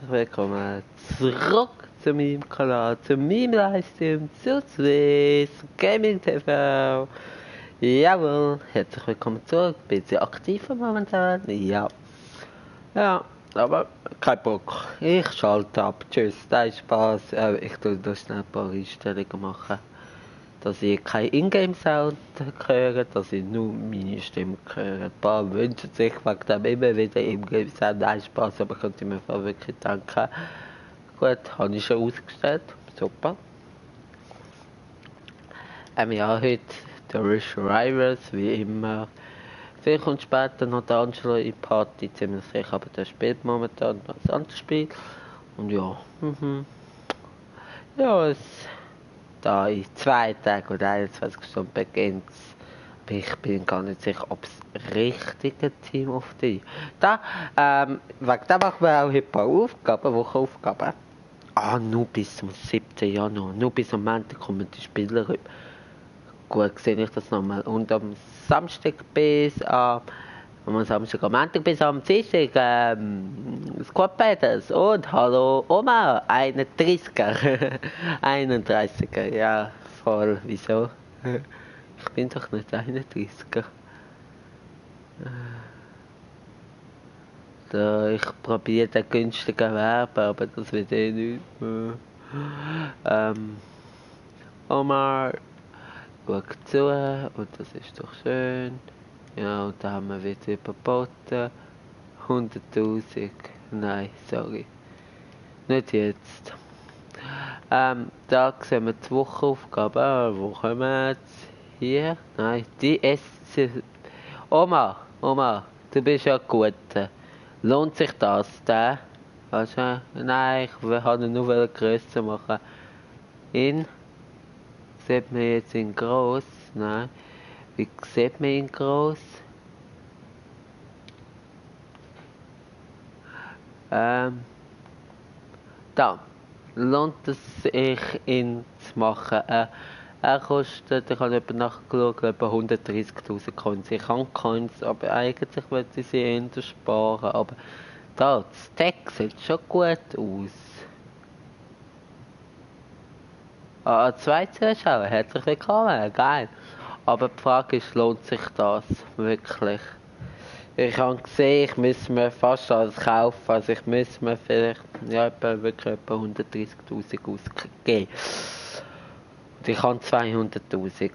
herzlich willkommen zurück zu meinem Kanal, zu meinem Livestream, zu Swiss Gaming TV. Jawohl, herzlich willkommen zurück, bin sehr aktiv momentan, ja. Ja, aber kein Bock, ich schalte ab, tschüss, das ist Spaß, ich tue da schnell ein paar Einstellungen machen. Dass ich kein Ingame-Sound höre, dass ich nur meine Stimme höre. Ein paar wünschen sich wegen dem immer wieder Ingame-Sound. Nein, Spaß, aber könnt ihr mir wirklich danken. Gut, habe ich schon ausgestellt. Super. Ja, heute der Rish Rivals, wie immer. Vielleicht kommt später noch der Angelo in die Party, ziemlich sicher, aber der spielt momentan noch ein anderes Spiel. Und ja, ja, da in 2 Tagen oder 21 Stunden beginnt. Ich bin gar nicht sicher, ob das richtige Team auf die. Da, wegen dem machen wir auch ein paar Aufgaben, Wochenaufgaben. Nur bis zum 7. Januar. Nur bis am Montag kommen die Spieler rüber. Gut, sehe ich das nochmal. Und am Samstag bis am Montag bis am Dienstag, Squad Battles. Und hallo Oma, 31er. 31er, ja, voll. Wieso? Ich bin doch nicht 31er. So, ich probiere den günstigen Werben, aber das wird eh nicht. Omar, schau zu, und das ist doch schön. Ja, und da haben wir wieder überboten. 100.000. Nein, sorry. Nicht jetzt. Da sehen wir die Wochenaufgaben. Wo kommen wir jetzt? Hier? Nein, die SC. Oma, du bist ja gut. Lohnt sich das, da? Weißt du? Nein, ich wollte nur grösser machen. Sieht man jetzt in groß? Nein. Wie sieht man in groß? Da. Lohnt es sich, ihn zu machen? Er kostet, ich habe nachgeschaut, etwa 130.000 Coins. Ich habe Coins, aber eigentlich wollte ich sie eher sparen. Aber da, das Stack sieht schon gut aus. 2 Zuschauer, herzlich willkommen, geil. Aber die Frage ist, lohnt sich das wirklich? Ich habe gesehen, ich müsste mir fast alles kaufen, also ich müsste mir vielleicht wirklich etwa 130.000 ausgeben. Und ich habe 200.000.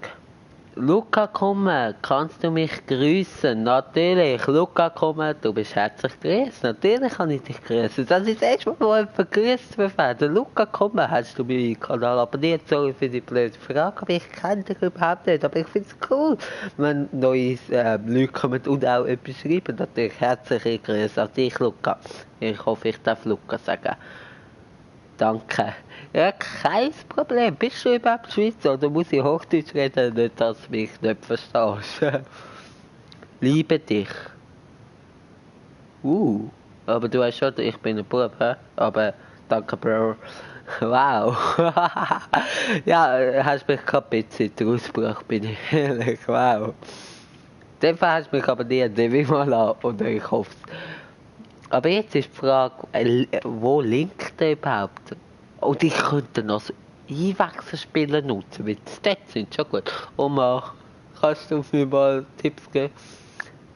Luca, komm, kannst du mich grüßen? Natürlich, Luca, komm, du bist herzlich grüßt. Natürlich kann ich dich grüßen. Das ist das erste Mal, wo jemand grüßt wird. Luca, komm, hast du meinen Kanal abonniert? Sorry für die blöde Frage, aber ich kenne dich überhaupt nicht. Aber ich finde es cool, wenn neue Leute kommen und auch etwas schreiben. Natürlich herzliche Grüße an dich, Luca. Ich hoffe, ich darf Luca sagen. Danke. Ja, kein Problem. Bist du überhaupt Schweizer oder muss ich Hochdeutsch reden, nicht, dass du mich nicht verstehst? Liebe dich. Aber du weißt schon, ich bin ein Bub, hä? Aber danke, Bro. Wow. Ja, hast mich gerade ein bisschen ausgebracht, bin ich ehrlich. Wow. In dem Fall hast du mich aber nie mal an, oder ich hoffe es. Aber jetzt ist die Frage, wo linkt der überhaupt? Und ich könnte noch so Einwechselspieler nutzen, weil die Stats sind schon gut. Oma, kannst du mir mal Tipps geben?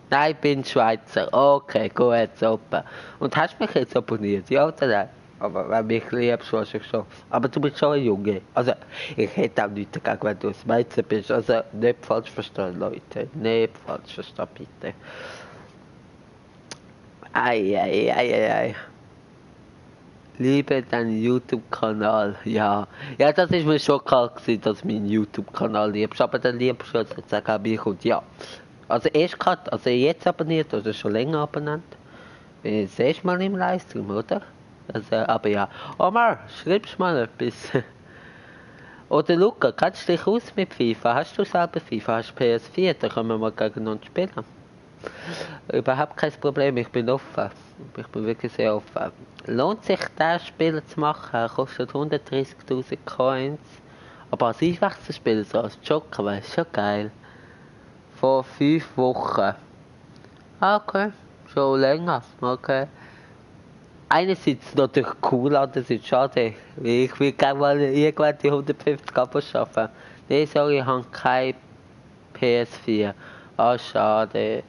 Nein, ich bin Schweizer. Okay, gut, super. Und hast du mich jetzt abonniert? Ja oder nein? Aber wenn du mich liebst, wahrscheinlich schon. Aber du bist schon ein Junge. Also, ich hätte auch nichts dagegen, wenn du ein Mädchen bist. Also, nicht falsch verstehen, Leute. Nicht falsch verstehen, bitte. Ei. Liebe deinen YouTube-Kanal, ja. Ja, das ist mir schon klar gewesen, dass du meinen YouTube-Kanal liebst. Aber dann liebst du sozusagen auch mich und ja. Also erst gerade, also jetzt abonniert oder schon länger abonniert. Bin ich das erste Mal im Livestream, oder? Also, aber ja. Omar, schreibst mal etwas. Oder Luca, kennst du dich aus mit FIFA? Hast du selber FIFA? Hast du PS4? Dann können wir mal gegeneinander spielen. Überhaupt kein Problem, ich bin offen. Ich bin wirklich sehr offen. Lohnt sich, das Spiel zu machen? Er kostet 130.000 Coins. Aber als Einwechselspieler, so als Joker, wäre schon geil. Vor 5 Wochen. Okay, schon länger. Okay. einerseits natürlich cool, andererseits schade. Weil ich will gerne mal irgendwann die 150 Abos schaffen. Nee, sorry, ich habe kein PS4. Ah, schade.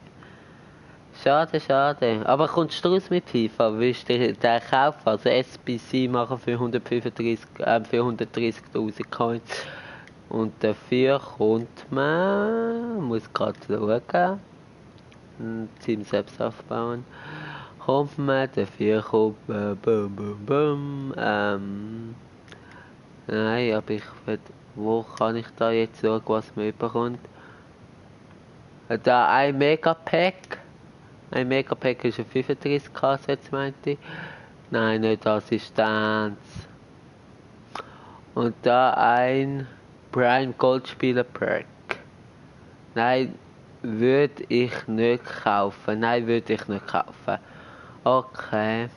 Schade, schade. Aber kommst du raus mit FIFA? Willst du den kaufen? Also SBC machen für 130.000 Coins. Und dafür kommt man, muss gerade schauen, ein Team selbst aufbauen. Kommt man, dafür kommt man, bum, bum, bum, nein, aber ich will, wo kann ich da jetzt schauen, was man bekommt? Da ein Megapack. Ein Megapack ist ein 35k, jetzt meinte ich. Nein, nicht Assistenz. Und da ein Prime Goldspieler Pack. Nein, würde ich nicht kaufen. Nein, würde ich nicht kaufen. Okay.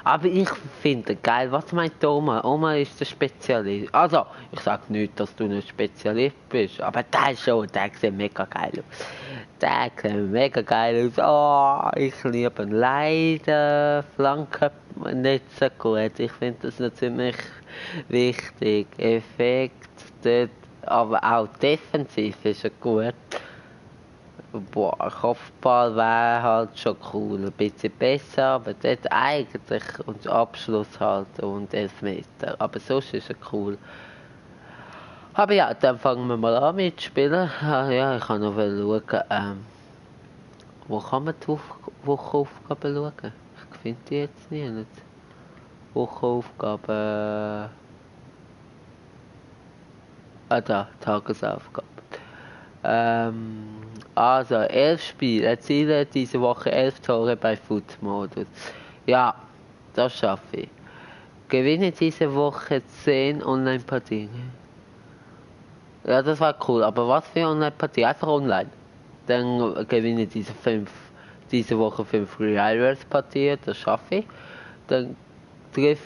Aber ich finde geil, was meint Oma? Oma ist der Spezialist. Also, ich sage nicht, dass du nicht Spezialist bist, aber der schon, der sieht mega geil aus. Der sieht mega geil aus. Oh, ich liebe ihn. Leider Flanken nicht so gut. Ich finde das noch ziemlich wichtig. Effekt dort, aber auch defensiv ist er gut. Boah, Kopfball wäre halt schon cool, ein bisschen besser, aber dort eigentlich und Abschluss halt und Elfmeter. Aber sonst ist er cool. Aber ja, dann fangen wir mal an mit Spielen. Ah, ja, ich kann noch schauen, wo kann man die Wochenaufgaben schauen? Ich finde die jetzt nicht. Wochenaufgaben. Ah da, Tagesaufgaben. Also 11 Spiele, erziele diese Woche 11 Tore bei Foot-Modus. Ja, das schaffe ich. Gewinne diese Woche 10 Online-Partien. Ja, das war cool, aber was für Online-Partien? Einfach online. Dann gewinne diese Woche 5 Rivals-Partien, das schaffe ich. Dann treff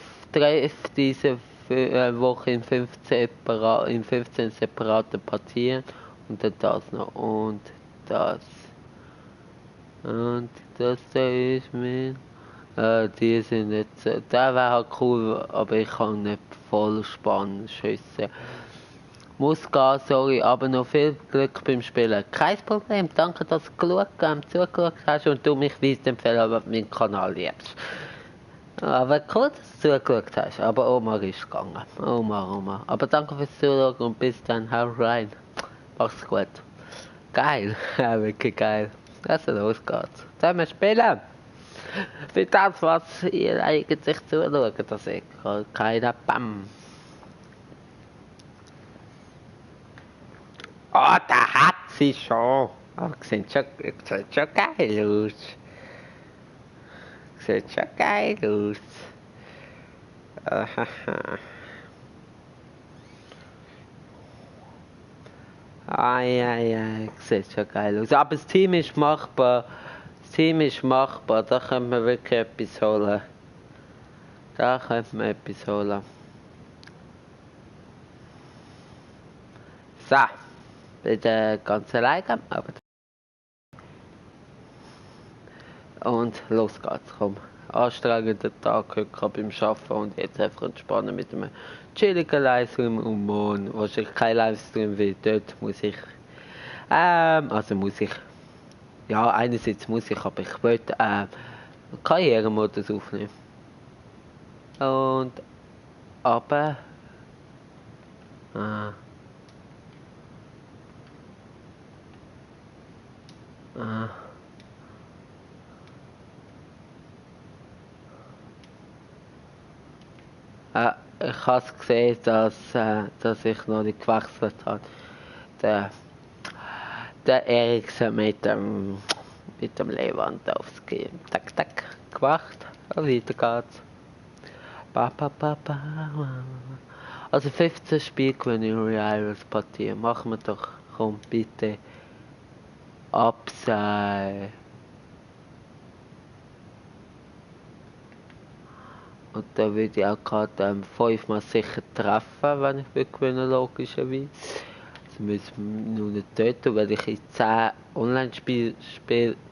diese Woche in 15 separate Partien. Und dann das noch. Und das. Und das da ist mit. Die sind nicht so. Der wäre halt cool, aber ich kann nicht voll spannend schiessen. Muss gehen, sorry, aber noch viel Glück beim Spielen. Kein Problem, danke, dass du zugeschaut hast und du mich weiterempfehlen, aber meinen Kanal liebst. Aber cool, dass du zugeschaut hast. Aber Omar ist gegangen. Omar. Aber danke fürs Zuschauen und bis dann, hau rein. Mach's gut. Geil, ja, wirklich geil. Also los geht's. Sollen wir spielen? Für das, was ihr eigentlich zuschaut, dass ich keiner Bam. Oh, da hat sie schon. Oh, sieht schon geil aus. Sieht schon geil aus. Ai, sieht schon geil aus. Aber das Team ist machbar. Da können wir wirklich etwas holen. So, bin ganz alleine. Und los geht's, komm. Anstrengender Tag heute beim Arbeiten und jetzt einfach entspannen mit einem chilligen Livestream und morgen wahrscheinlich kein Livestream, weil dort muss ich, ja, einerseits muss ich, aber ich wollte Karrieremodus aufnehmen. Und, aber, ich habe gesehen, dass ich noch nicht gewechselt habe. Der Eriksen mit dem Lewandowski. Tak, gemacht. Und weiter geht's. Also 15 Spiele gewinnen Rivals Partie. Machen wir doch, komm bitte. Upside. Und da würde ich auch gerade 5-mal sicher treffen, wenn ich will gewinnen, logischerweise. Das müssen wir nur nicht töten, weil ich in 10 Online-Spiele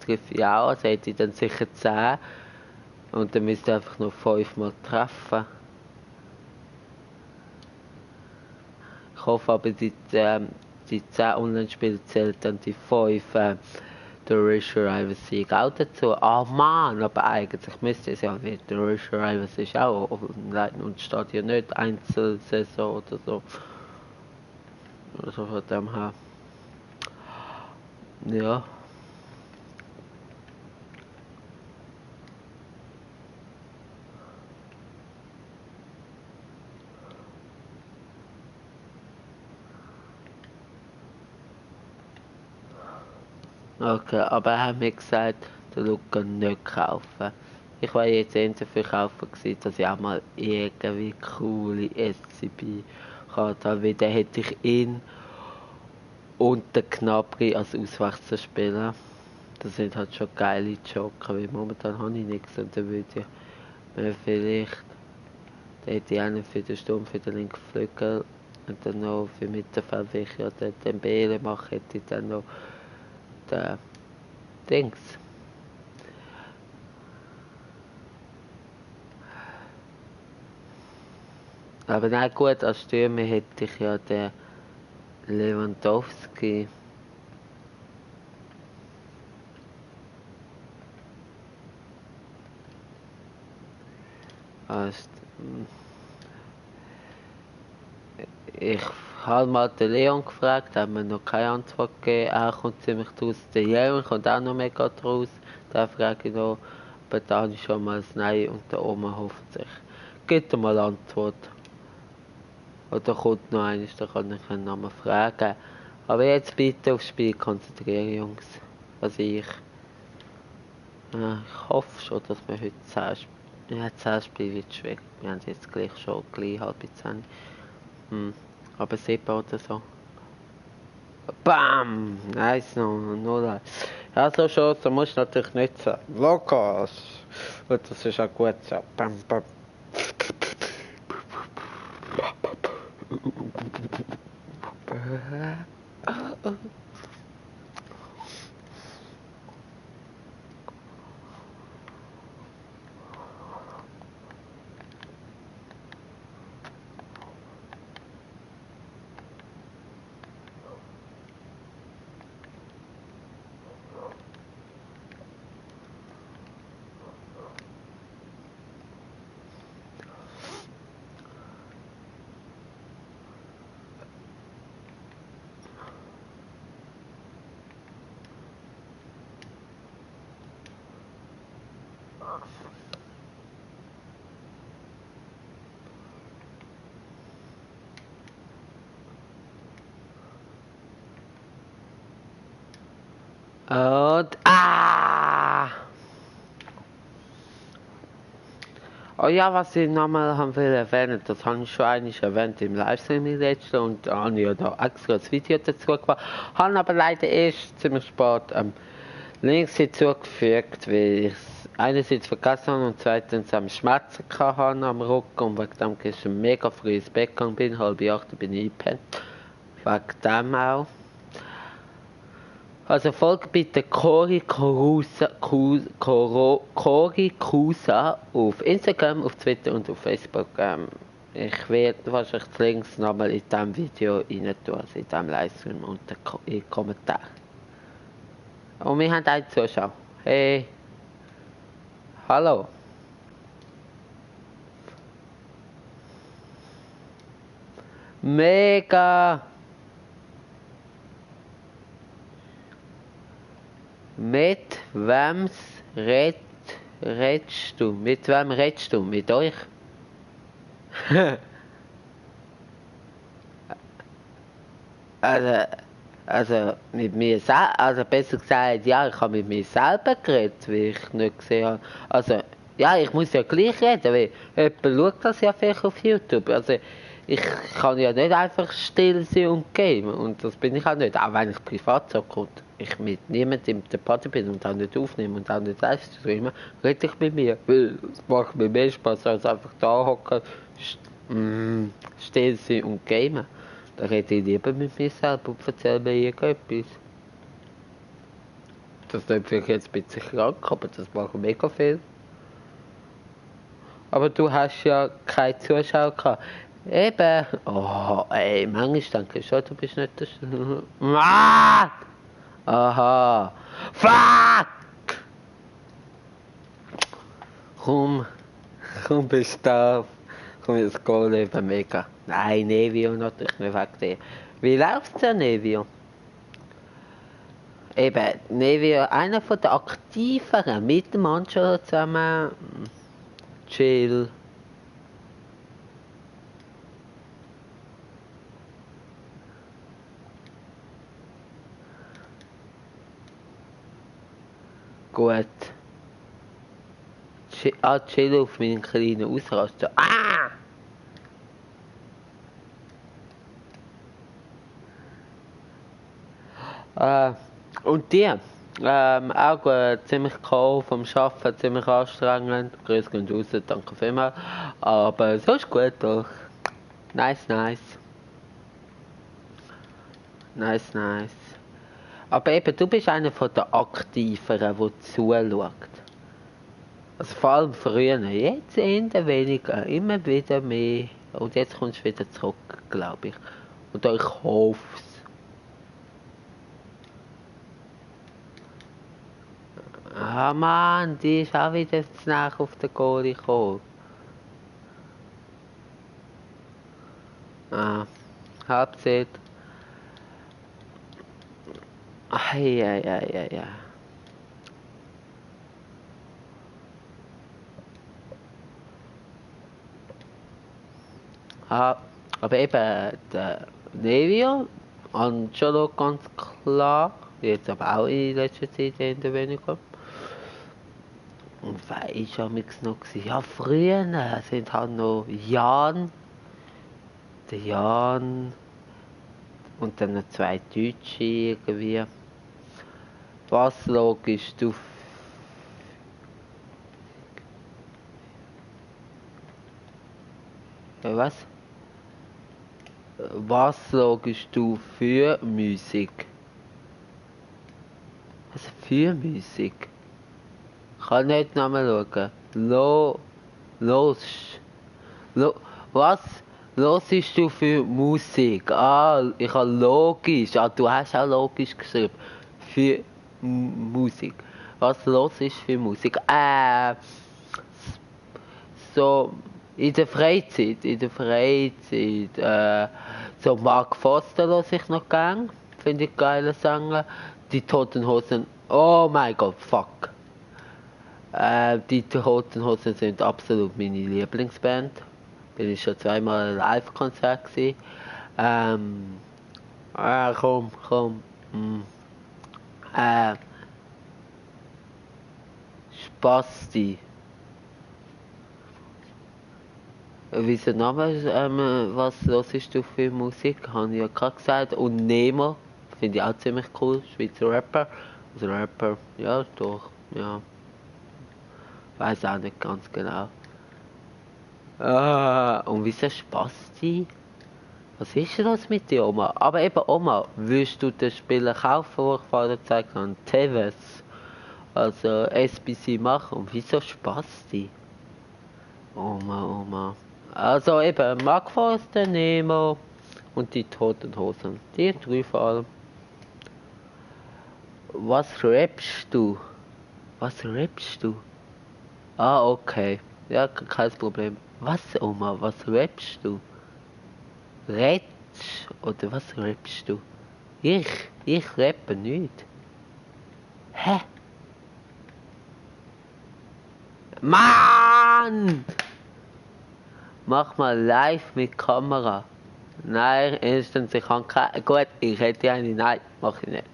treffe ich auch, also hätte ich dann sicher 10. Und dann müsst ihr einfach noch 5-mal treffen. Ich hoffe aber, die 10 Online-Spiele zählen dann die 5 der Rish Rivals Sieg auch dazu. Ah Mann, aber eigentlich müsste es ja nicht. Der Rish Rivals ist auch online und steht ja nicht Einzelsaison oder so. Also von dem her. Ja. Okay, aber er hat mir gesagt, den Luca nicht kaufen. Ich war jetzt eher dafür kaufen gewesen, dass ich auch mal irgendwie coole SCP-Karte habe, weil dann hätte ich ihn und den Knabri als Auswechselspieler. Das sind halt schon geile Joker, weil momentan habe ich nichts und dann würde ich mir vielleicht, dann hätte ich einen für den Sturm, für den linken Flügel und dann noch für Mittelfeld, wie ich ja den Dembele mache, hätte ich dann noch den Dings. Aber nein, gut, als Stürmer hätte ich ja den Lewandowski. Als, ich habe mal den Leon gefragt, hat mir noch keine Antwort gegeben. Er kommt ziemlich draus. Der Jörn kommt auch noch mega draus. Da frage ich noch, aber da habe ich schon mal das Nein und der Oma hoffentlich. Gibt er mal Antwort. Oder kommt noch eines, da kann ich ihn nochmal fragen. Aber jetzt bitte aufs Spiel konzentrieren, Jungs. Also ich hoffe schon, dass wir heute 10 Spiele. Ja, 10 Spiele wird schwierig. Wir haben jetzt gleich schon gleich 9:30. Aber 7 oder so. Bam! Nice, noch 0. Ja, so Chancen musst du natürlich nicht sagen. Locker! Und das ist auch gut so. Bam, bam. Und oh ja, was ich nochmal haben will erwähnen, das habe ich schon einmal erwähnt im Livestream im letzten und da habe ich ja da extra das Video dazu gemacht, habe aber leider erst ziemlich spät Links hinzugefügt, weil ich es einerseits vergessen habe und zweitens am Schmerzen hatte am Rücken und wegen dem gestern mega früh ins Bett gegangen bin, 7:30 bin ich eingepennt. Wegen dem auch. Also folgt bitte Cory Kusa auf Instagram, auf Twitter und auf Facebook. Ich werde wahrscheinlich die Links nochmal in diesem Video rein tun, also in diesem Livestream und in den Kommentaren. Und wir haben einen Zuschauer. Hey. Hallo. Mega. Mit wem redest du? Mit wem redest du? Mit euch? also mit mir selber, also besser gesagt, ja, ich habe mit mir selber geredet, weil ich nicht gesehen habe. Also, ja, ich muss ja gleich reden, weil jemand schaut das ja vielleicht auf YouTube. Also, ich kann ja nicht einfach still sein und gamen. Und das bin ich auch nicht, auch wenn ich privat zocke und ich mit niemandem in der Party bin und auch nicht aufnehme und auch nicht live streamen, rede ich mit mir. Weil es macht mir mehr Spaß als einfach da hocken, still sein und gamen. Da rede ich lieber mit mir selber und erzähle mir irgendetwas. Das ist vielleicht jetzt ein bisschen krank, aber das macht mega viel. Aber du hast ja keine Zuschauer gehabt. Eben. Oh, ey, manchmal denke ich schon, du bist nicht der Mann! Aha. Fuck! Komm, komm, bist du da. Komm, das Goal eben mega. Nein, Nevio natürlich nicht wegen dir. Wie läuft's denn, Nevio? Eben, Nevio, einer von den Aktiveren, mit dem Angelo zusammen. Chill. Gut. Chill auf meinen kleinen Ausraster. Ah! Und die? Auch gut, ziemlich cool vom Arbeiten, ziemlich anstrengend. Grüß gehen raus, danke vielmals. Aber so ist gut doch. Nice, nice. Nice, nice. Aber eben, du bist einer von den Aktiveren, der zuschaut. Also vor allem früher, jetzt eher weniger, immer wieder mehr. Und jetzt kommst du wieder zurück, glaube ich. Und ich hoffe es. Ah Mann, die ist auch wieder zu nah auf den Goalie gekommen. Ah, Halbzeit. Ei. Ah, aber eben, der Nevio, Angelo ganz klar, jetzt aber auch in letzter Zeit eher weniger. Und wer ist ja noch gewesen? Ja, früher sind halt noch Jan, der Jan und dann noch zwei Deutsche irgendwie. Was logisch, du. Was? Was logisch du für Musik? Was für Musik? Ich kann nicht nochmal schauen. Los. Was? Hörst du für Musik? Ah, ich habe logisch. Ah, du hast auch logisch geschrieben. Für Musik. Was los ist für Musik? So in der Freizeit, so Mark Foster höre ich noch gern. Finde ich geile Sänger. Die Toten Hosen. Oh mein Gott, fuck. Die Toten Hosen sind absolut meine Lieblingsband. Bin ich schon zweimal ein Live-Konzert gewesen. Komm. Äh, Spasti. Wieso Name? Was hörst du für Musik? Habe ich ja gerade gesagt. Und Nemo. Finde ich auch ziemlich cool. Schweizer Rapper. Also Rapper, ja, doch. Ja. Weiß auch nicht ganz genau. Und wieso Spasti? Was ist denn das mit dir, Oma? Aber eben, Oma, willst du das Spiel kaufen, wo ich vorher gezeigt habe? Teves. Also SBC machen. Und wieso Spasti? Oma. Also eben, Mark Forster, Nemo und die Toten Hosen. Die drei vor allem. Was rappst du? Ah, okay. Ja, kein Problem. Was, Oma, was rappst du? Redst oder was rappst du? Ich rappe nicht. Hä? Mann! Mach mal live mit Kamera. Nein, erstens, ich kann keine. Gut, ich hätte eine. Nein, mach ich nicht.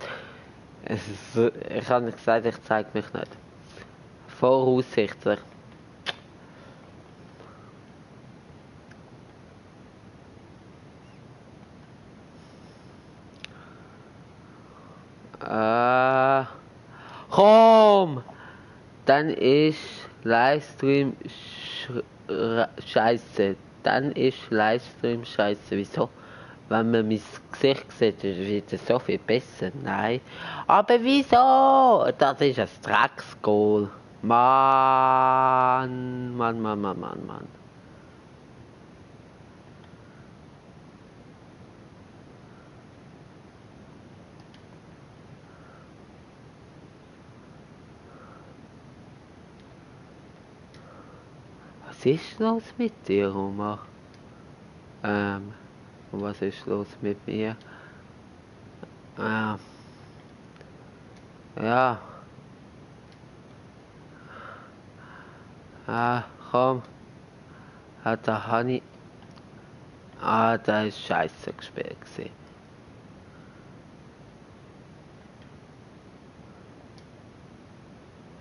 Ich habe nicht gesagt, ich zeige mich nicht. Voraussichtlich. Komm! Dann ist Livestream scheiße. Wieso? Wenn man mein Gesicht sieht, wird es so viel besser. Nein. Aber wieso? Das ist ein Drecksgoal. Mann, Mann, Mann, Mann, Mann, Mann. Was ist los mit dir, Oma? Und was ist los mit mir? Ja. Komm. Da habe ich... da ist scheiße gespielt gewesen.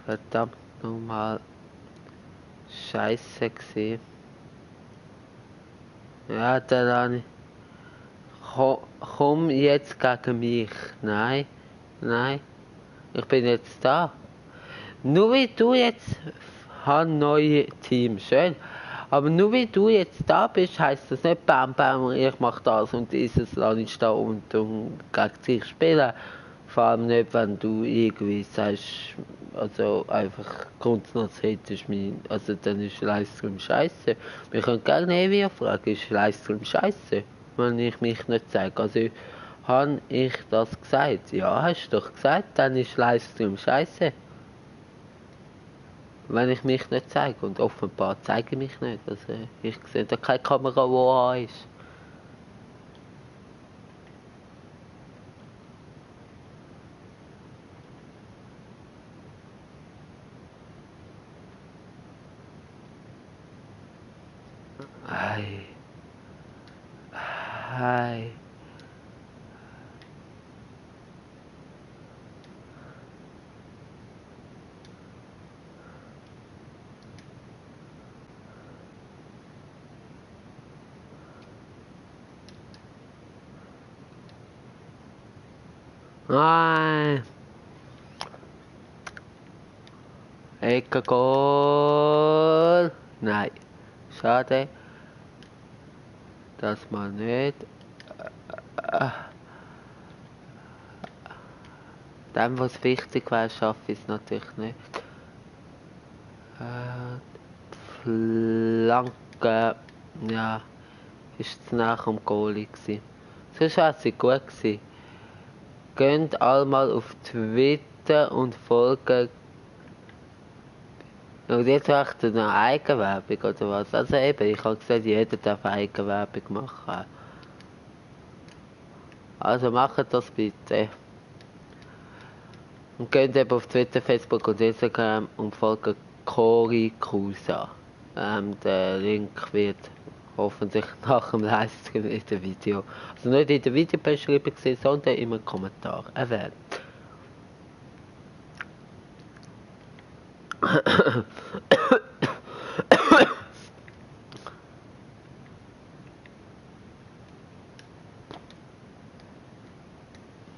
Verdammt nochmal. Scheiße gewesen. Ja, dann habe ich... Komm jetzt gegen mich. Nein. Nein. Ich bin jetzt da. Nur wie du jetzt... Haben neue Team. Schön. Aber nur wie du jetzt da bist, heisst das nicht bam bam, ich mach das und dieses, lass ich da und gegen dich spielen. Vor allem nicht, wenn du irgendwie sagst, also einfach Grundsatz hättest, also dann ist Livestream scheiße. Wir können gerne Evia fragen, ist Livestream scheiße, wenn ich mich nicht zeige. Also habe ich das gesagt? Ja, hast du doch gesagt, dann ist Livestream scheiße. Wenn ich mich nicht zeige. Und offenbar zeige ich mich nicht. Also ich sehe da keine Kamera, die an ist. Ei. Ei. Nein. Ecke Goal. Nein. Schade. Das mal nicht. Dem, was wichtig wäre, schaffe ich es natürlich nicht. Flanke. Ja. Ist zu nach am Goalie gewesen. Sonst wäre sie gut gewesen. Geht einmal auf Twitter und folgen. Und jetzt macht er noch Eigenwerbung oder was? Also eben, ich habe gesagt, jeder darf Eigenwerbung machen. Also macht das bitte. Und geht eben auf Twitter, Facebook und Instagram und folgt Cory Cusa. Der Link wird hoffentlich nach dem Livestream in dem Video, also nicht in der Videobeschreibung sehen, sondern im Kommentar erwähnt.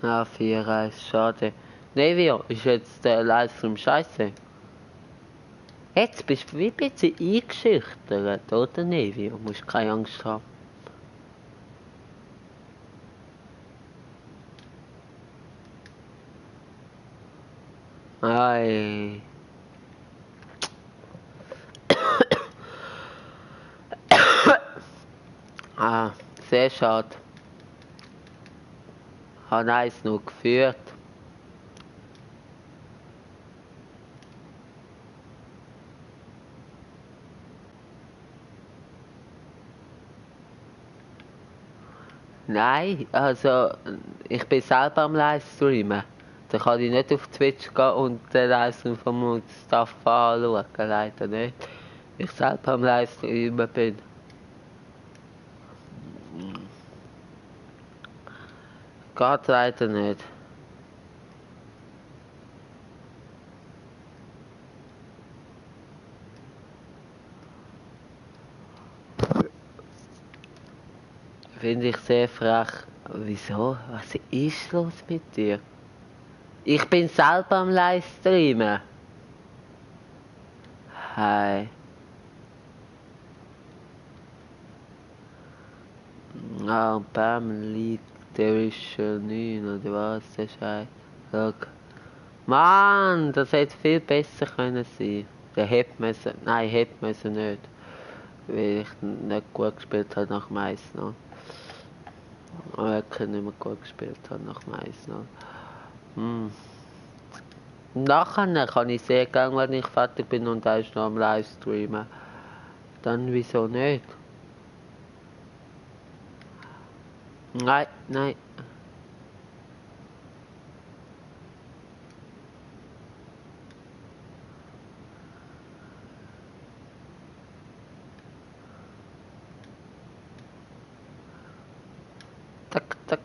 Ah, 4 ist schade. Nevio, ist jetzt der Livestream scheiße? Jetzt bist du wie ein bisschen eingeschüchtert, oder Nevio? Du musst keine Angst haben. Ei. Sehr schade. Habe 1-0 geführt. Nein, also ich bin selber am Livestreamen. Da kann ich nicht auf Twitch gehen und den Livestream von Mustafa anschauen, leider nicht. Ich selber am Livestreamen bin. Geht leider nicht. Finde ich sehr frech. Wieso? Was ist los mit dir? Ich bin selber am Livestreamen. Hi. Ah, und Bam liegt Division 9 oder was? Das ist Scheiß. Schau. Mann, das hätte viel besser können sein. Der hätte müssen, nein, hätte müssen nicht. Weil ich nicht gut gespielt habe nach dem 1-0. Wirklich nicht mehr gut gespielt habe nach dem 1-0. Nachher kann ich sehr gerne, wenn ich fertig bin und er ist noch am Livestreamen. Dann wieso nicht? Nein, nein. Zack, zack.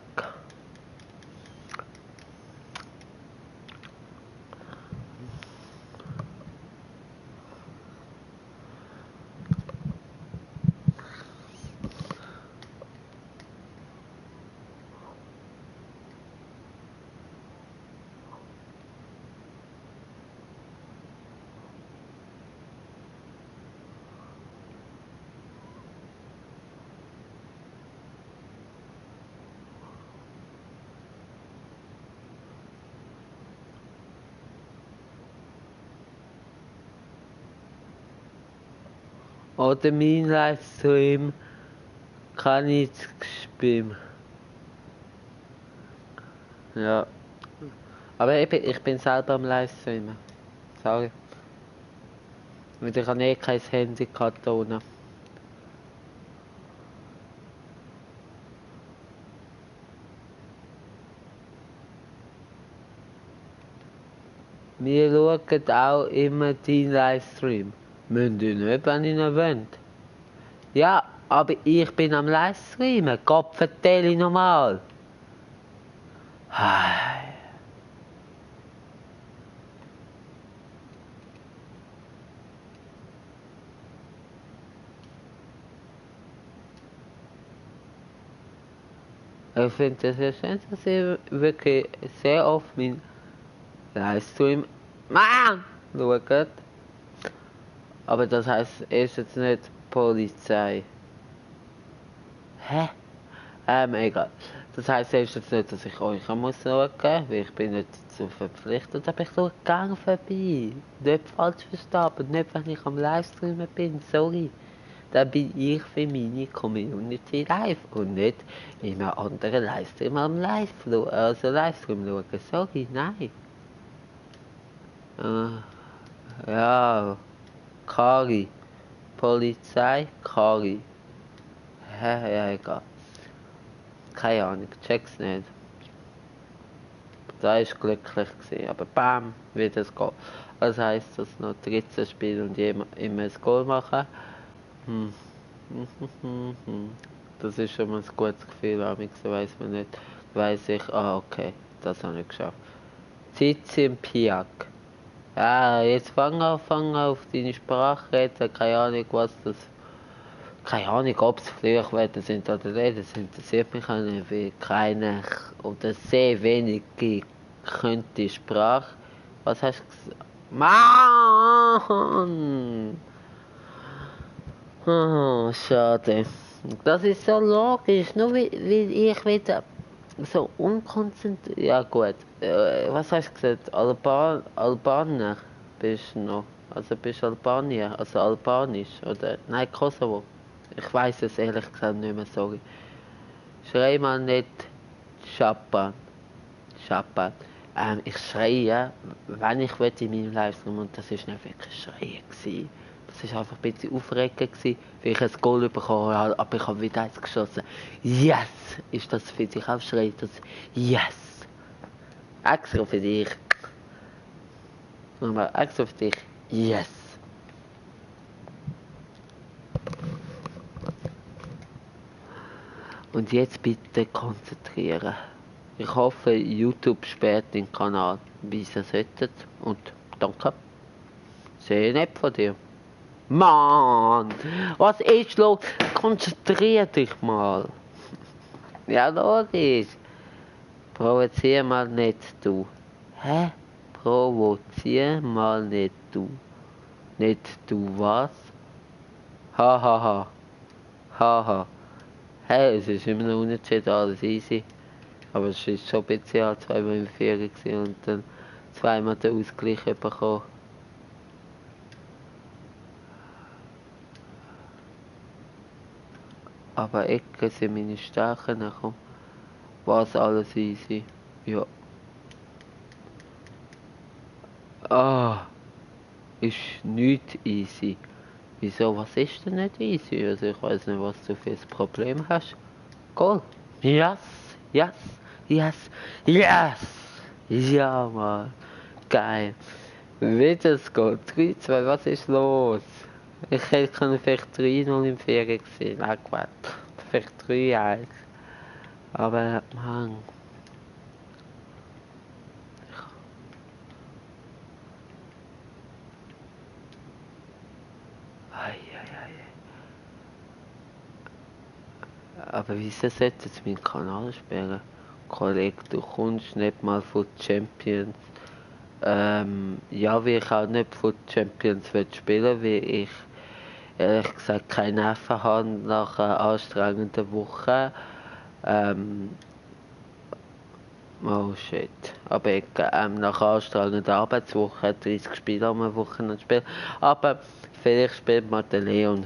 Oder mein Livestream kann ich spielen. Ja. Aber ich bin selber am Livestreamen. Sorry. Weil ich habe kein Handy gehabt da unten. Wir schauen auch immer deinen Livestream. Müsst ihr nicht, wenn ihr nicht wollt. Ja, aber ich bin am Livestreamen. Gott, vertell ich normal. Ich finde es sehr schön, dass ihr wirklich sehr oft meinen Livestream schaut. Aber das heisst, er ist jetzt nicht Polizei. Hä? Egal. Das heisst erst jetzt nicht, dass ich euch muss schauen, weil ich bin nicht dazu verpflichtet, aber ich schaue gerne vorbei. Nicht falsch verstanden, nicht wenn ich am Livestreamen bin, sorry. Dann bin ich für meine Community live und nicht in einem anderen Livestream am Livestream schauen. Sorry, nein. Ja, Kari. Polizei, Kari. Ja, egal. Keine Ahnung, check's nicht. Da ist glücklich gewesen, aber bam, wieder das Goal. Das heisst, dass noch 13 Spiele und immer ein Goal machen. Das ist schon mal ein gutes Gefühl, so weiss man nicht. Weiss ich, okay, das habe ich geschafft. Tizim Piak. Ja, jetzt fang auf deine Sprache reden, keine Ahnung, was das. Keine Ahnung, ob es Fluchwörter sind oder nicht, das interessiert mich auch nicht, weil keine oder sehr wenige können die Sprache. Was hast du gesagt? Mann! Oh, schade. Das ist so logisch, nur weil ich wieder so unkonzentriert. Ja, gut. Was hast du gesagt? Albaner bist du noch? Also bist du Albanier, also Albanisch, oder? Nein, Kosovo. Ich weiß es ehrlich gesagt nicht mehr, sorry. Schrei mal nicht Chapa. Chapa. Ich schreie, wenn ich will in meinem Livestream, und das war nicht wirklich Schreien gewesen. Das war einfach ein bisschen aufregend gewesen, weil ich ein Goal bekommen habe, aber ich habe wieder eins geschossen. Yes! Ist das für dich auch Schrei? Das Yes! Extra für dich. Nochmal, extra für dich. Yes! Und jetzt bitte konzentrieren. Ich hoffe, YouTube sperrt den Kanal, wie sie sollten. Und danke. Sehr nett von dir. Mann! Was ist los? Konzentrier dich mal. Ja, logisch. Provozier mal nicht, du. Hä? Provozier mal nicht, du. Nicht du was? Ha, ha, ha. Ha, ha. Hey, es ist immer noch unentschieden, alles easy. Aber es war schon ein bisschen 2 in Ferien und dann zweimal den Ausgleich bekommen. Aber Ecken sind meine Stärken, komm. Was alles easy. Ja. Ah, ist nicht easy. Wieso, was ist denn nicht easy? Also ich weiß nicht, was du für ein Problem hast. Goal. Yes, yes, yes, yes. Ja, Mann. Geil. Wie das geht? 3-2, was ist los? Ich hätte vielleicht 3-0 im Ferien gesehen. Nein, Quatsch. Vielleicht 3-1. Aber, Mann. Ei, ei, ei. Aber wieso sollte es meinen Kanal spielen? Kollege, du kommst nicht mal von Champions. Ja, wie ich auch nicht von Champions will spielen, wie ich ehrlich gesagt keine Nerven habe nach einer anstrengenden Woche. Oh shit. Aber ich, nach einer anstrengenden Arbeitswoche 30 Spiele am Wochenende spielen. Aber vielleicht spielt man den Leon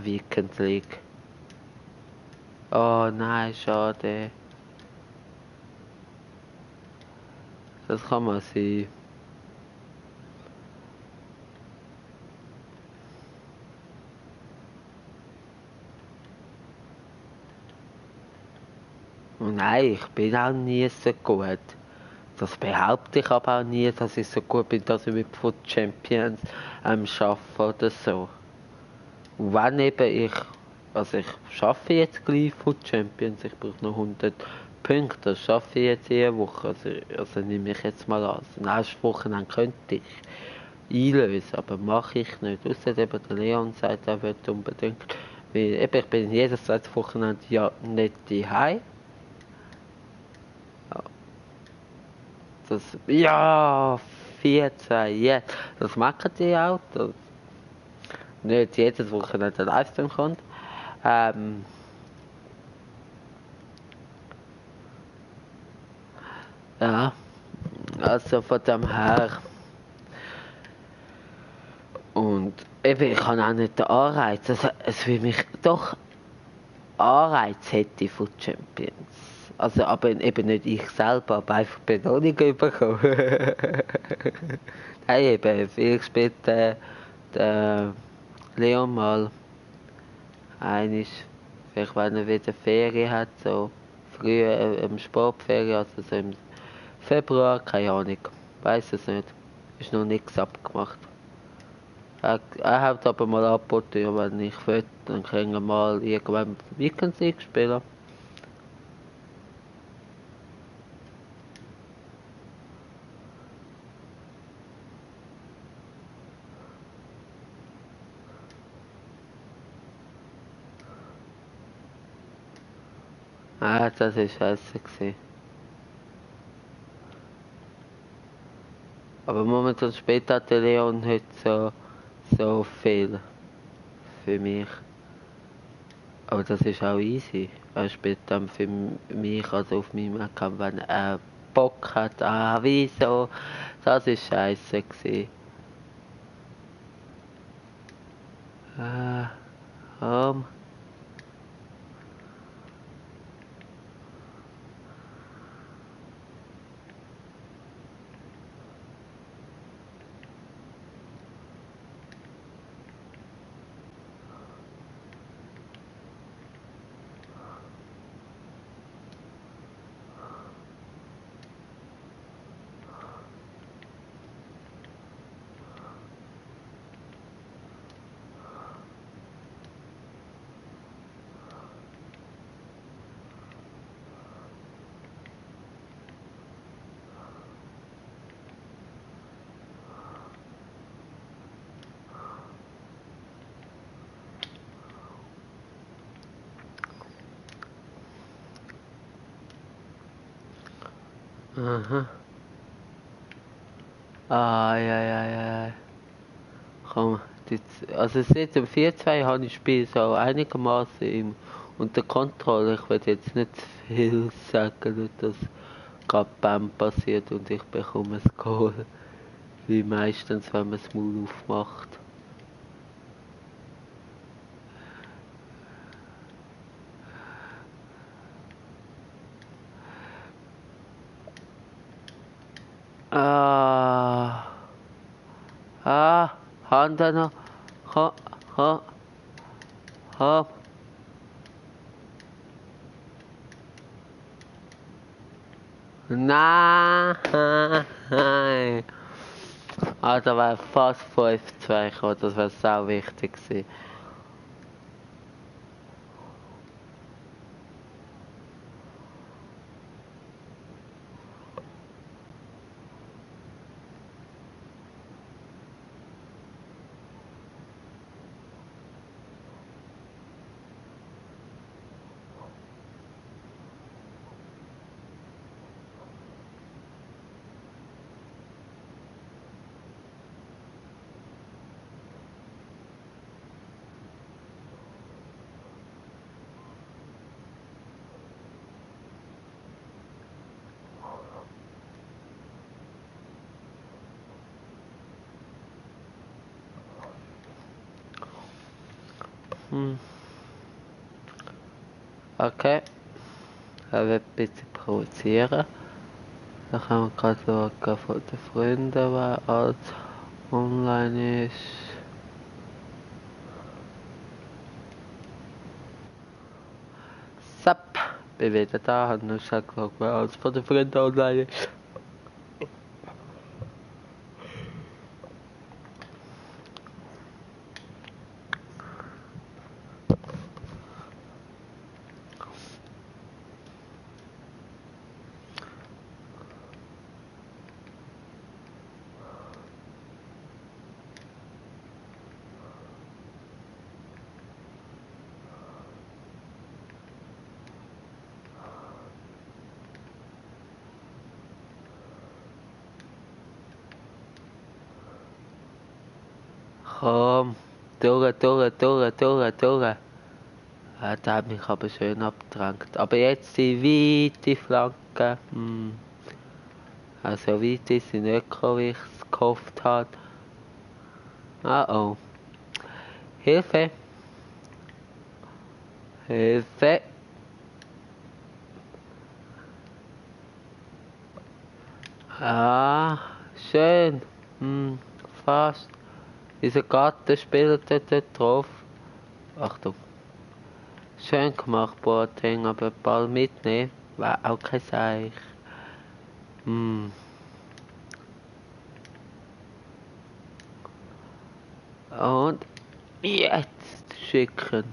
Weekend League. Oh nein, schade. Das kann man sein. Und nein, ich bin auch nie so gut. Das behaupte ich aber auch nie, dass ich so gut bin, dass ich mit Foot Champions schaffe oder so. Und wenn eben also ich schaffe jetzt gleich Foot Champions, ich brauche noch 100 Punkte, das schaffe ich jetzt jede Woche. Also nehme ich jetzt mal an. Also nächste Woche könnte ich einlösen, aber mache ich nicht. Ausser eben der Leon sagt, er wird unbedingt. Weil eben, ich bin jedes zweite Wochenende ja nicht daheim. Ja, 4-2, yeah. Das machen die auch. Dass nicht jedes Wochenende ein Livestream kommt. Ja, also von dem her. Und eben, ich habe auch nicht den Anreiz. Also, es will mich doch Anreiz hätte von Champions. Also, aber eben nicht ich selber, aber einfach Belohnung bekommen. Nein, eben, viel gespielt, der Leon mal. Eines, vielleicht wenn er wieder Ferien hat, so früh Sportferien, also so im Februar, keine Ahnung, weiß es nicht. Ist noch nichts abgemacht. Er hat aber mal angeboten, ja, wenn ich will, dann können wir mal irgendwann Weekend League spielen. Ah, das war scheiße gewesen. Aber momentan spielt auch der Leon nicht so viel für mich. Aber das ist auch easy. Er spielt dann für mich, also auf meinem Account, wenn er Bock hat. Ah, wieso? Das ist scheiße gewesen. Ah, komm. Aha. Ah, ja, ja, ja. Komm, also seit dem 4-2 habe ich das Spiel so einigermaßen unter Kontrolle. Ich will jetzt nicht zu viel sagen, nicht, dass gerade Bam passiert und ich bekomme ein Goal. Wie meistens, wenn man das Maul aufmacht. Ah, Hand noch. Ha, ha, ha. Nein! Ah, da wäre fast 5-2 gekommen, das wäre sau wichtig gewesen. Okay. Er wird ein bisschen provozieren. Da kann man gerade schauen von den Freunden, wer alles online ist. Zapp! Bin wieder da, habe nur schon geschaut, wer alles von den Freunden online ist. Komm, durch. Der hat mich aber schön abgedrängt. Aber jetzt die weite Flanke. Also weit ist sie nicht gekommen, wie ich es gehofft habe. Oh. Hilfe! Hilfe! Ah, schön. Fast. Dieser Gartenspieler dort drauf. Achtung. Schön gemacht, Boateng, aber den Ball mitnehmen war auch kein Seich. Und jetzt schicken.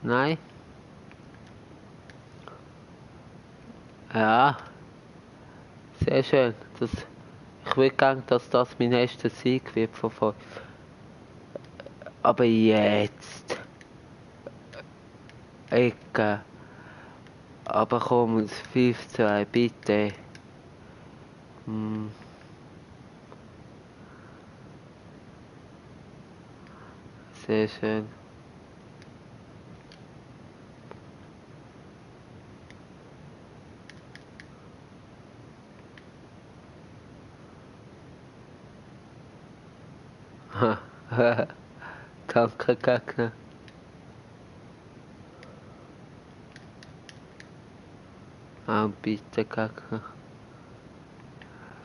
Nein. Ja. Sehr schön. Ich will gerne, dass das mein erster Sieg wird von 5. Aber jetzt. Ecke. Aber komm, uns 5-2, bitte. Sehr schön. Danke, Gegner. Bitte, Gegner.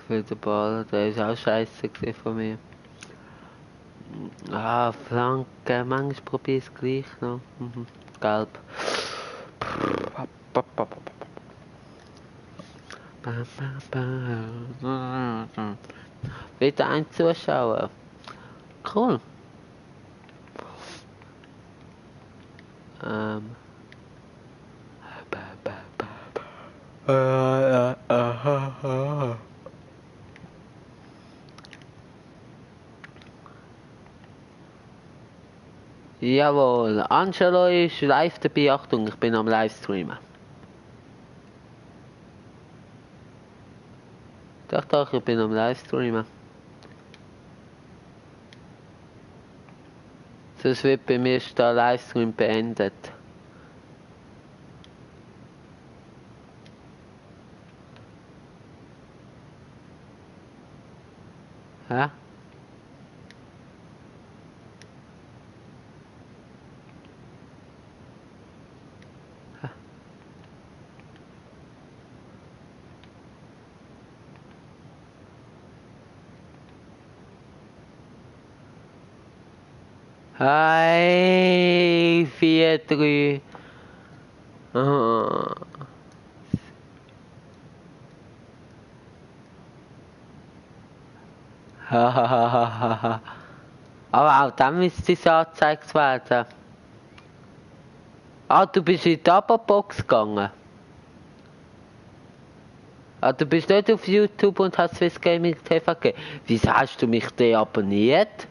Für den Ball, der ist auch scheiße von mir. Flanke, manchmal probiere ich es gleich noch. Gelb. Wieder ein Zuschauer. Cool. Jawohl, Angelo ist live dabei. Achtung, ich bin am Livestreamen. Doch, ich bin am Livestreamen. Sonst wird bei mir der Livestream beendet. Hä? Hi, 4, 3. Ah. Aber auch dann müsste es angezeigt werden. Ah, du bist in die Abo-Box gegangen. Ah, du bist nicht auf YouTube und hast Swiss Gaming TV gegeben. Wieso hast du mich deabonniert?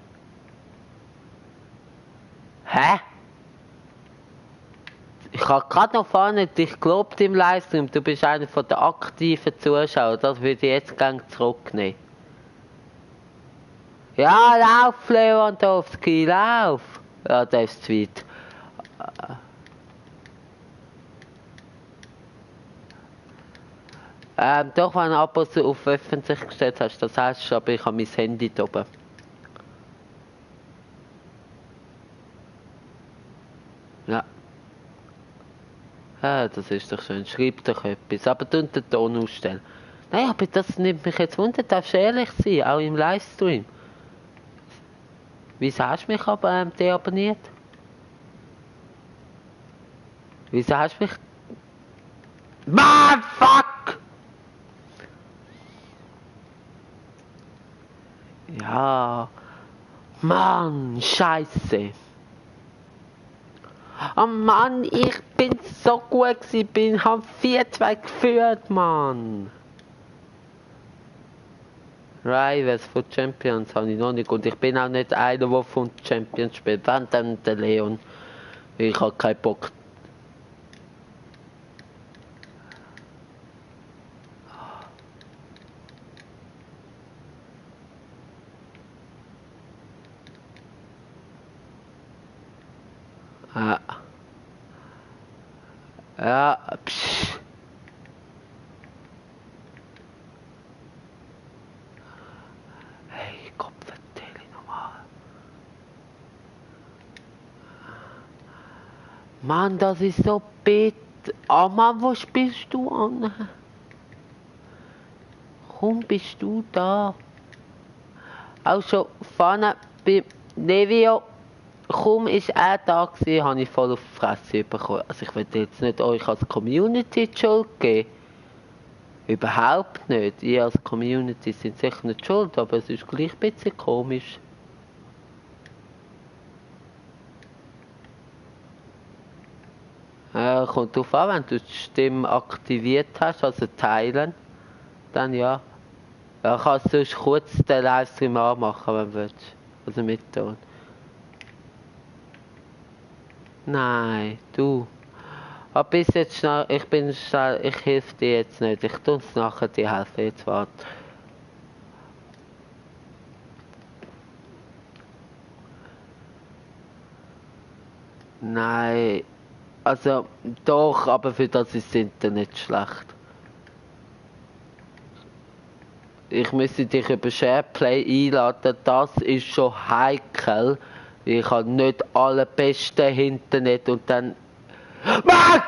Hä? Ich habe gerade noch vorne dich gelobt im Livestream, du bist einer von den aktiven Zuschauern, das würde ich jetzt gerne zurücknehmen. Ja, lauf Lewandowski, lauf! Ja, der ist zu weit. Doch, wenn du Abos auf öffentlich gestellt hast, das hast du, aber ich habe mein Handy da oben. Ja. Ja, das ist doch schön. Schreib doch etwas. Aber du den Ton ausstellen. Nein, aber das nimmt mich jetzt wunder. Darfst du ehrlich sein, auch im Livestream. Wieso hast du mich aber deabonniert? Wieso hast du mich... Mann, fuck! Ja... Mann, scheiße. Oh Mann, ich bin so gut gewesen, hab 4-2 geführt, Mann. Rivals von Champions habe ich noch nicht und ich bin auch nicht einer, der von Champions spielt. Wenn dann der Leon. Ich habe keinen Bock. Ja. Ja, psch. Hey, Kopf, erzähl ich nochmal. Mann, das ist so bitter. Oh Mann, wo spielst du an? Warum bist du da? Auch schon vorne bei Nevio. Kaum ist er da gewesen, habe ich voll auf die Fresse bekommen. Also ich will jetzt nicht euch als Community die Schuld geben. Überhaupt nicht. Ihr als Community sind sicher nicht schuld, aber es ist gleich ein bisschen komisch. Kommt drauf an, wenn du die Stimme aktiviert hast, also teilen, dann ja. Ja, kannst du sonst kurz den Livestream anmachen, wenn du willst. Also mit Ton. Nein, du. Aber bis jetzt schnell, ich bin schnell, ich helfe dir jetzt nicht. Ich tue es nachher dir helfen, jetzt warte. Nein, also doch, aber für das ist das Internet schlecht. Ich müsste dich über SharePlay einladen, das ist schon heikel. Ich habe nicht alle beste Internet und dann... Mann!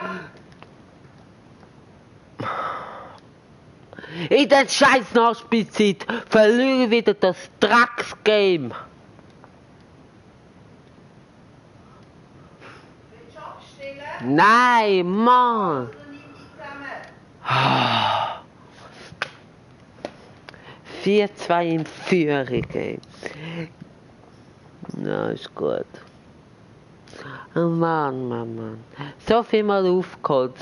In der scheiß Nachspielzeit verliere ich wieder das Drecksgame. Willst du abstellen? Nein, Mann! Oder nimm die zusammen? 4-2 in Führung, ey. Na, ist gut. Oh Mann. So viel mal aufgeholt,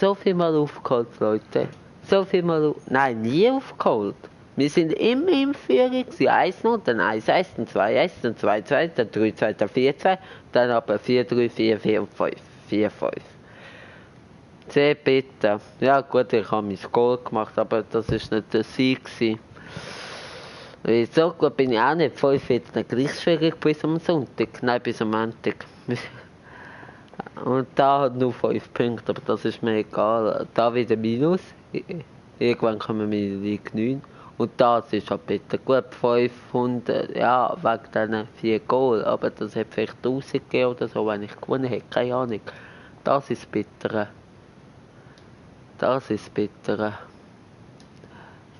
Leute. So viel mal nein, nie aufgeholt. Wir sind immer in Führung. 1-0, dann 1-1, dann 2-1, dann 2-2, dann 3-2, dann 4-2, dann aber 4-3, 4-4 und 5-4-5. Sehr bitter. Ja gut, ich habe mein Goal gemacht, aber das ist nicht der Sieg gewesen. So gut bin ich auch nicht. 5 wird dann gleich schwierig bis am Sonntag. Nein, bis am Montag. Und da hat nur 5 Punkte, aber das ist mir egal. Da wieder Minus. Irgendwann kommen wir in die 9. Und das ist halt bitter. Gut, 500, ja, wegen diesen 4 Goal. Aber das hätte vielleicht 1000 gegeben oder so, wenn ich gewonnen hätte. Keine Ahnung. Das ist bitter. Das ist bitter.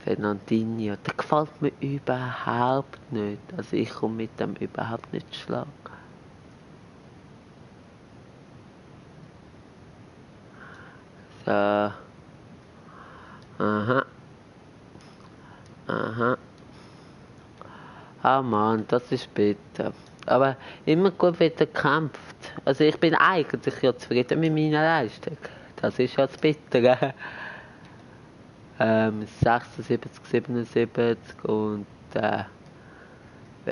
Fernandinho, der gefällt mir überhaupt nicht. Also ich komme mit dem überhaupt nicht schlag. So. Aha. Aha. Ah Mann, das ist bitter. Aber immer gut, wenn er kämpft. Also ich bin eigentlich ja zufrieden mit meiner Leistung. Das ist ja das Bittere. 76, 77 und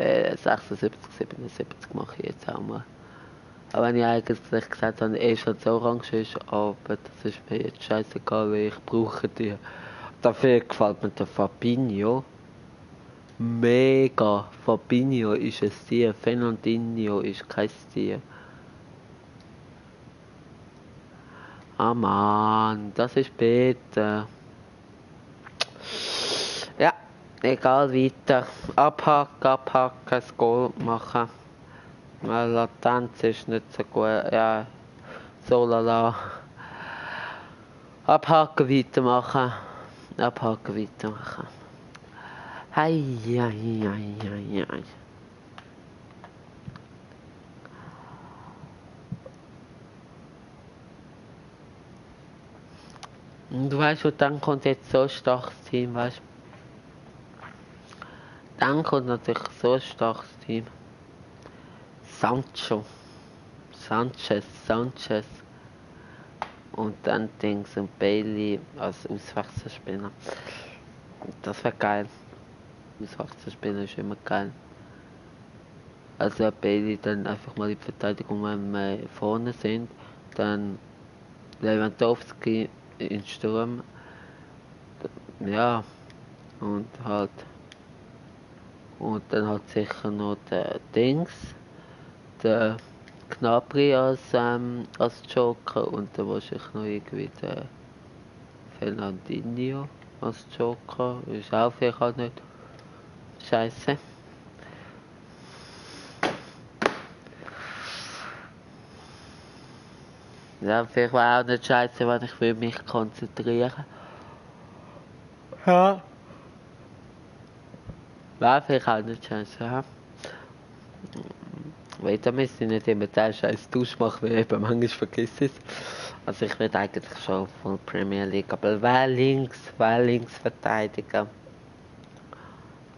76, 77 mache ich jetzt auch mal. Aber wenn ich eigentlich gesagt habe, erst als Orange ist, aber das ist mir jetzt scheißegal, weil ich brauche die. Dafür gefällt mir der Fabinho. Mega. Fabinho ist ein Tier. Fernandinho ist kein Tier. Ah Mann, das ist bitter. Ja, egal, weiter. Abhaken, das Goal machen. Weil Latenz ist nicht so gut. Ja, so lala. Abhaken, weitermachen. Abhaken, weitermachen. Hei, hei, hei, hei, hei. Und du weißt, und dann kommt jetzt so ein starkes Team, weißt du? Dann kommt natürlich so ein starkes Team. Sanchez. Und dann Dings und Bailey als Auswechselspieler. Das wäre geil. Auswechselspieler ist immer geil. Also Bailey dann einfach mal in die Verteidigung, wenn wir vorne sind. Dann Lewandowski in Sturm. Ja. Und dann halt sicher noch der Dings. Der Gnabry als Joker und dann wahrscheinlich noch irgendwie der Fernandinho als Joker. Ist auch vielleicht auch nicht scheiße. Ja, vielleicht wäre auch nicht scheiße, wenn ich mich konzentrieren. Ja. Wäre vielleicht auch nicht scheiße, ja. Weil da müsste ich nicht immer den scheiß Tausch machen, weil ich eben manchmal vergesse es. Also ich will eigentlich schon von Premier League, aber wer links verteidigen?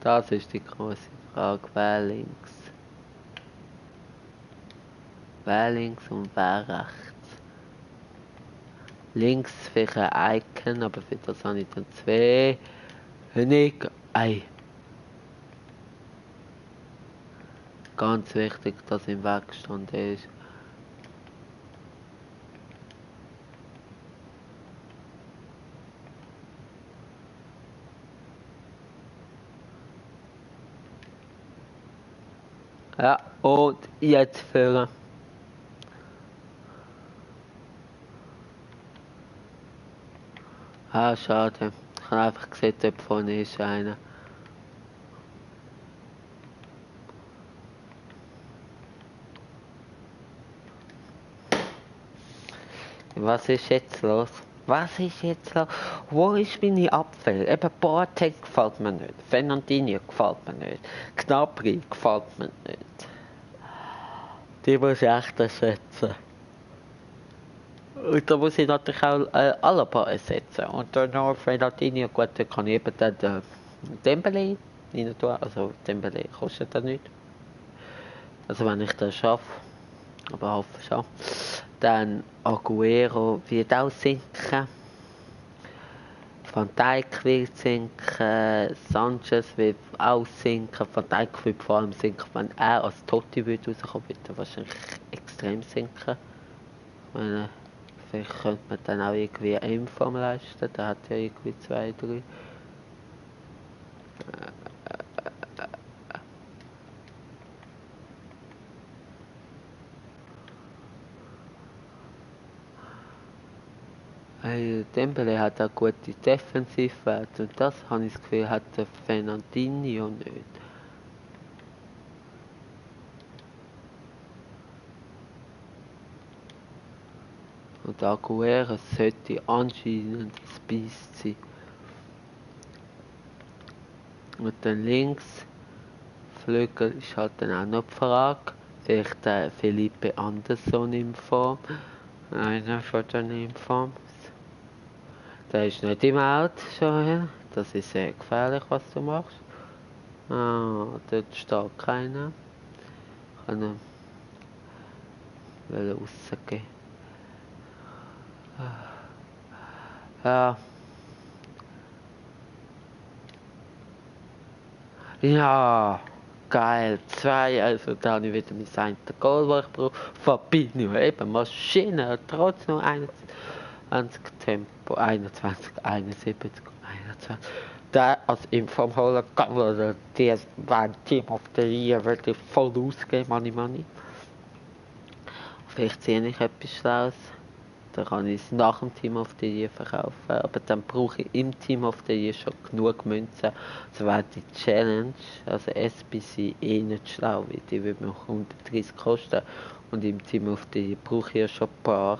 Das ist die große Frage, wer links? Wer links und wer rechts? Links vielleicht ein Icon, aber für das habe ich dann 2. Nicht ein. Ganz wichtig, dass im Wegstand ist. Ja, und jetzt führen. Ah, schade. Ich habe einfach gesehen, dort vorne ist einer. Was ist jetzt los? Was ist jetzt los? Wo ist meine Abwehr? Eben Boateng gefällt mir nicht. Fernandinho gefällt mir nicht. Gnabry gefällt mir nicht. Die muss ich echt ersetzen. Und da muss ich natürlich auch Alaba ersetzen. Und dann noch Fernandinho, gut, dann kann ich eben dann Dembele rein tun. Also Dembele kostet das nicht. Also wenn ich das schaffe. Aber hoffe schon. Dann Aguero wird auch sinken. Van Dijk wird sinken. Sanchez wird auch sinken. Van Dijk wird vor allem sinken, wenn er als Totti wird rauskommen, wird er wahrscheinlich extrem sinken. Ich meine, vielleicht könnte man dann auch irgendwie eine Impfung leisten. Der hat ja irgendwie 2, 3. Dembele hat auch gute Defensivwerte und das habe ich das Gefühl, hat der Fernandinho nicht. Und Aguero sollte anscheinend ein Biest sein. Und dann links, Flügel ist halt dann auch noch die Frage. Vielleicht der Felipe Anderson in Form. Einer von den in Form. Der ist nicht im Out schon. Das ist sehr gefährlich, was du machst. Ah, dort steht keiner. Kann er rausgehen. Ja. Ja. Geil. 2, also da habe ich wieder mein ein Goal, das ich brauche. Fabinho, eben Maschine, trotz noch 21 Tempo. 21, 71, 21. Der als Inform holen kann, oder der war Team of the Year, würde ich voll ausgeben, Money. Vielleicht sehe ich etwas Schlaues. Dann kann ich es nach dem Team of the Year verkaufen. Aber dann brauche ich im Team of the Year schon genug Münzen. So wäre die Challenge, also SBC, nicht schlau, weil die würde mir 130 kosten. Und im Team of the Year brauche ich ja schon ein paar.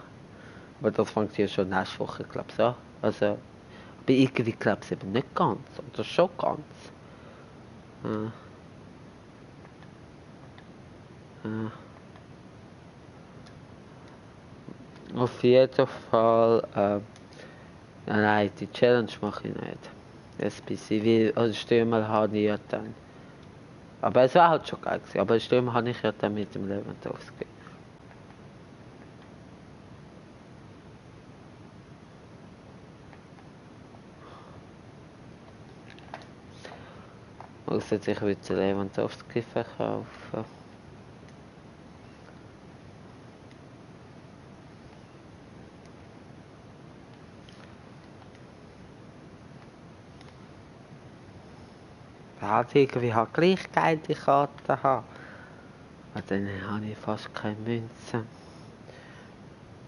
Aber das fängt ja schon nächste Woche, glaube ich, an. Also, aber irgendwie glaube ich es eben nicht ganz. Oder schon ganz. Ja. Ja. Auf jeden Fall, nein, die Challenge mache ich nicht. SBC, weil als Stürmer habe ich ja dann. Aber es war halt schon geil gewesen. Aber als Stürmer habe ich ja dann mit dem Lewandowski. Muss jetzt ich wieder Lewandowski verkaufen. Ja, irgendwie halt gleich geile Karten haben. Und dann habe ich fast keine Münzen.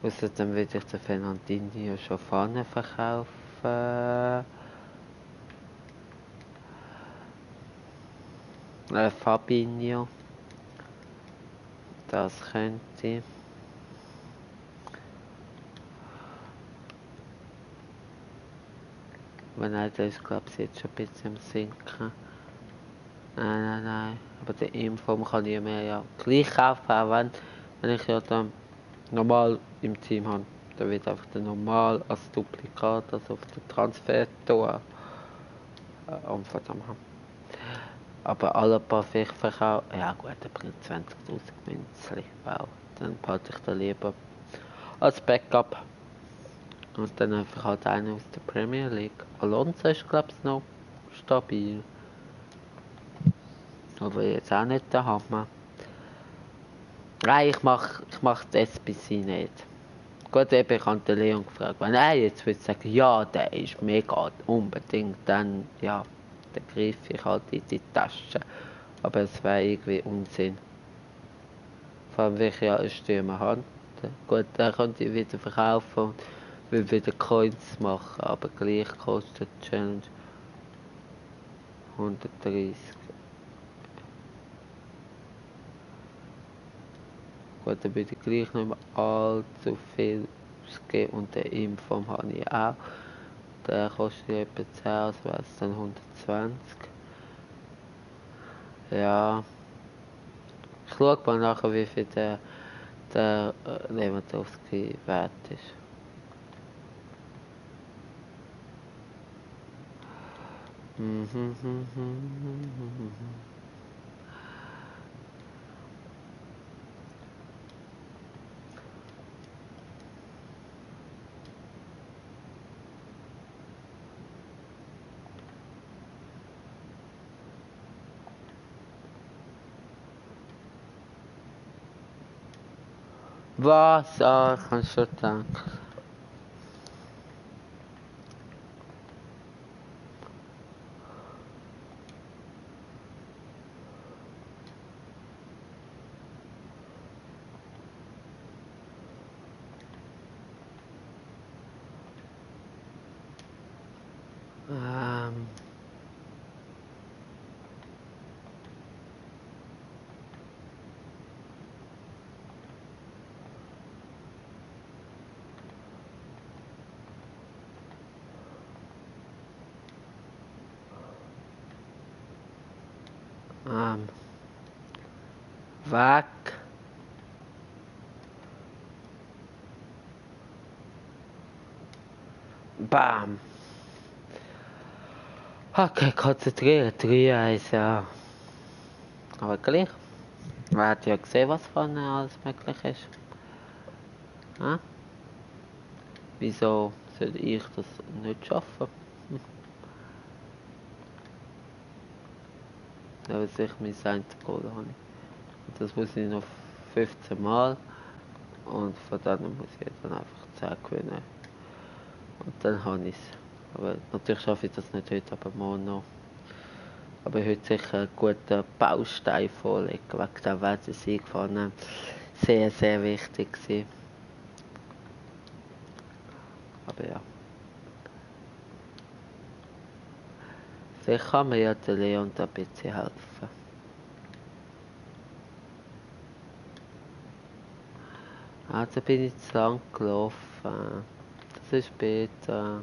Außerdem würde ich den Fernandinho schon vorne verkaufen. Fabinho. Das könnte. Aber nein, der ist glaube ich jetzt schon ein bisschen am Sinken. Nein. Aber den Inform kann ich mir ja gleich kaufen, auch wenn ich ja dann normal im Team habe. Dann wird einfach der normal als Duplikat, also auf den Transfer tun. Von dem haben. Aber alle paar vielleicht verkaufen. Ja gut, der bringt 20.000 Münzli. Wow, dann behalte ich den lieber als Backup. Und dann einfach halt einen aus der Premier League. Alonso ist glaube ich noch stabil. Aber jetzt auch nicht der Hammer. Nein, ich mach das SBC nicht. Gut, eben, ich habe den Leon gefragt, wenn er jetzt würde sagen, ja, der ist mega unbedingt, dann, ja, dann greife ich halt in die Tasche. Aber es wäre irgendwie Unsinn. Vor allem, weil ich ja einen Stürmer habe. Gut, den könnte ich wieder verkaufen und will wieder Coins machen, aber gleich kostet die Challenge 130. Gut, dann würde ich gleich nicht mehr allzu viel ausgeben und den Inform habe ich auch. Der kostet etwa 10, also wäre es dann 120. Ja. Ich schaue mal nachher, wie viel der Lewandowski wert ist. Was? Ah, ich kann schon denken. Bam. Weg. Bam. Okay, konzentrieren. 3-1, ja. Aber gleich. Man hat ja gesehen, was vorne alles möglich ist. Hm? Wieso sollte ich das nicht schaffen? Aber sicher mein einziges Goal habe ich. Und das muss ich noch 15 Mal. Und von dann muss ich dann einfach 10 gewinnen. Und dann habe ich es. Aber natürlich schaffe ich das nicht heute, aber morgen noch. Aber heute sicher einen guten Baustein vorlegen, wegen der Weltsieg vorne. Sehr, sehr wichtig gewesen. Aber ja. Vielleicht kann mir ja der Leon da ein bisschen helfen. Also bin ich zu lang gelaufen. Das ist später.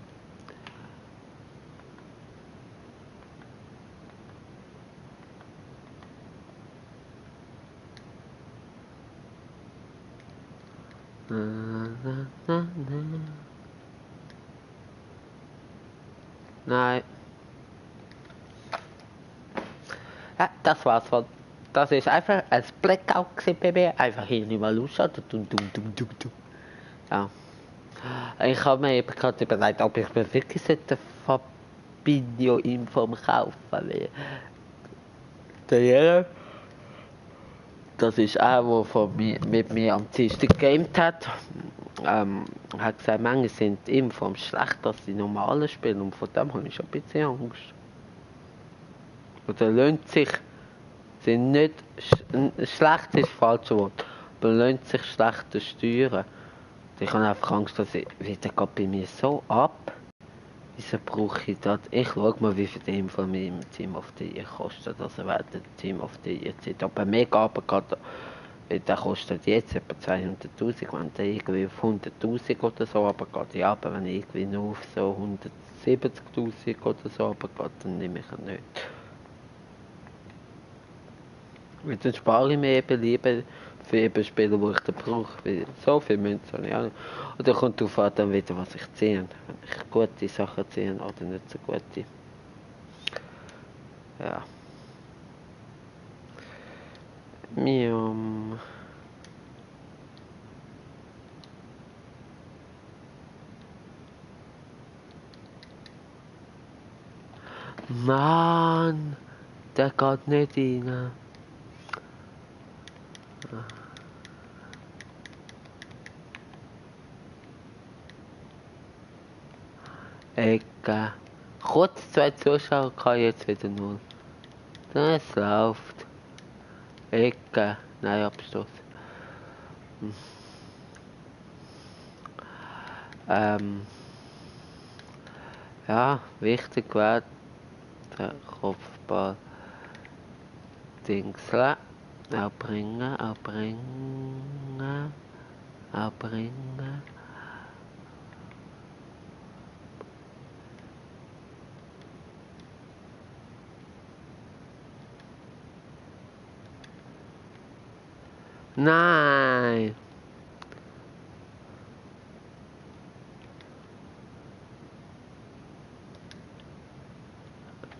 Nein. Ja, das war's von. Das ist einfach ein Blackout gewesen bei mir. Einfach hier nicht mal ausschalten. Ja. Ich habe mir eben gerade überlegt, ob ich mir wirklich Fabinho-Info kaufen will. Der das ist auch, der mit mir am Dienstag gegamet hat. Hat gesagt, manche sind Infos schlechter als die normalen Spiele und von dem habe ich schon ein bisschen Angst. Oder lohnt sich, sind nicht, schlecht ist das falsche Wort, aber lohnt sich schlechter steuern. Ich habe einfach Angst, dass ich wieder bei mir so ab. Wieso brauche ich das? Ich schaue mal, wie viel die Info im Team of the Year kostet. Also wer der Team of the Year zieht. Aber mega runtergeht, der kostet jetzt etwa 200'000. Wenn der irgendwie auf 100'000 oder so runtergeht, ja, aber wenn ich irgendwie nur auf so 170'000 oder so runtergeht, dann nehme ich ihn nicht. Und dann spare ich mir eben lieber für eben Spiele, die ich dann brauche. Weil so viel Münzen habe ich auch nicht. Und dann kommt darauf an, dann wieder, was ich ziehe. Wenn ich gute Sachen ziehe oder nicht so gute. Ja. Miam. Mann, der geht nicht rein. Ecke. Kurz 2 Zuschauer, kann jetzt wieder 0. Es läuft. Ecke. Nein, Abstoß. Ja, wichtig wäre der Kopfball. Dingsle. Auch bringen. Nein!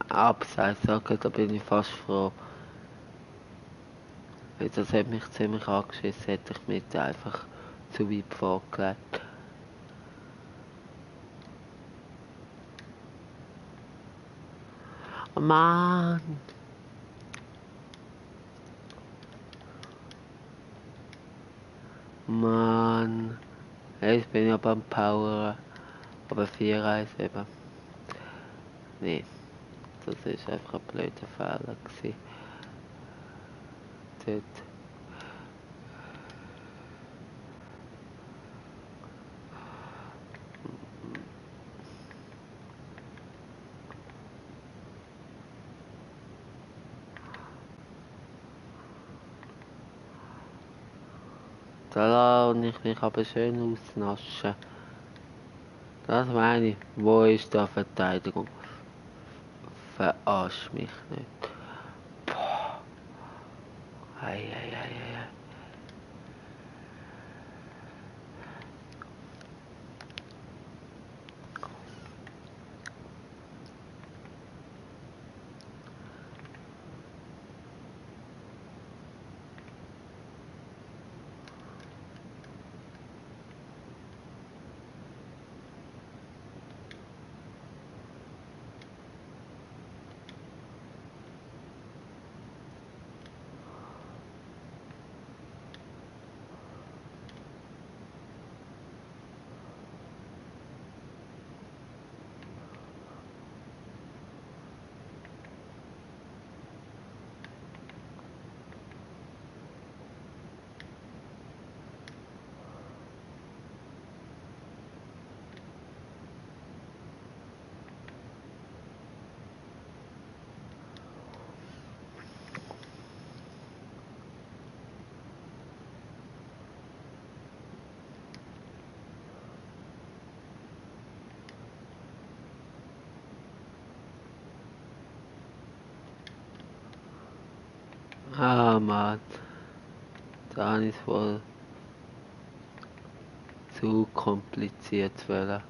Abseits, okay, da bin ich fast froh. Das hat mich ziemlich angeschissen, hätte ich mit einfach zu weit vorgelegt. Oh Mann! Mann! Jetzt bin ich aber am Poweren. Aber 4-1 eben. Nee, das ist einfach ein blöder Fehler gewesen. Dort. Da lasse ich mich aber schön ausnaschen. Das meine ich. Wo ist die Verteidigung? Verarsch mich nicht. Boah. Ei. Ah, Mann. Da habe ich es wohl zu kompliziert wollen.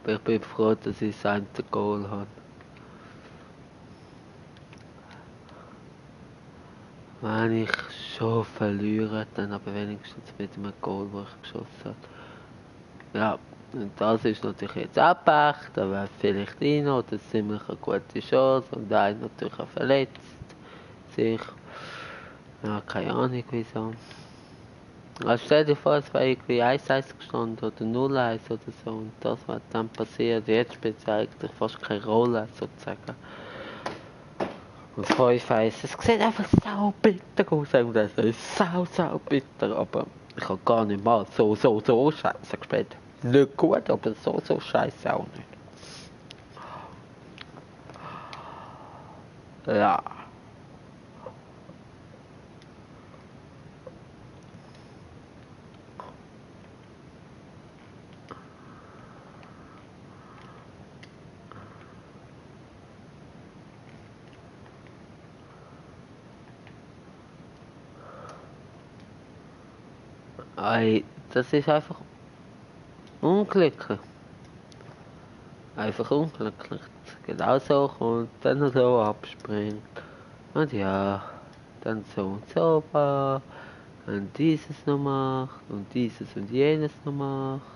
Aber ich bin froh, dass ich das eine Goal habe. Wenn ich schon verliere, dann aber wenigstens mit einem Goal, das ich geschossen habe. Ja, und das ist natürlich jetzt auch Pech, da wäre vielleicht rein oder ziemlich eine gute Chance und einer natürlich auch verletzt sich. Ja, keine Ahnung wieso. Also stell dir vor, es wäre irgendwie 1-1 gestanden oder 0-1 oder so und das, was dann passiert, jetzt spielt es eigentlich fast keine Rolle sozusagen. Und 5-1, es sieht einfach sau bitter aus, und das ist sau bitter, aber ich habe gar nicht mal so scheiße gespielt. Nicht gut, aber so scheiße auch nicht. Ja. Ey, das ist einfach unglücklich. Einfach unglücklich. Genau so kommt, dann so abspringt. Und ja, dann so und so war. Und dieses noch macht. Und dieses und jenes noch macht.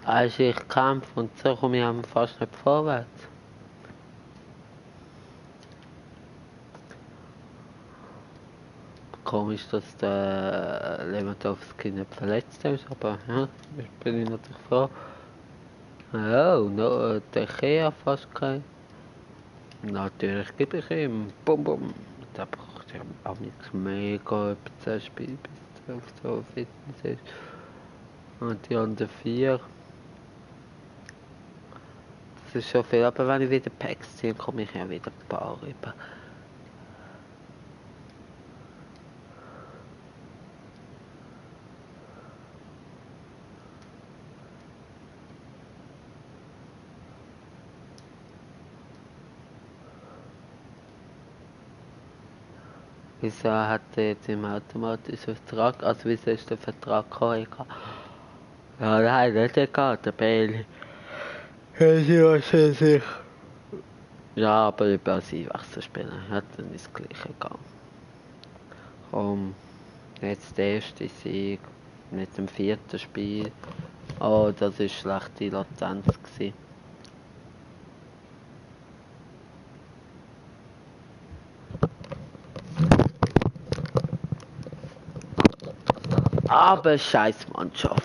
Also ich kämpfe und so komme ich fast nicht vorwärts. Komisch, dass der Lewandowski nicht verletzt ist, aber ja, bin ich natürlich froh. Oh, no, der Kea fast kein. Natürlich gebe ich ihm. Bum. Da braucht er auch nichts mega etwa 10 Spiele bis er auf so Fitness ist. Und die anderen 4. Das ist schon viel, aber wenn ich wieder Packs ziehe, komme ich ja wieder ein paar rüber. Wieso hat er jetzt im automatischen Vertrag, also wieso ist der Vertrag gekommen? Ja, nein, nicht egal, der Bailey. Ja, sie weiß sich. Ja, aber über sie Wechselspieler hat dann das Gleiche gegangen. Komm, jetzt der erste Sieg mit dem 4. Spiel. Oh, das war schlechte Latenz gewesen. Aber scheiß Mannschaft.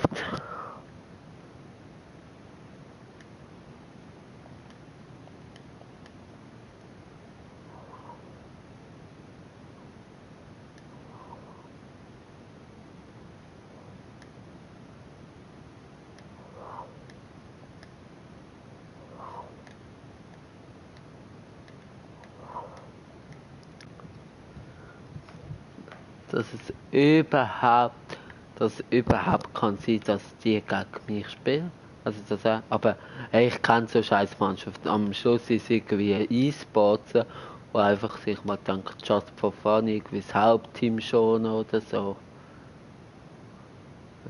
Dass es überhaupt kann sein, dass die gegen mich spielen. Also das auch, aber hey, ich kenne so scheiß Mannschaft. Am Schluss ist es irgendwie ein E-Sports, wo einfach sich mal denkt, just for fun, irgendwie das Hauptteam schon oder so.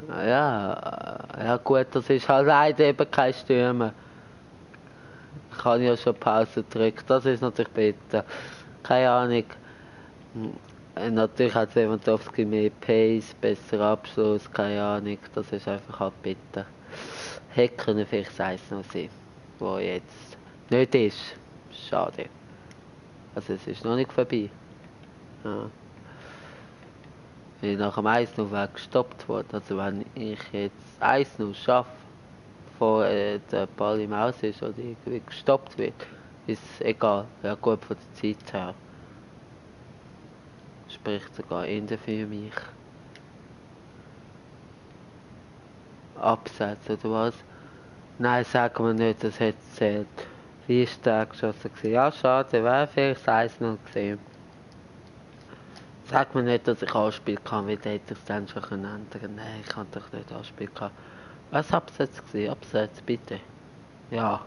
Ja gut, das ist halt leider eben kein Stürmer. Ich kann ja schon Pause drücken, das ist natürlich bitter. Keine Ahnung. Natürlich hat Lewandowski mehr Pace, besser Abschluss, keine Ahnung, das ist einfach halt bitter. Hätte können vielleicht eins noch sein, wo jetzt nicht ist. Schade. Also es ist noch nicht vorbei. Ja. Weil nach dem 1-0 wäre gestoppt worden. Also wenn ich jetzt 1-0 schaffe, bevor der Ball im Aus ist oder irgendwie gestoppt wird, ist egal. Ja gut von der Zeit her. Spricht sogar Ende für mich. Abseits oder was? Nein, sagen wir nicht, das hat zählt. Wie ist der geschossen gewesen? Ja, schade, wäre vielleicht 1-0 gesehen. Sag mir nicht, dass ich anspielen kann, weil dann hätte ich es dann schon ändern können. Nein, ich kann doch nicht anspielen können. Was Abseits gewesen? Abseits, bitte. Ja.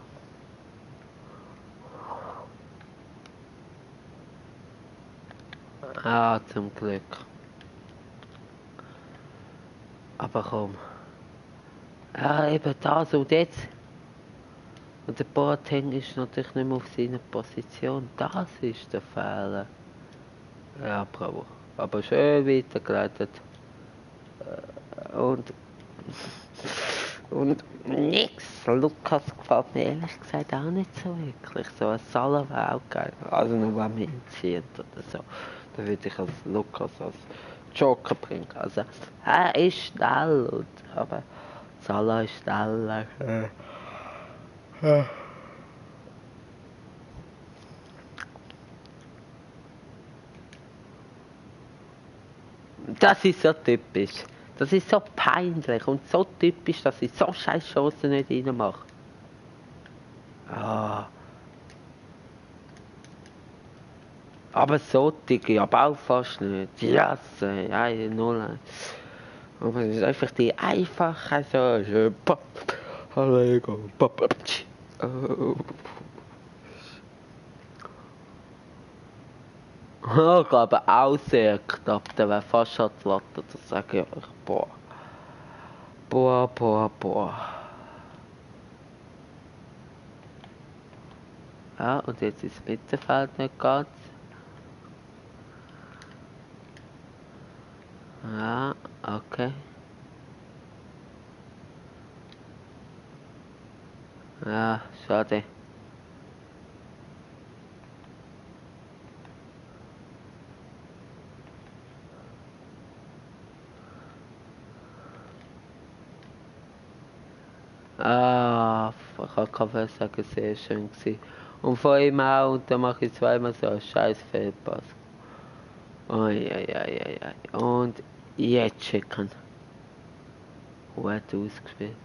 Ah, zum Glück. Aber komm. Ja, eben das und jetzt. Und der Boateng ist natürlich nicht mehr auf seiner Position. Das ist der Fehler. Ja, bravo. Aber schön weitergeleitet. Und, und nix. Lukas gefällt mir ehrlich gesagt auch nicht so wirklich. So ein Salah wäre auch geil. Also nur wenn wir ihn ziehen oder so. Dann würde ich als Lukas als Joker bringen. Also er ist schnell, aber Salah ist schneller. Das ist so typisch. Das ist so peinlich und so typisch, dass ich so scheiß Chancen nicht reinmache. Ah. Aber so dicke, aber auch fast nicht. Yes, ja, 0. Aber es ist einfach die einfache, so schön. Hallo, pop. Oh. Ich glaube auch sehr knapp, der wäre fast an die Latte, das sage ich euch. Boah. Boah. Ja, und jetzt ist das Mittelfeld nicht ganz. Ja, okay. Ja, schade. Ah, ich kann sagen, sehr schön gewesen. Und von ihm auch, und dann mache ich zweimal so einen scheiß Fehlpass. Ui. Und jetzt schicken. Gut ausgespielt.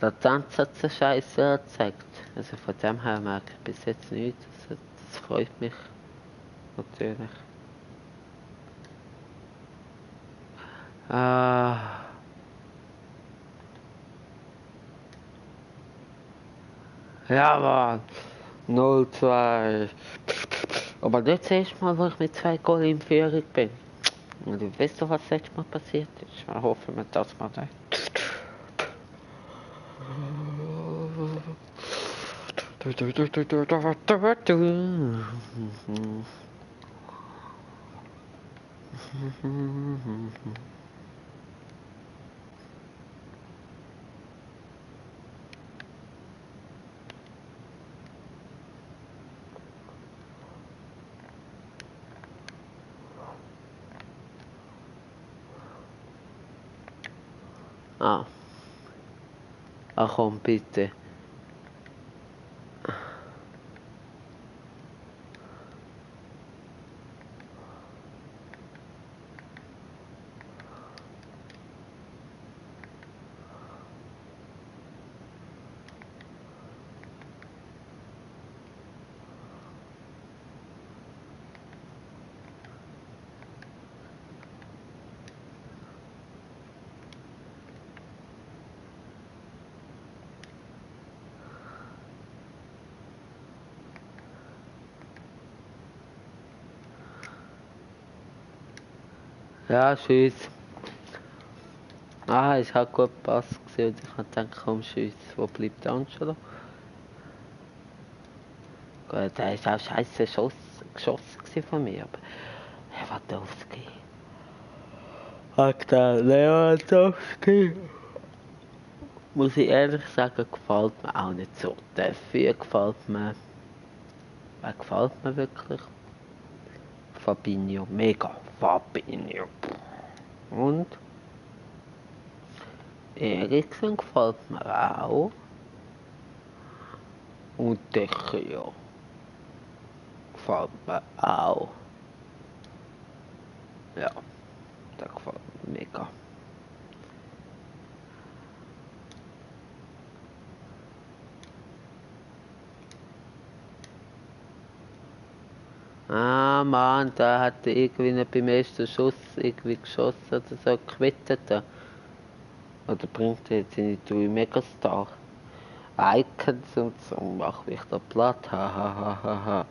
Latenz hat es scheiße angezeigt. Also von dem her merke ich bis jetzt nichts. Das freut mich natürlich. Ah. Ja, Mann. 0-2. Aber nicht das erste Mal, wo ich mit 2 Goal in Führung bin. Und du weißt doch, was das letzte Mal passiert ist. Wir hoffen wir das mal nicht. Ah. Ach komm, bitte. Ja, tschüss. Ah, ist halt gut gepasst gewesen. Ich habe gedacht, komm, tschüss. Wo bleibt Angelo? Gut, der ist auch scheiße geschossen von mir, aber Lewandowski. Der Lewandowski. Muss ich ehrlich sagen, gefällt mir auch nicht so. Der 4 gefällt mir. Wer gefällt mir wirklich? Fabinho, mega. Fabinho. Und Eriksen gefällt mir auch. Und Dechio gefällt mir auch. Ja, der gefällt mir mega. Ah Mann, da hat er irgendwie nicht beim ersten Schuss irgendwie geschossen oder so gequittet. Oder bringt er jetzt seine 3 Megastar Icons und so, mach mich da platt, ha.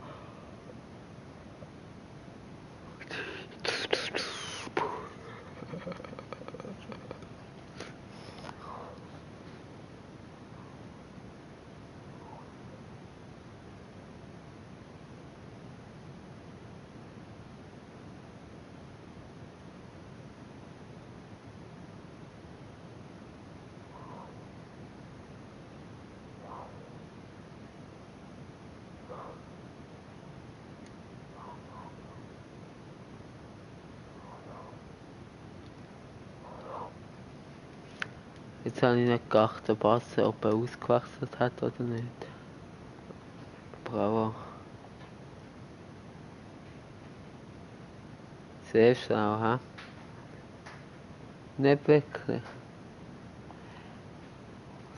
Jetzt habe ich nicht geachtet, ob er ausgewechselt hat oder nicht. Bravo. Sehr schlau, hä? Nicht wirklich.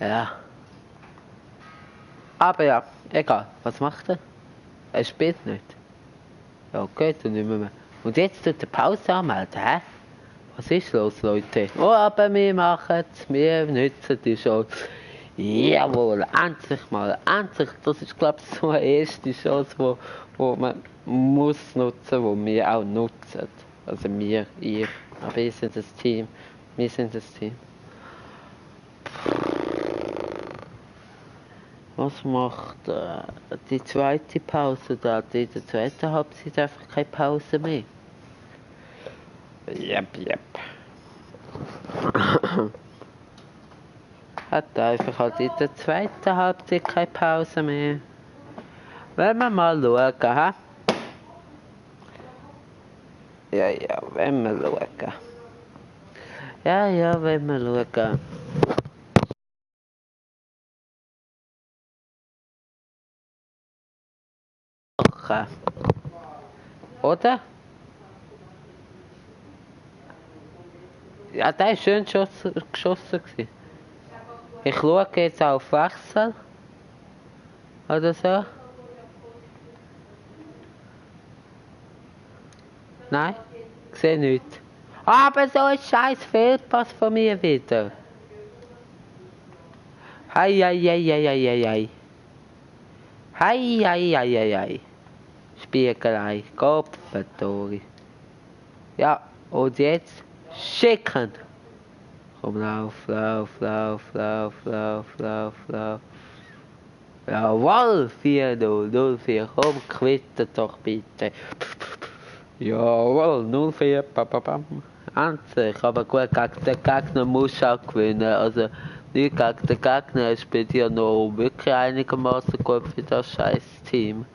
Ja. Aber ja, egal. Was macht er? Er spielt nicht. Ja, okay, dann nehmen wir mehr. Und jetzt tut er Pause anmelden, hä? Was ist los, Leute? Oh, aber wir machen es. Wir nützen die Chance. Jawohl, endlich. Das ist, glaube ich, so eine erste Chance, wo man muss nutzen, wo wir auch nutzen. Also wir, ihr. Aber wir sind das Team. Wir sind das Team. Was macht die zweite Pause da? In der zweiten Halbzeit einfach keine Pause mehr. Yep. Hat einfach halt in der zweiten Halbzeit keine Pause mehr. Wenn wir mal schauen, hä? Ja, wenn wir schauen. Ja, wenn wir schauen. Oder? Ja, der war schön geschossen. Ich schaue jetzt auf Wechsel. Oder so. Nein, ich sehe nichts. Aber so ein scheiß Fehlpass von mir wieder. Hei. Spiegelei, Kopfbetori. Ja, und jetzt schicken. Komm, lauf. Jawohl, 4-0, 0-4. Komm, quitte doch bitte. Jawohl, 0-4, papapam. Endlich, aber gut, gegen den Gegner musst du auch gewinnen. Also, nicht gegen den Gegner, er spielt ja noch wirklich einigermaßen gut für das scheiß Team.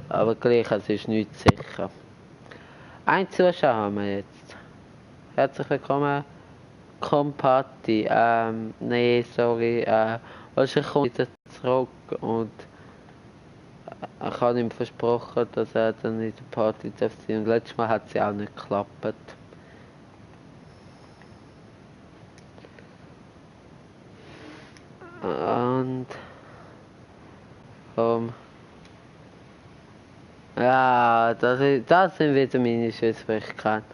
Aber gleich, es ist nicht sicher. Ein Zuschauer haben wir jetzt. Herzlich willkommen. komm Party, nee, sorry, weißt du, ich komme wieder zurück und ich habe ihm versprochen, dass er dann in der Party darf sein. Und letztes Mal hat sie auch nicht geklappt. Und ja, das sind wieder meine Schwierigkeiten.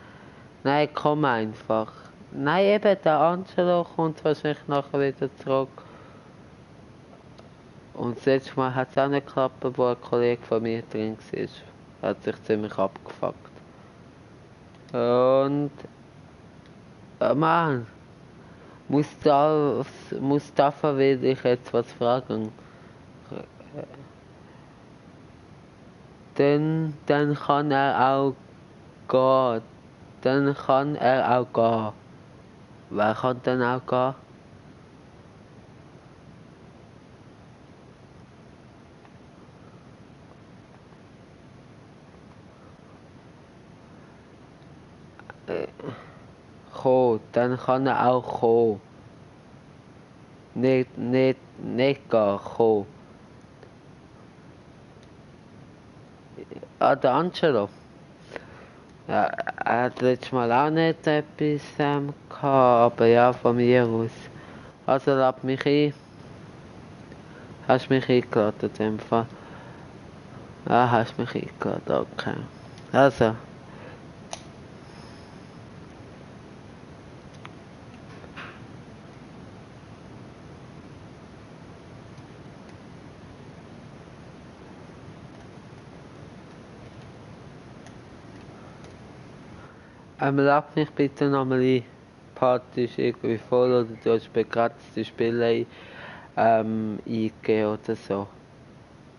Nein, komm einfach. Nein, eben, der Angelo kommt wahrscheinlich nachher wieder zurück. Und das letzte Mal hat es auch nicht geklappt, wo ein Kollege von mir drin war. Hat sich ziemlich abgefuckt. Und... Mann, Mustafa will ich jetzt was fragen. Dann kann er auch gehen. Dann kann er auch gehen. Wer kann dann auch gehen? Kommen. Dann kann er auch kommen. Nicht gehen, kommen. Ah, der Angelo. Ja, er hat letztes Mal auch nicht etwas gehabt, aber ja, von mir aus. Also lad mich ein. Hast mich eingeladen in dem Fall? Ja, hast mich eingeladen, okay. Also. Lad mich bitte nochmal ein. Die Party ist irgendwie voll oder du hast begrenzte Spiele eingegeben oder so.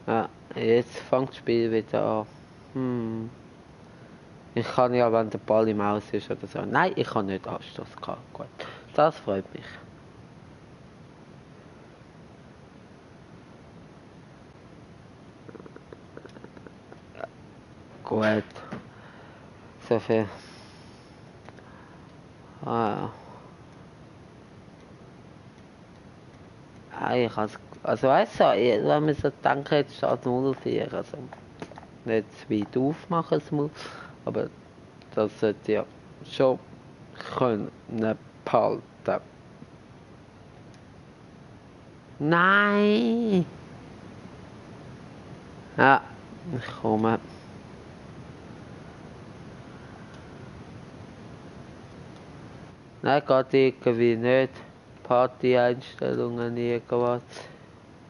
Ja, jetzt fängt das Spiel wieder an. Ich kann ja, wenn der Ball im Aus ist oder so. Nein, ich kann nicht Anstoß gehabt. Gut, das freut mich. Gut, so viel. Ah, ja. Also weißt du, wenn man so denkt, jetzt steht 0-4, also nicht zu weit aufmachen es muss, aber das sollte ja schon können behalten. Nein! Ja, ich komme. Nein, geht irgendwie nicht. Party-Einstellungen, irgendwas.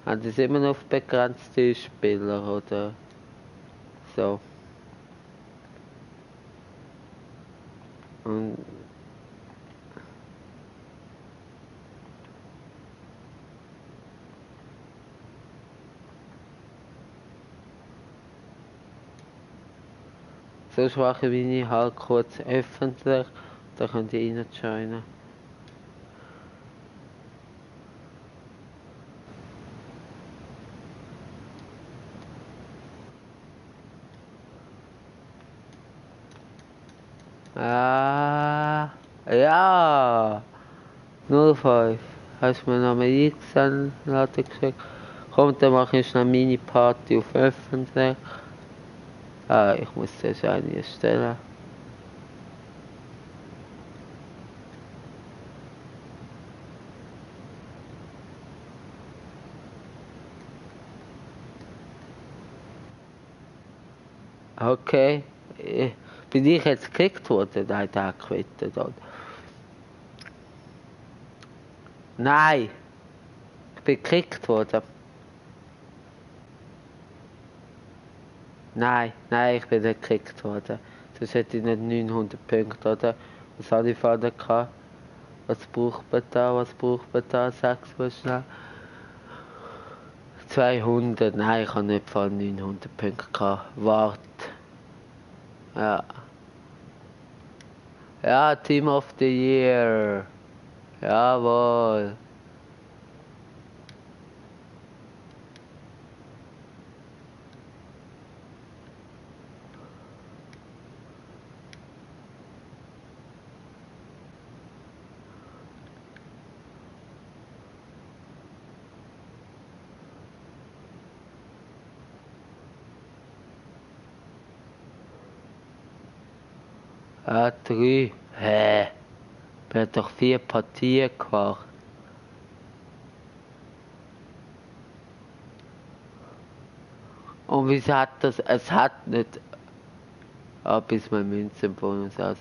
Haben die es immer noch auf begrenzte Spieler oder so? Und sonst mache ich meine halt kurz öffentlich, da könnt ihr reinjoinen. Ah, ja! 05. Hast du mir noch mal eingesendet geschickt? Komm, dann mache ich eine Mini-Party auf öffentlich. Ah, ich muss zuerst eine erstellen. Okay. Bin ich jetzt gekickt worden? Nein, der hat quittet. Nein! Ich bin gekickt worden. Nein, ich bin nicht gekickt worden. Sonst hätte ich nicht 900 Punkte, oder? Was habe ich vorher gehabt? Was braucht man da? Sag's mal schnell. 200, nein, ich habe nicht voll 900 Punkte gehabt. Warte. Ja. Ja, Team of the Year. Jawohl. 3. Hä? Wir haben doch 4 Partien gemacht. Und wieso hat das? Es hat nicht. Bis mein Münzenbonus aus.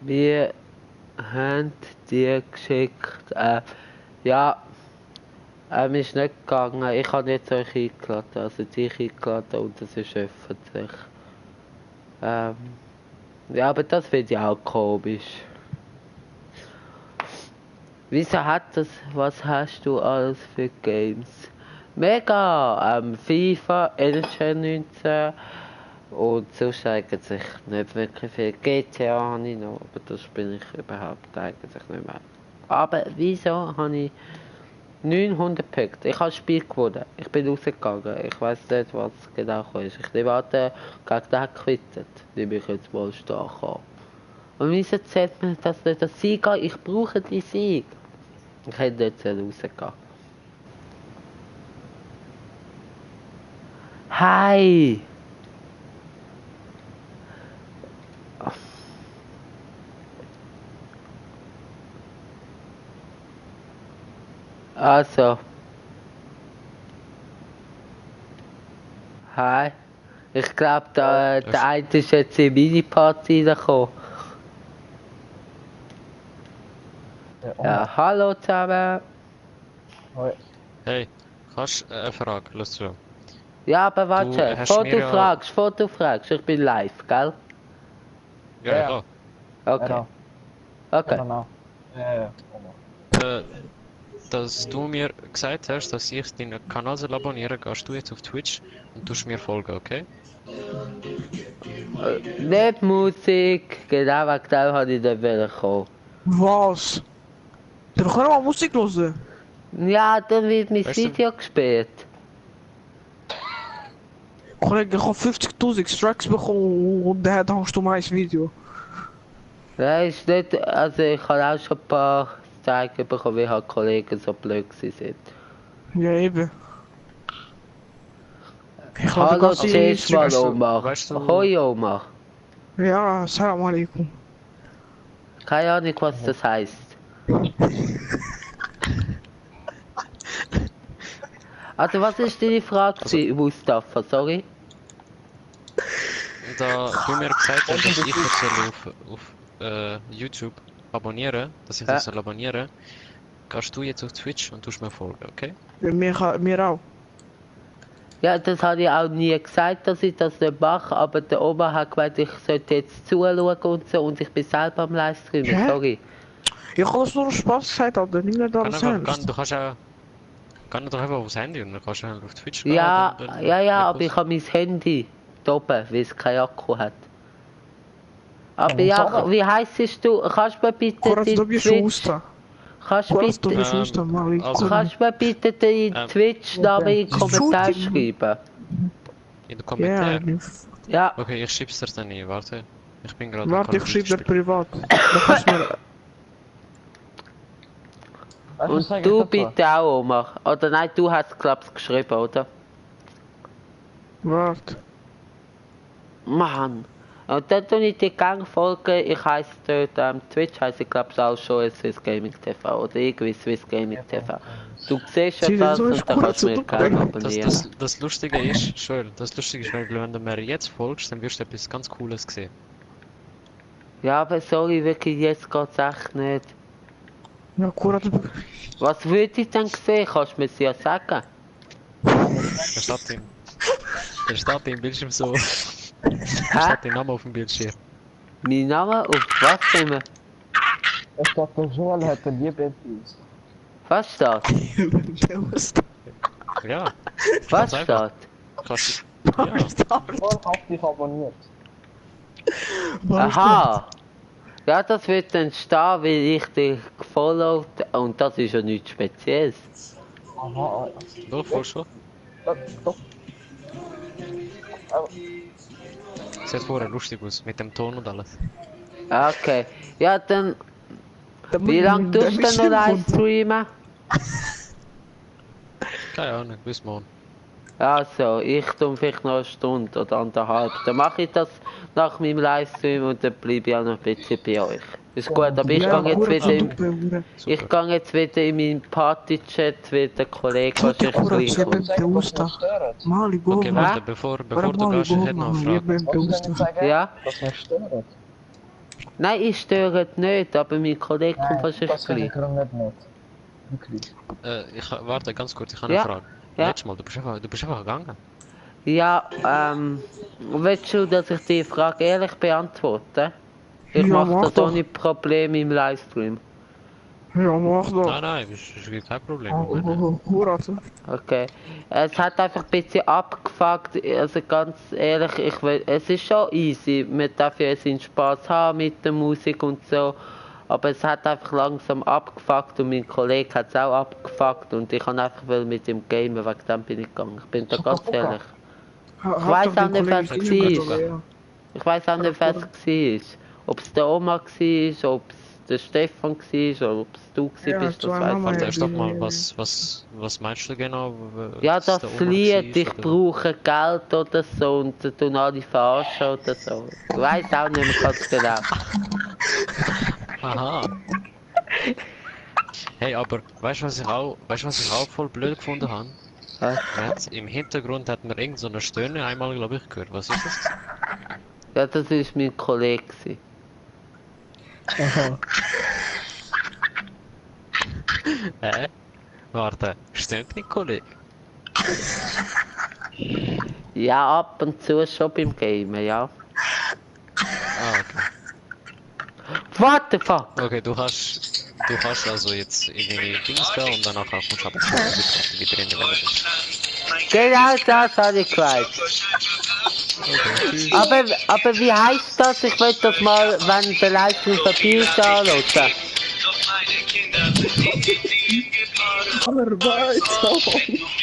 Wir haben dir geschickt. Ja, ist nicht gegangen. Ich habe jetzt euch eingeladen, also dich eingeladen und das ist öffentlich. Ja, aber das wird ja auch komisch. Wieso hat das, was hast du alles für Games? Mega! FIFA, NHL 19 und sonst eigentlich nicht wirklich viel. GTA habe ich noch, aber das spiele ich überhaupt eigentlich nicht mehr. Aber wieso habe ich 900 Punkte? Ich habe das Spiel gewonnen. Ich bin rausgegangen. Ich weiß nicht, was genau ist. Ich nehme an, gegen den quittet. Nehme ich jetzt mal stark an. Und wieso zählt mir das nicht als Sieg an? Ich brauche die Sieg. Ich hätte jetzt rausgehen. Hi! Also. Hi. Ich glaube, der eine ist jetzt in meine Party reingekommen. Ja, hallo zusammen. Hoi. Hey, kannst du eine Frage? Lass zu. Ja, aber warte, hast mir ja- bevor du fragst, ich bin live, gell? Ja, Ja. klar. Okay, Genau. okay. Genau. Ja. Dass du mir gesagt hast, dass ich deinen Kanal soll abonnieren, gehst du jetzt auf Twitch und tust mir folgen, okay? Nicht Musik, genau wegen dem habe ich nicht kommen. Was? Der kann auch mal Musik hören. Ja, dann wird mein Weißt du- Video gespielt. Kollege, ich habe 50.000 Strikes bekommen und dann hast du mein Video. Ja, ist nicht, also ich habe auch schon ein paar Zeichen bekommen, wie halt Kollegen so blöd sind. Ja, eben. Ich habe Hallo, ganze zuerst mal Instagram- Omar. weißt du- Hoi Omar. Ja, salam alaikum. Keine Ahnung, was das heisst. Also was ist deine Frage, Mustafa? Sorry? Da du mir gesagt hast, dass ich das soll auf YouTube abonnieren, dass ich das Ja. soll abonnieren, gehst du jetzt auf Twitch und tust mir folgen, okay? Mir auch. Ja, das habe ich auch nie gesagt, dass ich das nicht mache, aber der Oma hat gemeint, ich sollte jetzt zuschauen und so und ich bin selber am Livestreamen, Hä? sorry. Ich habe das nur Spaß gesagt, Alter. Nimm nicht alles ernst. Du kannst auch... Geh doch einfach aufs Handy und dann kannst du auf Twitch gehen. Ja, dann ja, aber mit ich habe mein Handy da oben, weil es keinen Akku hat. Aber Ja, ja, aber- wie heisst du, kannst du mir bitte Kurac die dobiješ Twitch, usta. kannst du Kurac bitte, dobiješ usta, mali. also- kannst du mir bitte den Twitch-Namen in den Kommentar Shooting. schreiben? in den Ja, Kommentaren. Ja, Okay, ich schieb's dir dann ein, warte. Ich bin gerade... warte, ich schreib dir privat. Da kannst du mir... Weißt und was sag ich du dazu? bitte auch, Omar. Oder nein, du hast glaube ich geschrieben, oder? Warte. Mann, Und dann tue ich die Gang folgen. Ich heiße dort, Twitch heiße ich glaube auch schon Swiss Gaming TV oder irgendwie Swiss Gaming TV. Du siehst ja Sie das sind so und dann kannst du mir gut, gerne oder? abonnieren. Das Lustige ist, Joel, das Lustige ist, wenn du mir jetzt folgst, dann wirst du etwas ganz Cooles sehen. Ja, aber sorry, wirklich, jetzt geht's echt nicht. Ja, Kurat. Was würde ich denn sehen? Kannst du mir das ja sagen? Der steht im Bildschirm so. Da Hä? steht dein Name auf dem Bildschirm. Mein Name? Auf was immer? Es steht der Joel hat eine Liebe Pilz. Was steht? Ja, Was Ganz einfach. steht? kannst du. Ja, Joel hat dich abonniert. Aha! Ja, das wird dann stehen, weil ich dich gefollowt und das ist ja nichts Spezielles. Aha, doch, voll schon. doch. Sieht vorher lustig aus, mit dem Ton und alles. Okay. Ja, dann, wie lange tust du denn noch live streamen? Keine Ahnung, bis morgen. Also, ich tue vielleicht noch eine Stunde oder anderthalb. Dann mache ich das nach meinem Livestream und dann bleibe ich auch noch ein bisschen bei euch. Ist gut, aber ich gehe jetzt wieder in meinen Party-Chat, weil der Kollege wahrscheinlich gleich kommt. Mali, go. Okay, warte, bevor du gehst, ich hätte noch eine Frage. Ja? Das mich stört. Nein, ich störe nicht, aber mein Kollege kommt wahrscheinlich das kann ich gleich. nicht. Wirklich. Warte ganz kurz, ich habe Ja, eine Frage. ja. Letztes Mal, du bist einfach gegangen. Ja, willst du, dass ich die Frage ehrlich beantworte? Ich Ja, mache mach das doch. ohne Probleme im Livestream. Ja, mach doch. Nein, ist kein Problem. Kurat. Okay. Es hat einfach ein bisschen abgefuckt, also ganz ehrlich, es ist schon easy, man darf ja seinen Spaß haben mit der Musik und so, aber es hat einfach langsam abgefuckt und mein Kollege hat es auch abgefuckt und ich kann einfach mit dem gamen, wegen dem bin ich gegangen. Ich bin da ganz ehrlich. Ich weiß auch nicht, was es war. Ich weiß auch nicht, wer es war. Ob es der Oma war, ob es der Stefan war oder ob es du Ja, bist, das zwei weiß Mama, ich Warte, nicht. erst doch mal, was meinst du genau? Ja, dass das der Oma Lied, war, ich oder? brauche Geld oder so und sie tun alle verarschen oder so. Ich weiß auch nicht mehr ganz genau. Aha. Hey, aber weißt du, was ich auch voll blöd gefunden habe? Im Hintergrund hat man irgend so eine Stöhne einmal, glaube ich, gehört. Was ist das? Ja, das war mein Kollege. Aha. Warte, stimmt nicht, Kollege? Ja, ab und zu schon beim Gamen, ja. Ah, okay. What the fuck? Okay, du kannst also jetzt in deine Dings gehen und danach kommst du aber wieder in die Welt. Genau das habe ich gewusst. Aber wie heißt das? Ich will das mal, wenn der Livestream vorbei ist, anschauen.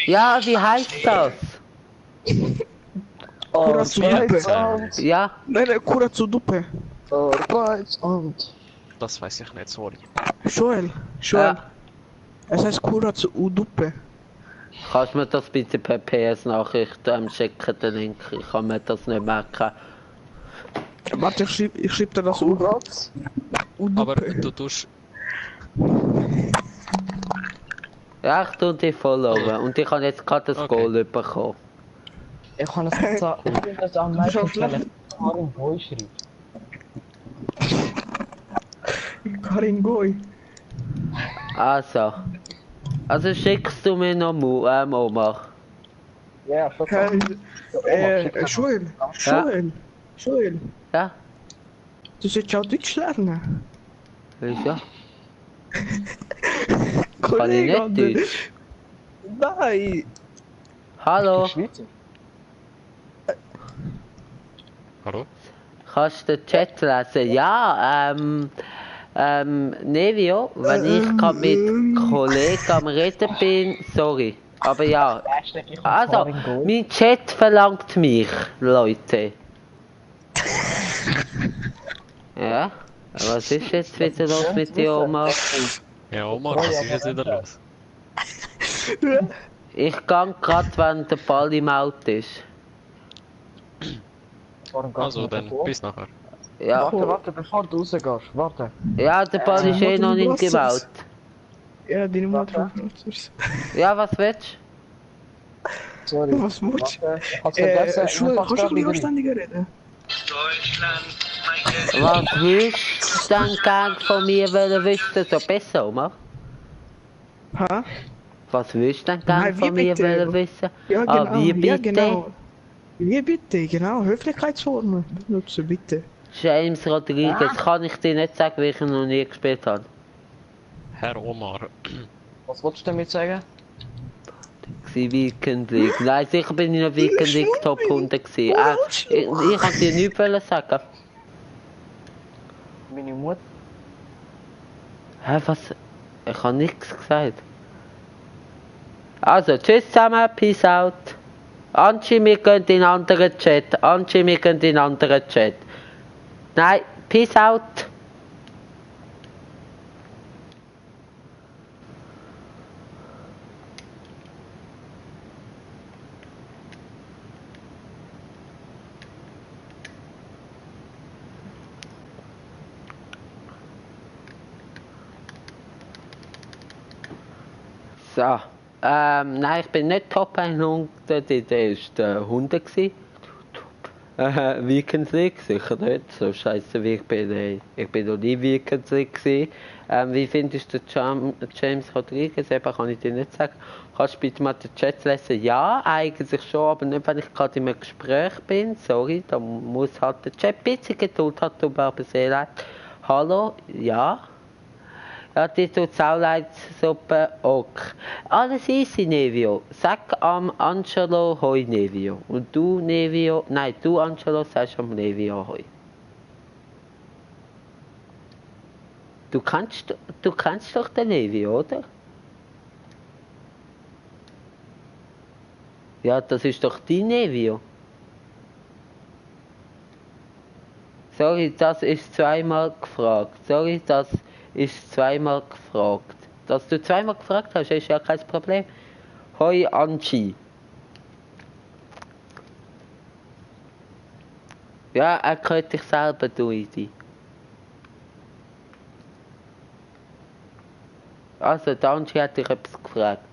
Ja, wie heißt das? Kurat zu Dupe. Ja, Nein, Kurat zu Dupe. Arbeitsamt. Das weiß ich nicht, sorry. Joel. ja. Es heißt Kurat zu Dupe. Kannst du mir das bitte per PS-Nachricht schicken, den Link? Ich kann mir das nicht merken. Warte, ich schreib dir das auf. Kurat. Aber Udupe. du tust... Ja, ich tue dich followen und ich habe jetzt gerade das Okay. Goal bekommen. Ich kann es nicht sagen. Ich finde das am meisten schaust wenn Karin Boy schreibt. Karin Goy. Also schickst du mir noch Omar? Ja, schon Hey, klar. Joel. Ja? Du sollst auch Deutsch lernen. Wieso? Kann ich nicht Deutsch? Nein. Hallo? Schweizer. Hallo? Kannst du den Chat lesen? Ja, Nevio, wenn ich gerade mit Kollegen am Reden bin, sorry. Aber ja, Hashtag ich also, Karin Boy. mein Chat verlangt mich, Leute. Ja, was ist jetzt wieder los mit dir, Oma? Ja, Omar, was ist jetzt wieder los? Ich gang grad, wenn der Ball im Auto ist. fahren gar Also nicht dann, davor. bis nachher. Ja, Warte, bevor du rausgehst. Warte. ja, der Ball ist eh noch nicht gebaut. Ja, deine Mutter Warte. braucht. Ja, was willst Sorry. Was machst Warte, ich hab's vergessen. Schuhe, kannst du ein bisschen anständiger reden? du? Was willst du denn gern von mir wissen, so besser, Omar? Hä? Was willst du denn gern Nein, wie von mir bitte? wissen? Ja, Ah, genau. wie bitte? Ja, genau. Wie bitte? Genau, Höflichkeitsformen benutzen, bitte. James Rodriguez, kann ich dir nicht sagen, wie ich ihn noch nie gespielt habe. Herr Omar. Was wolltest du damit sagen? Weekend League. Nein, sicher bin ich noch Weekend League Top 100 gewesen. Ich kann dir nichts sagen. Meine Mutter. Hä, was? Ich habe nichts gesagt. Also, tschüss zusammen, peace out. Anchi, wir gehen in einen anderen Chat. Anchi, wir gehen in einen anderen Chat. Nein, peace out. So, nein, ich bin nicht Top 100 in der ersten 100 gewesen. Weekend League, sicher nicht, so scheiße wie ich bin noch nie Weekend League gewesen. Wie findest du James Rodriguez? Eben kann ich dir nicht sagen. Kannst du bitte mal den Chat lesen? Ja, eigentlich schon, aber nicht, wenn ich gerade in einem Gespräch bin. Sorry, da muss halt der Chat ein bisschen Geduld haben, tut mir aber sehr leid. Hallo, ja. Ja, dir tut's auch leid, Suppe, ok. Alles easy, Nevio. Sag am Angelo Hoi, Nevio. Und du, Nevio, nein, du, Angelo, sagst am Nevio Hoi. Du kennst doch den Nevio, oder? Ja, das ist doch dein Nevio. Sorry, das ist zweimal gefragt. Sorry, das ist zweimal gefragt. Dass du zweimal gefragt hast, ist ja kein Problem. Hoi Anchi. Ja, er gehört dich selber, du Easy. Also, der Anchi hat dich etwas gefragt.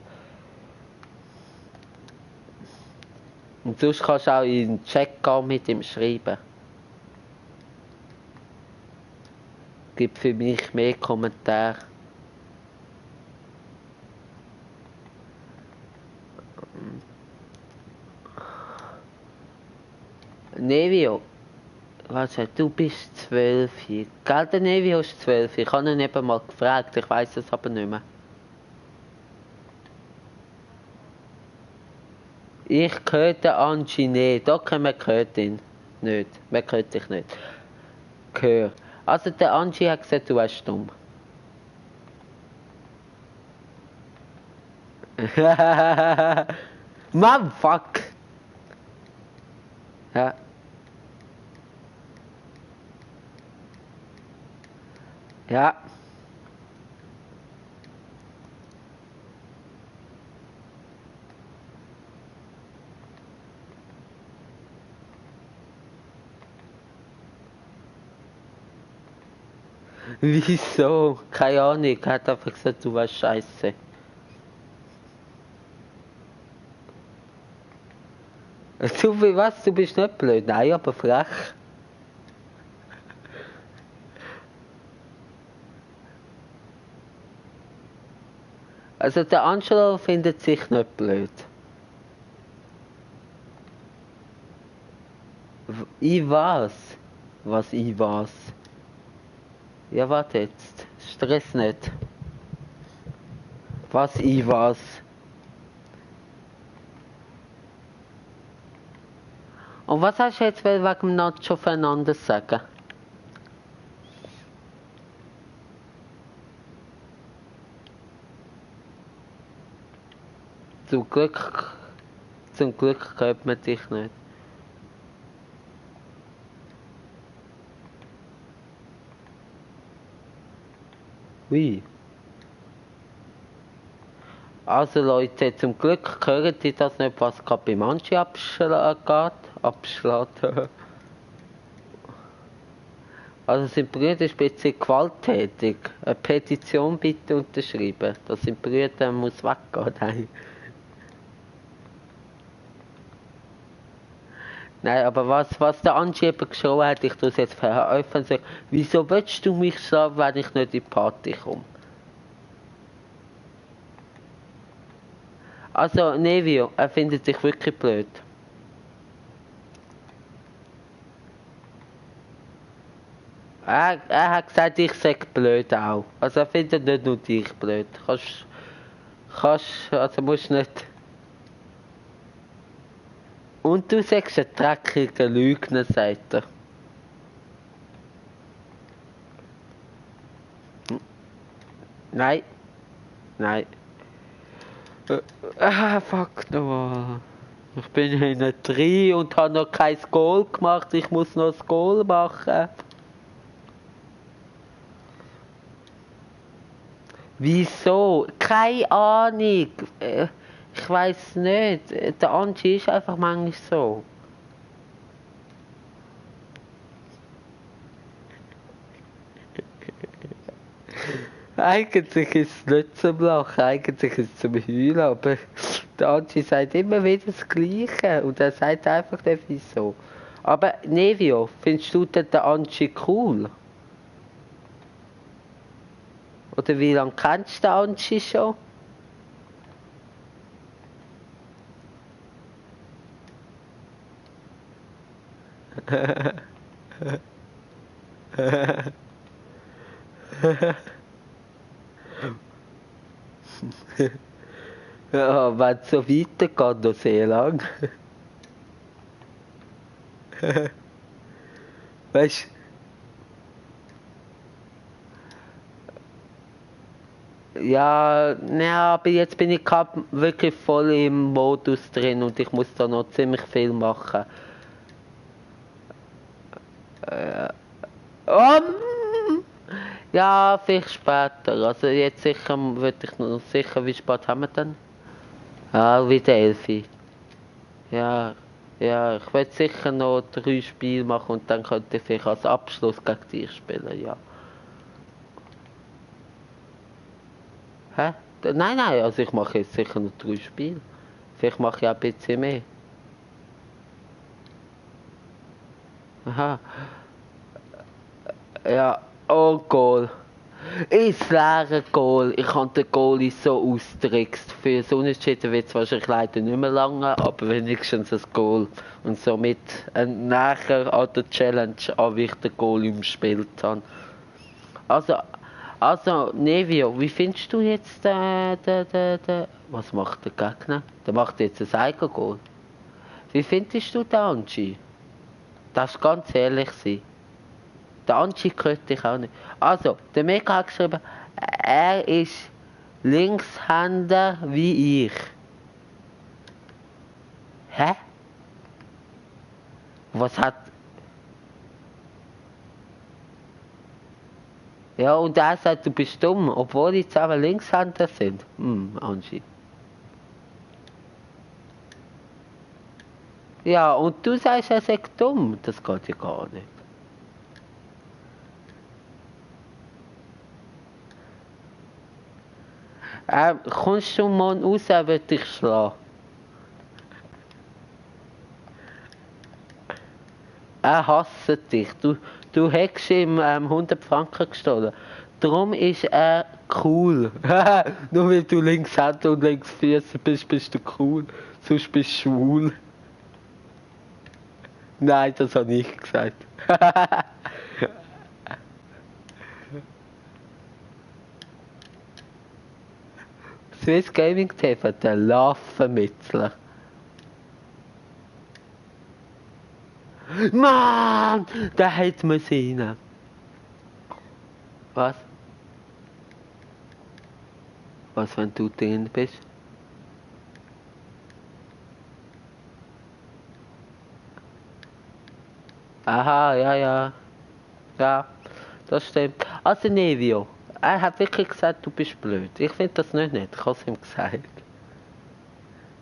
Und sonst kannst du auch in den Chat gehen mit ihm schreiben. Gibt für mich mehr Kommentare. Nevio, warte, du bist 12. Gell, der Nevio ist 12. Ich habe ihn eben mal gefragt, ich weiß es aber nicht mehr. Ich höre den Anchi nicht. Okay, man hört ihn nicht. Man hört dich nicht. Hör. Also der Anchi hat gesagt, du bist dumm. Mann, fuck! Ja. Ja. Wieso? Keine Ahnung, er hat einfach gesagt, du warst scheiße. Du, wie was? Du bist nicht blöd, nein, aber frech. Also der Angelo findet sich nicht blöd. Ich was? Was ich was? Ja, warte jetzt. Stress nicht. Was ich was? Und was hast du jetzt wegen dem Nacho Fernandes sagen? Zum Glück hört man dich nicht. Ui. Also Leute, zum Glück hören die das nicht, was gerade beim Manchi abschlägt. Also sein Bruder ist ein bisschen gewalttätig. Eine Petition bitte unterschreiben, dass sein Bruder muss weggehen. Nein. Nein, aber was der Anschieber geschrieben hat, ich tue es jetzt veröffentlichen und sagen, wieso willst du mich schlagen, wenn ich nicht in die Party komme? Also, Nevio, er findet sich wirklich blöd. Er hat gesagt, ich sag blöd auch. Also er findet nicht nur dich blöd. Also musst nicht. Und du sagst ein dreckiger Lügner, sagt er. Nein. Nein. Fuck no. Ich bin hinten drin und habe noch kein Goal gemacht. Ich muss noch das Goal machen. Wieso? Keine Ahnung. Ich weiß nicht. Der Angie ist einfach manchmal so. Eigentlich ist es nicht zum Lachen, eigentlich ist es zum Heulen, aber der Angie sagt immer wieder das Gleiche und er sagt einfach nicht wieso. Aber Nevio, findest du den Angie cool? Oder wie lange kennst du den Angie schon? Ja, wenn es so weitergeht, noch sehr lang. Weißt du? Ja, aber jetzt bin ich gerade wirklich voll im Modus drin und ich muss da noch ziemlich viel machen. Ja, vielleicht später. Also jetzt sicher würde ich noch sicher, wie spät haben wir dann? Ja, wieder 11. Ja, ich werde sicher noch 3 Spiele machen und dann könnte ich vielleicht als Abschluss gegen dich spielen, ja. Hä? Nein, also ich mache jetzt sicher noch 3 Spiele. Vielleicht mache ich auch ein bisschen mehr. Aha. Ja, oh Goal. Ins leere Goal. Ich habe den Goalie so austrickst. Für das Unentschieden wird es wahrscheinlich leider nicht mehr lange, aber wenigstens ein Goal. Und somit nachher an der Challenge an, wie ich den Goalie gespielt habe. Also, Nevio, wie findest du jetzt was macht der Gegner? Der macht jetzt ein Eigengoal. Wie findest du den Angie? Darfst ganz ehrlich sein. Der Angie könnte ich auch nicht. Also, der Mega hat geschrieben, er ist Linkshänder wie ich. Hä? Was hat... Ja, und er sagt, du bist dumm, obwohl die zusammen Linkshänder sind. Angie. Ja, und du sagst, er sei dumm. Das geht ja gar nicht. Kommst du morgen raus, er wird dich schlagen. Er hasst dich. Du hättest ihm 100 Franken gestohlen. Darum ist er cool. Nur weil du Linkshänder und Linksfüßer bist, bist du cool. Sonst bist du schwul. Nein, das habe ich gesagt. Swiss Gaming TV, der Love-Vermittler. Mann, da hätte man sehen. Was? Was, wenn du drin bist? Aha, ja. Ja, das stimmt. Also Nevio, er hat wirklich gesagt, du bist blöd. Ich finde das nicht nett, ich habe es ihm gesagt.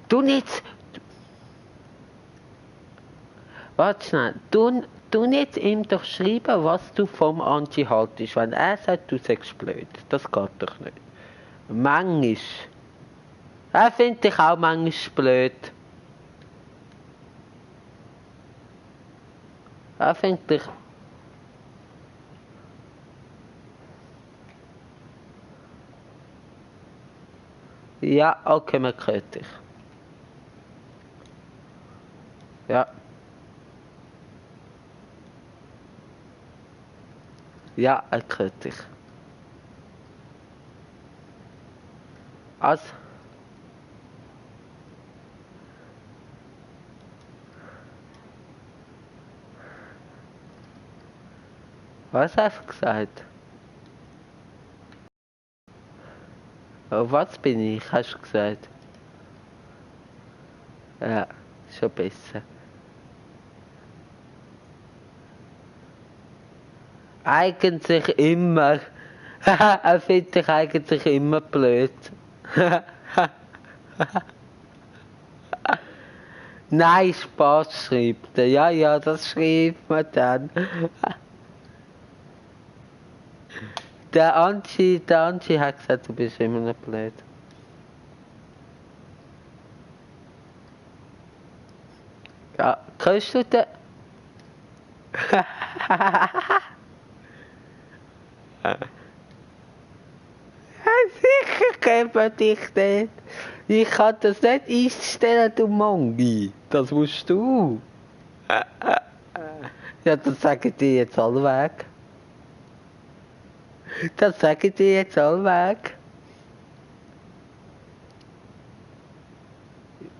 Du nicht... Warte schnell, Du nicht ihm doch schreiben, was du vom Anti haltest, wenn er sagt, du sagst blöd. Das geht doch nicht. Manchmal. Er findet dich auch manchmal blöd. Er findet dich... Ja, okay, man hört dich. Ja. Ja, er hört dich. Also. Was hast du gesagt? Oh, was bin ich, hast du gesagt? Ja, schon besser. Eigentlich immer. Er findet dich eigentlich immer blöd. Nein, Spaß schreibt er. Ja, ja, das schreibt man dann. Der Anchi hat gesagt, du bist immer noch blöd. Ja, kannst du den... Sicher geben dich nicht. Ich kann das nicht einstellen, du Mongi. Das musst du. Ja, das sagen die jetzt alle weg. Das sagen die jetzt alle weg.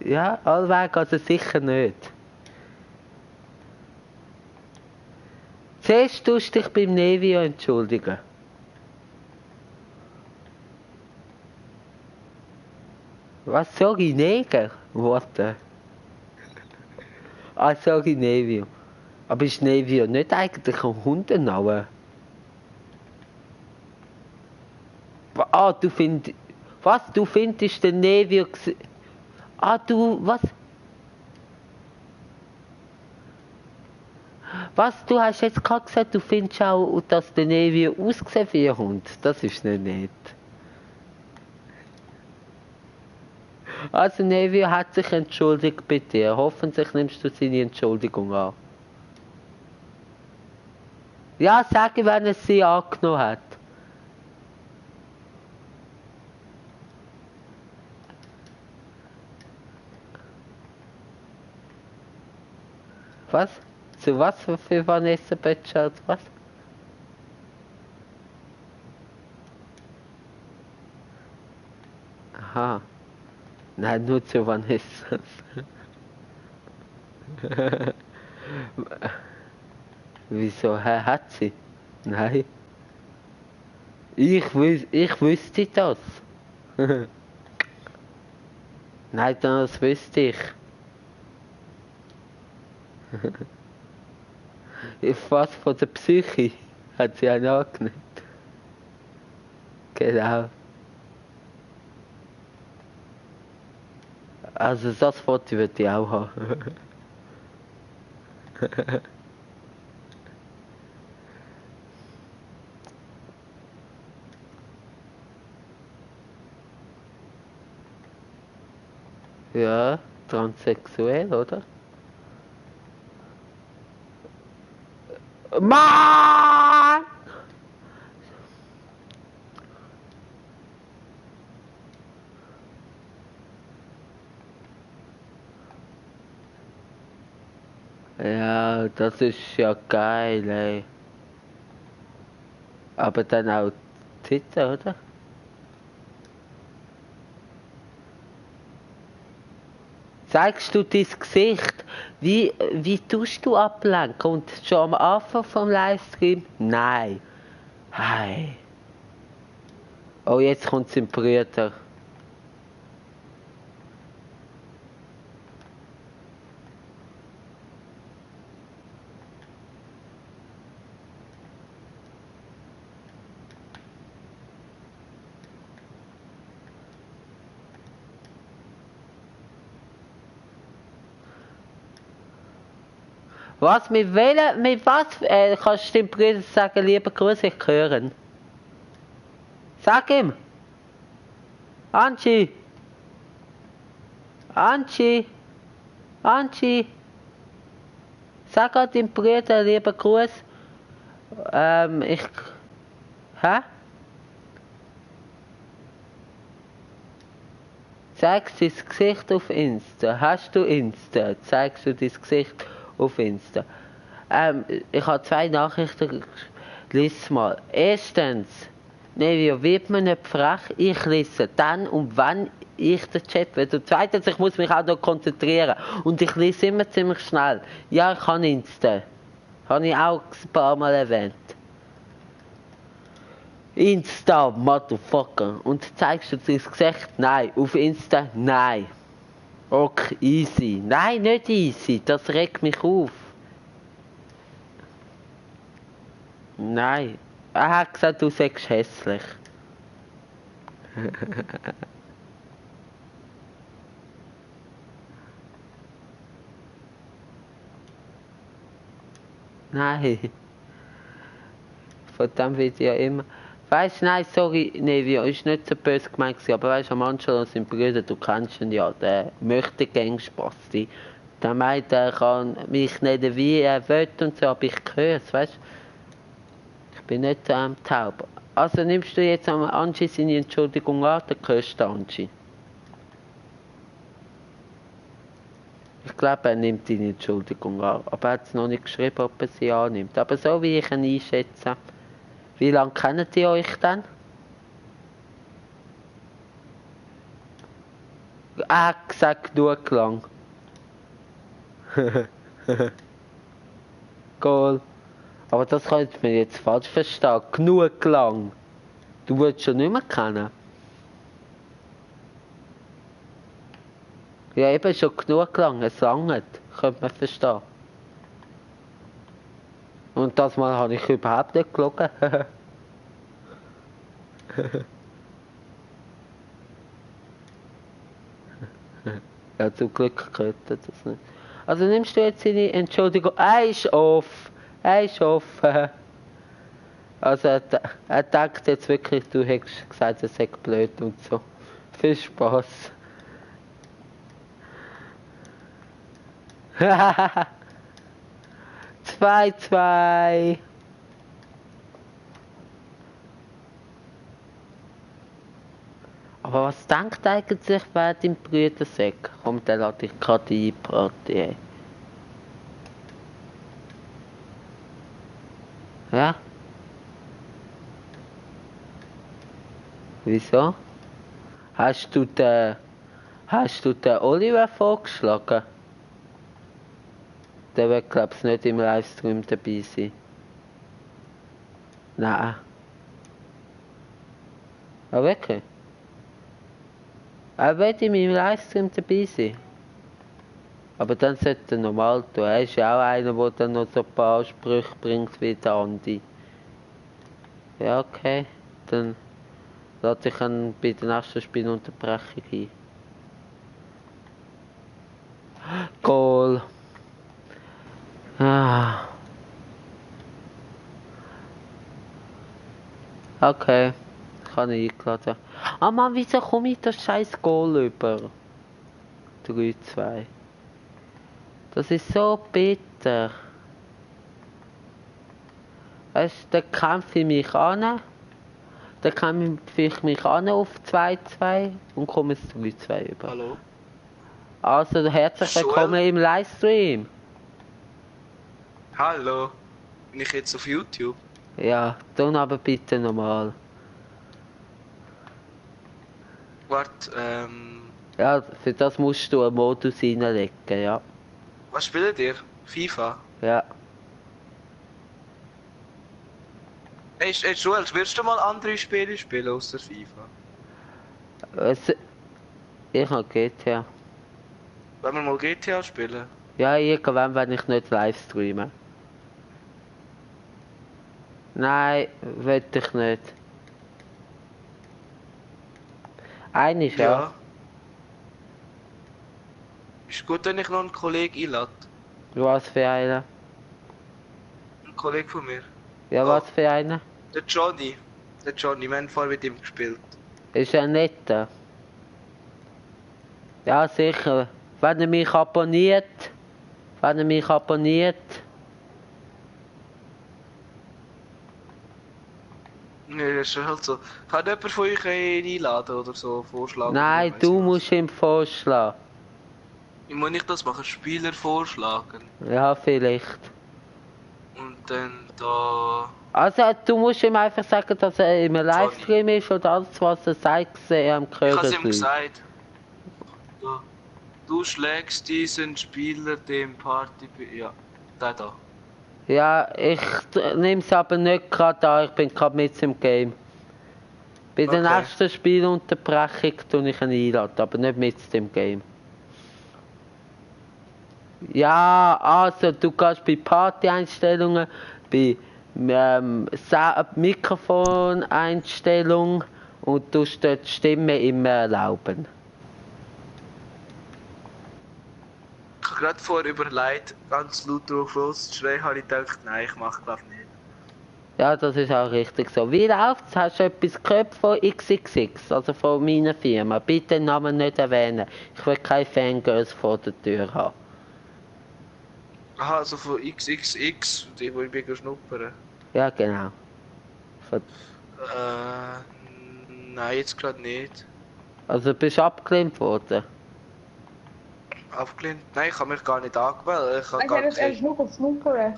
Ja, alle weg, also sicher nicht. Zuerst tust du dich beim Nevio entschuldigen. Was sag ich? Neger? Warte. Ah, sag ich Nevio. Aber ist Nevio nicht eigentlich ein Hundename? Ah, du findest... Was? Du findest den Nevio... Ah, du... Was? Was? Du hast jetzt gerade gesagt, du findest auch, dass der Nevio aussieht wie ein Hund. Das ist nicht nett. Also Nevio hat sich entschuldigt bei dir. Hoffentlich nimmst du seine Entschuldigung an. Ja, sag ihm, wenn er sie angenommen hat. Was? Zu was für Vanessa Betschart? Was? Aha. Nein, nur zu Vanessa. Wieso? Hat sie? Nein. Ich wüsste das. Nein, das wüsste ich. Was von der Psyche hat sie einen angenommen. Genau. Also das Foto würde ich auch haben. Ja, transsexuell, oder? Mann! Ja, das ist ja geil, ey. Aber dann auch Titten, oder? Zeigst du dein Gesicht? Wie tust du ablenken? Und schon am Anfang vom Livestream? Nein. Hey. Oh, jetzt kommt sein Brüder. Was, mit was? Kannst du deinem Bruder sagen, lieber Grüße, ich hören? Sag ihm! Angie! Angie! Angie! Sag an deinem Bruder, lieber Gruß. Hä? Zeigst dein Gesicht auf Insta. Hast du Insta? Zeigst du dein Gesicht auf Insta? Ich habe 2 Nachrichten. Lies mal. Erstens, Nevio, wird man nicht frech? Ich lese dann und wann ich den Chat will. Und zweitens, ich muss mich auch noch konzentrieren. Und ich lese immer ziemlich schnell. Ja, ich habe Insta. Habe ich auch ein paar Mal erwähnt. Insta, Motherfucker. Und zeigst du dein Gesicht? Nein. Auf Insta? Nein. Okay, easy. Nein, nicht easy. Das regt mich auf. Nein. Er hat gesagt, du sagst hässlich. Nein. Von dem wird ja immer... Weißt du, nein, sorry, Nevio, ist nicht so böse gemeint gewesen, aber weißt du, Angelo und sein Bruder, du kennst ihn ja, der möchte gern Spasti. Der meint, er kann mich nicht wie er will und so, aber ich höre es, weißt du. Ich bin nicht taub. Also nimmst du jetzt am Angie seine Entschuldigung an, dann hörst du Angie. Ich glaube, er nimmt deine Entschuldigung an, aber er hat es noch nicht geschrieben, ob er sie annimmt. Aber so wie ich ihn einschätze, wie lange kennt ihr euch denn? Er hat gesagt, genug lang. Cool. Aber das könnt mir jetzt falsch verstehen. Genug lang. Du willst schon nicht mehr kennen. Ja, eben schon genug lang. Es langt. Könnte man verstehen. Und das Mal habe ich überhaupt nicht gelogen. Ja, zum Glück gehört das nicht. Also nimmst du jetzt seine Entschuldigung. Er ist off. Er ist off. Also er denkt jetzt wirklich, du hättest gesagt, er sei blöd und so. Viel Spaß. 2-2. Aber was denkt eigentlich, wer dein Bruder sagt? Komm, der lässt dich gerade ein, Party. Ja? Wieso? Hast du den Oliver vorgeschlagen? Der wird, glaube ich, nicht im Livestream dabei sein. Nein. Ah, wirklich? Er wird in meinem Livestream dabei sein. Aber dann sollte er normal tun. Er ist ja auch einer, der dann noch so ein paar Ansprüche bringt wie der Andi. Ja, okay. Dann lade ich ihn bei der nächsten Spielunterbrechung ein. Goal. Ah. Okay. Ich habe ihn eingeladen. Ah Mann, wieso komme ich das scheiß Goal über? 3-2. Das ist so bitter. Dann kämpfe ich mich an. Dann kämpfe ich mich an auf 2-2 und komme es 3-2 über. Hallo? Also herzlich willkommen im Livestream. Hallo? Bin ich jetzt auf YouTube? Ja, dann aber bitte normal. Warte, Ja, für das musst du einen Modus reinlegen, ja. was spielt ihr? FIFA? Ja. Hey, Joel, willst du mal andere Spiele spielen außer FIFA? Ich habe GTA. Wollen wir mal GTA spielen? Ja, irgendwann, wenn ich nicht live streame. Nein, will ich nicht. Einig, ja. Ist gut, wenn ich noch einen Kollegen einlade. Was für einer? Kollege von mir. Ja, Oh. was für einer? Der Johnny. Der Johnny, wir haben vorher mit ihm gespielt. Ist er netter? Ja, sicher. Wenn er mich abonniert. Nee, das ist halt so. Kann jemand von euch einladen oder so vorschlagen? Nein, Weiss du ich musst ihm vorschlagen. was. Ich muss nicht das machen, Spieler vorschlagen. Ja, vielleicht. Und dann da. Also, du musst ihm einfach sagen, dass er im Livestream ist und alles, was er sagt, am Ich hab's Gehör ihm gesagt. Da. Du schlägst diesen Spieler dem Party. Ja, der da. Ja, ich nehme es aber nicht gerade an, ich bin gerade mit im Game. Bei der Okay. nächsten Spielunterbrechung tue ich ihn einladen, aber nicht mit im Game. Ja, also du kannst bei Party-Einstellungen, bei Mikrofon-Einstellung und du dort die Stimme immer erlauben. Ich habe gerade vorher überlegt, ganz laut drauf loszuschreien, habe ich gedacht, nein, ich mache glaube nicht. Ja, das ist auch richtig so. Wie läuft's? Hast du etwas gehört von XXX, also von meiner Firma? Bitte den Namen nicht erwähnen. Ich will keine Fangirls vor der Tür haben. Aha, also von XXX, die wo ich bin schnuppern. Ja, genau. Von- Nein, jetzt gerade nicht. Also bist du abgelehnt worden? Abgelehnt? Nein, ich habe mich gar nicht angemeldet. Ich habe Also, gar er ist kein... nur schnuppern.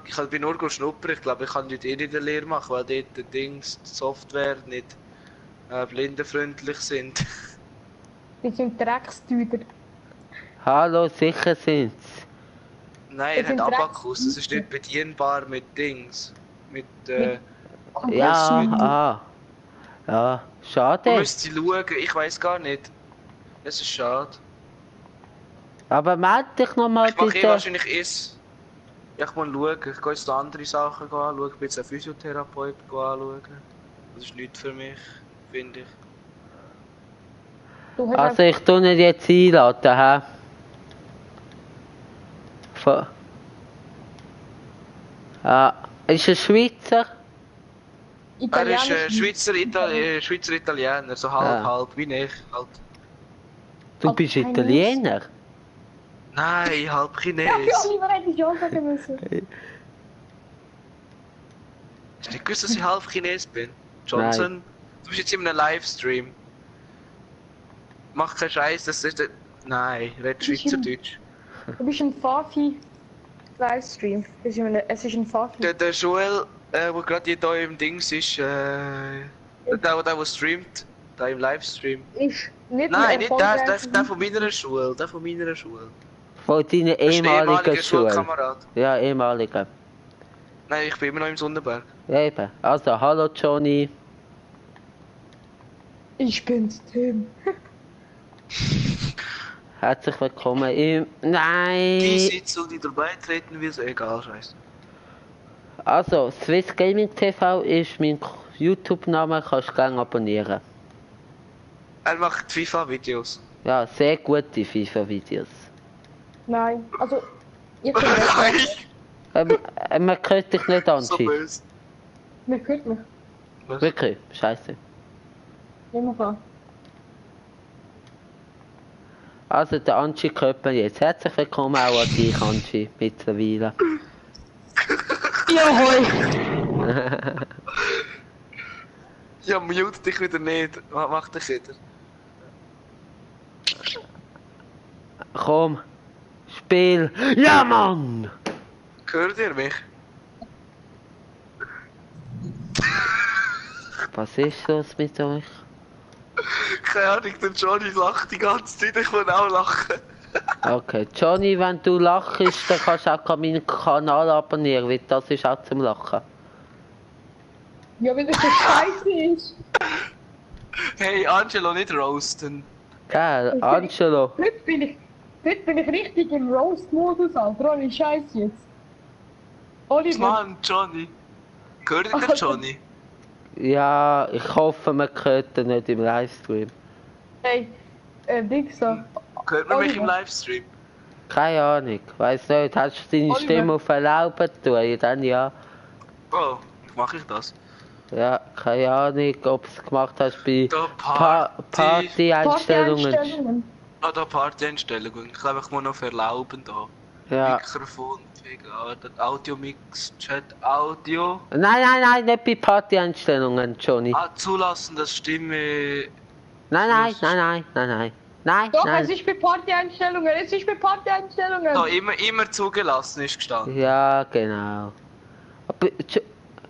Ich bin nur schnuppern. Ich glaube, ich kann nicht in der Lehre machen, weil dort die Dings, die Software nicht blindenfreundlich sind. Die sind Dreckstüter. Hallo, sicher sind's. Nein, Das er sind hat Abakus. Es ist nicht bedienbar mit Dings. Mit Ja, Kompressmittel. Ja, Du schade. müsst schauen, ich weiß gar nicht. Es ist schade. Aber meld dich nochmal Ich mache bitte. wahrscheinlich es. Ja, ich muss schauen. Ich gehe jetzt andere Sachen anschauen. Ich bin jetzt einen Physiotherapeut anschauen. Das ist nichts für mich, finde ich. Du hast Also ich tue ihn jetzt einladen, hä? Ist er Schweizer? Er ist Italienisch. Schweizer Italiener, so Ah. halb, wie ich halt. Du Also bist Chinese? Italiener? Nein, halb Ja, Chines. für Oliver hätte ich schon sagen müssen. Hast du nicht gewusst, dass ich halb Chines bin? Johnson, du bist jetzt in einem Livestream. Mach keinen Scheiß, das ist der... Nein, red Schweizerdeutsch. Du bist ein Fafi Livestream. Es ist ein Fafi. Der Joel, wo gerade hier im Dings ist, der streamt, da im Livestream. Ist nicht Nein, nicht der, erfolgreich. der von meiner Schule, der von meiner Schule. Von deiner Das ist der ehemaligen Schule? Schulkamerad. Ja, ehemalige. Nein, ich bin immer noch im Sonnenberg. Ja, eben. Also, hallo Johnny. Ich bin's, Tim. Herzlich willkommen im... Die Nein! Sitze und die dabei treten will, so egal, scheiße. Also, Swiss Gaming TV ist mein YouTube-Name, kannst du gerne abonnieren. Er macht FIFA-Videos. Ja, sehr gute FIFA-Videos. Nein, also ich bin Nein! Man hört dich nicht an, So Chief. böse. Mir hört mich. Was? Wirklich, scheiße. Immer an. Also, der Anchi hört man jetzt. Herzlich willkommen auch an dich, Anchi, mittlerweile. Ja, hoi. Ja, mute dich wieder nicht. Mach dich wieder. Komm, Spiel. Ja, Mann! Hört ihr mich? Was ist los mit euch? Keine Ahnung, der Johnny lacht die ganze Zeit, ich will auch lachen. Okay, Johnny, wenn du lachst, dann kannst du auch meinen Kanal abonnieren, weil das ist auch zum Lachen. Ja, wenn das so scheiße ist. Hey, Angelo, nicht roasten. Gell, Angelo. Heute bin ich richtig im Roast-Modus, Alter. Ohne Scheiß jetzt. Oliver. Mann, Johnny. Hört ihr den Johnny? Ja, ich hoffe, man hört ihn nicht im Livestream. Hey, Dings so. Hört man mich Oliver. im Livestream? Keine Ahnung, weiss nicht, hast du deine Oliver. Stimme auf Erlauben tun? Ja, dann ja. Oh, wie mache ich das? Ja, keine Ahnung, ob du es gemacht hast bei Da Party-Einstellungen. Party-Einstellungen. Ah, da Party-Einstellungen. Ich glaube, ich muss noch verlauben da. Ja. Mikrofon, Audio-Mix, Chat, Audio. Nein, nicht bei Party-Einstellungen, Johnny. Ah, zulassen, das Stimme. Nein. Doch, es ist bei Party-Einstellungen, Da, immer zugelassen ist gestanden. Ja, genau. Aber,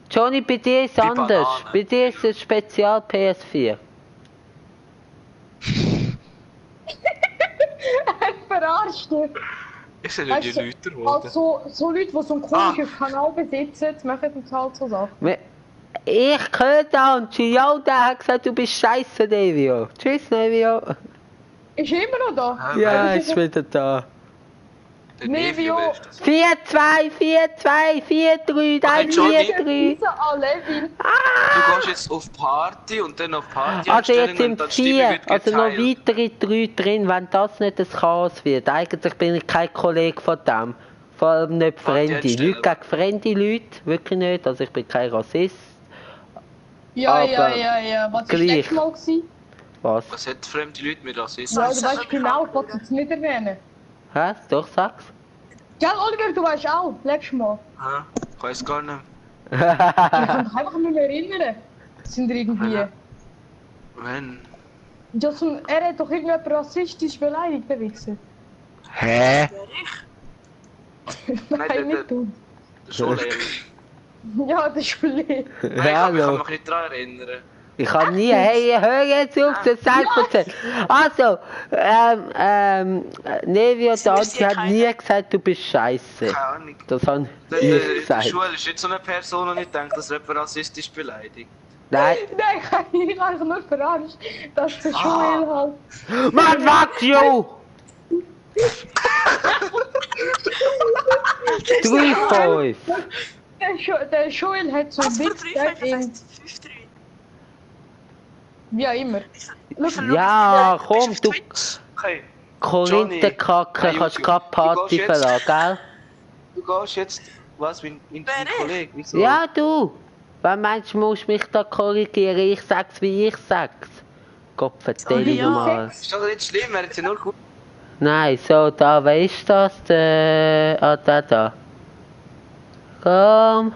Johnny, bei dir ist es Die anders. Banane. Bei dir ist es Spezial PS4. Verarscht dich. Ich sehe nicht die Weißt du, Leute geworden. Also, so Leute, die so einen komischen Kanal besitzen, machen uns halt so Sachen. Ich höre da und Gio, der hat gesagt, du bist scheiße, Nevio. Tschüss, Nevio. Ist er immer noch da? Ja, ist wieder da. Der Nevio. Nevio ist das. 4-2, 4-2, 4-3, nein, Johnny. 4-3. Levin. Du gehst jetzt auf Party und dann auf Party Also jetzt und sind dann Stimme 4, wird also noch geteilt. weitere 3 drin, wenn das nicht ein Chaos wird. Eigentlich bin ich kein Kollege von dem. Vor allem nicht Fremde. Einstellung. Nicht gegen fremde Leute, wirklich nicht. Also ich bin kein Rassist. Ja. Was war gleich. letztes Mal gewesen? Was? Was hat fremde Leute mit Rassismus? Ja, du weißt genau, ich wollte es jetzt nicht erwähnen. Hä? Doch, sag's. Gell, Oliver, du weißt auch, letztes Mal. Hä? Ich weiß gar nicht. Ich kann mich einfach nicht mehr erinnern. Sind irgendwie. Ja. Wenn? Er hat doch irgendjemand rassistisch beleidigt, der Wichser. Hä? Nein, nicht du. Der Schullehrer. Ja, das ist schon leer. Nein, ich kann Hallo. mich nicht daran erinnern. Ich kann nie, hey, hör jetzt auf, das selbst. Also, Nevio Danti hat nie gesagt, du bist scheiße. Keine Ahnung. Das habe Der ich gesagt. Schule ist nicht so eine Person, und ich denke, dass jemand rassistisch beleidigt. Nein. Nein, ich habe nur verarscht, dass der Joel halt. Man, fuck you! 3-5. Der Joel hat so ein Witz gesagt in. Wie auch immer. Ja, komm, du Okay, Korinthenkacke, Johnny. kannst grad Party Du gehst verlassen, gell? du gehst jetzt. Was, mein Kollege? Wieso? Ja, du. Wenn meinst du, musst mich da korrigieren? Ich sag's, wie ich sag's. Gott vertell Ja. mal. Ist doch nicht schlimm, er hat ja nur gut. Nein, so, da, wer ist das? Der da. Komm.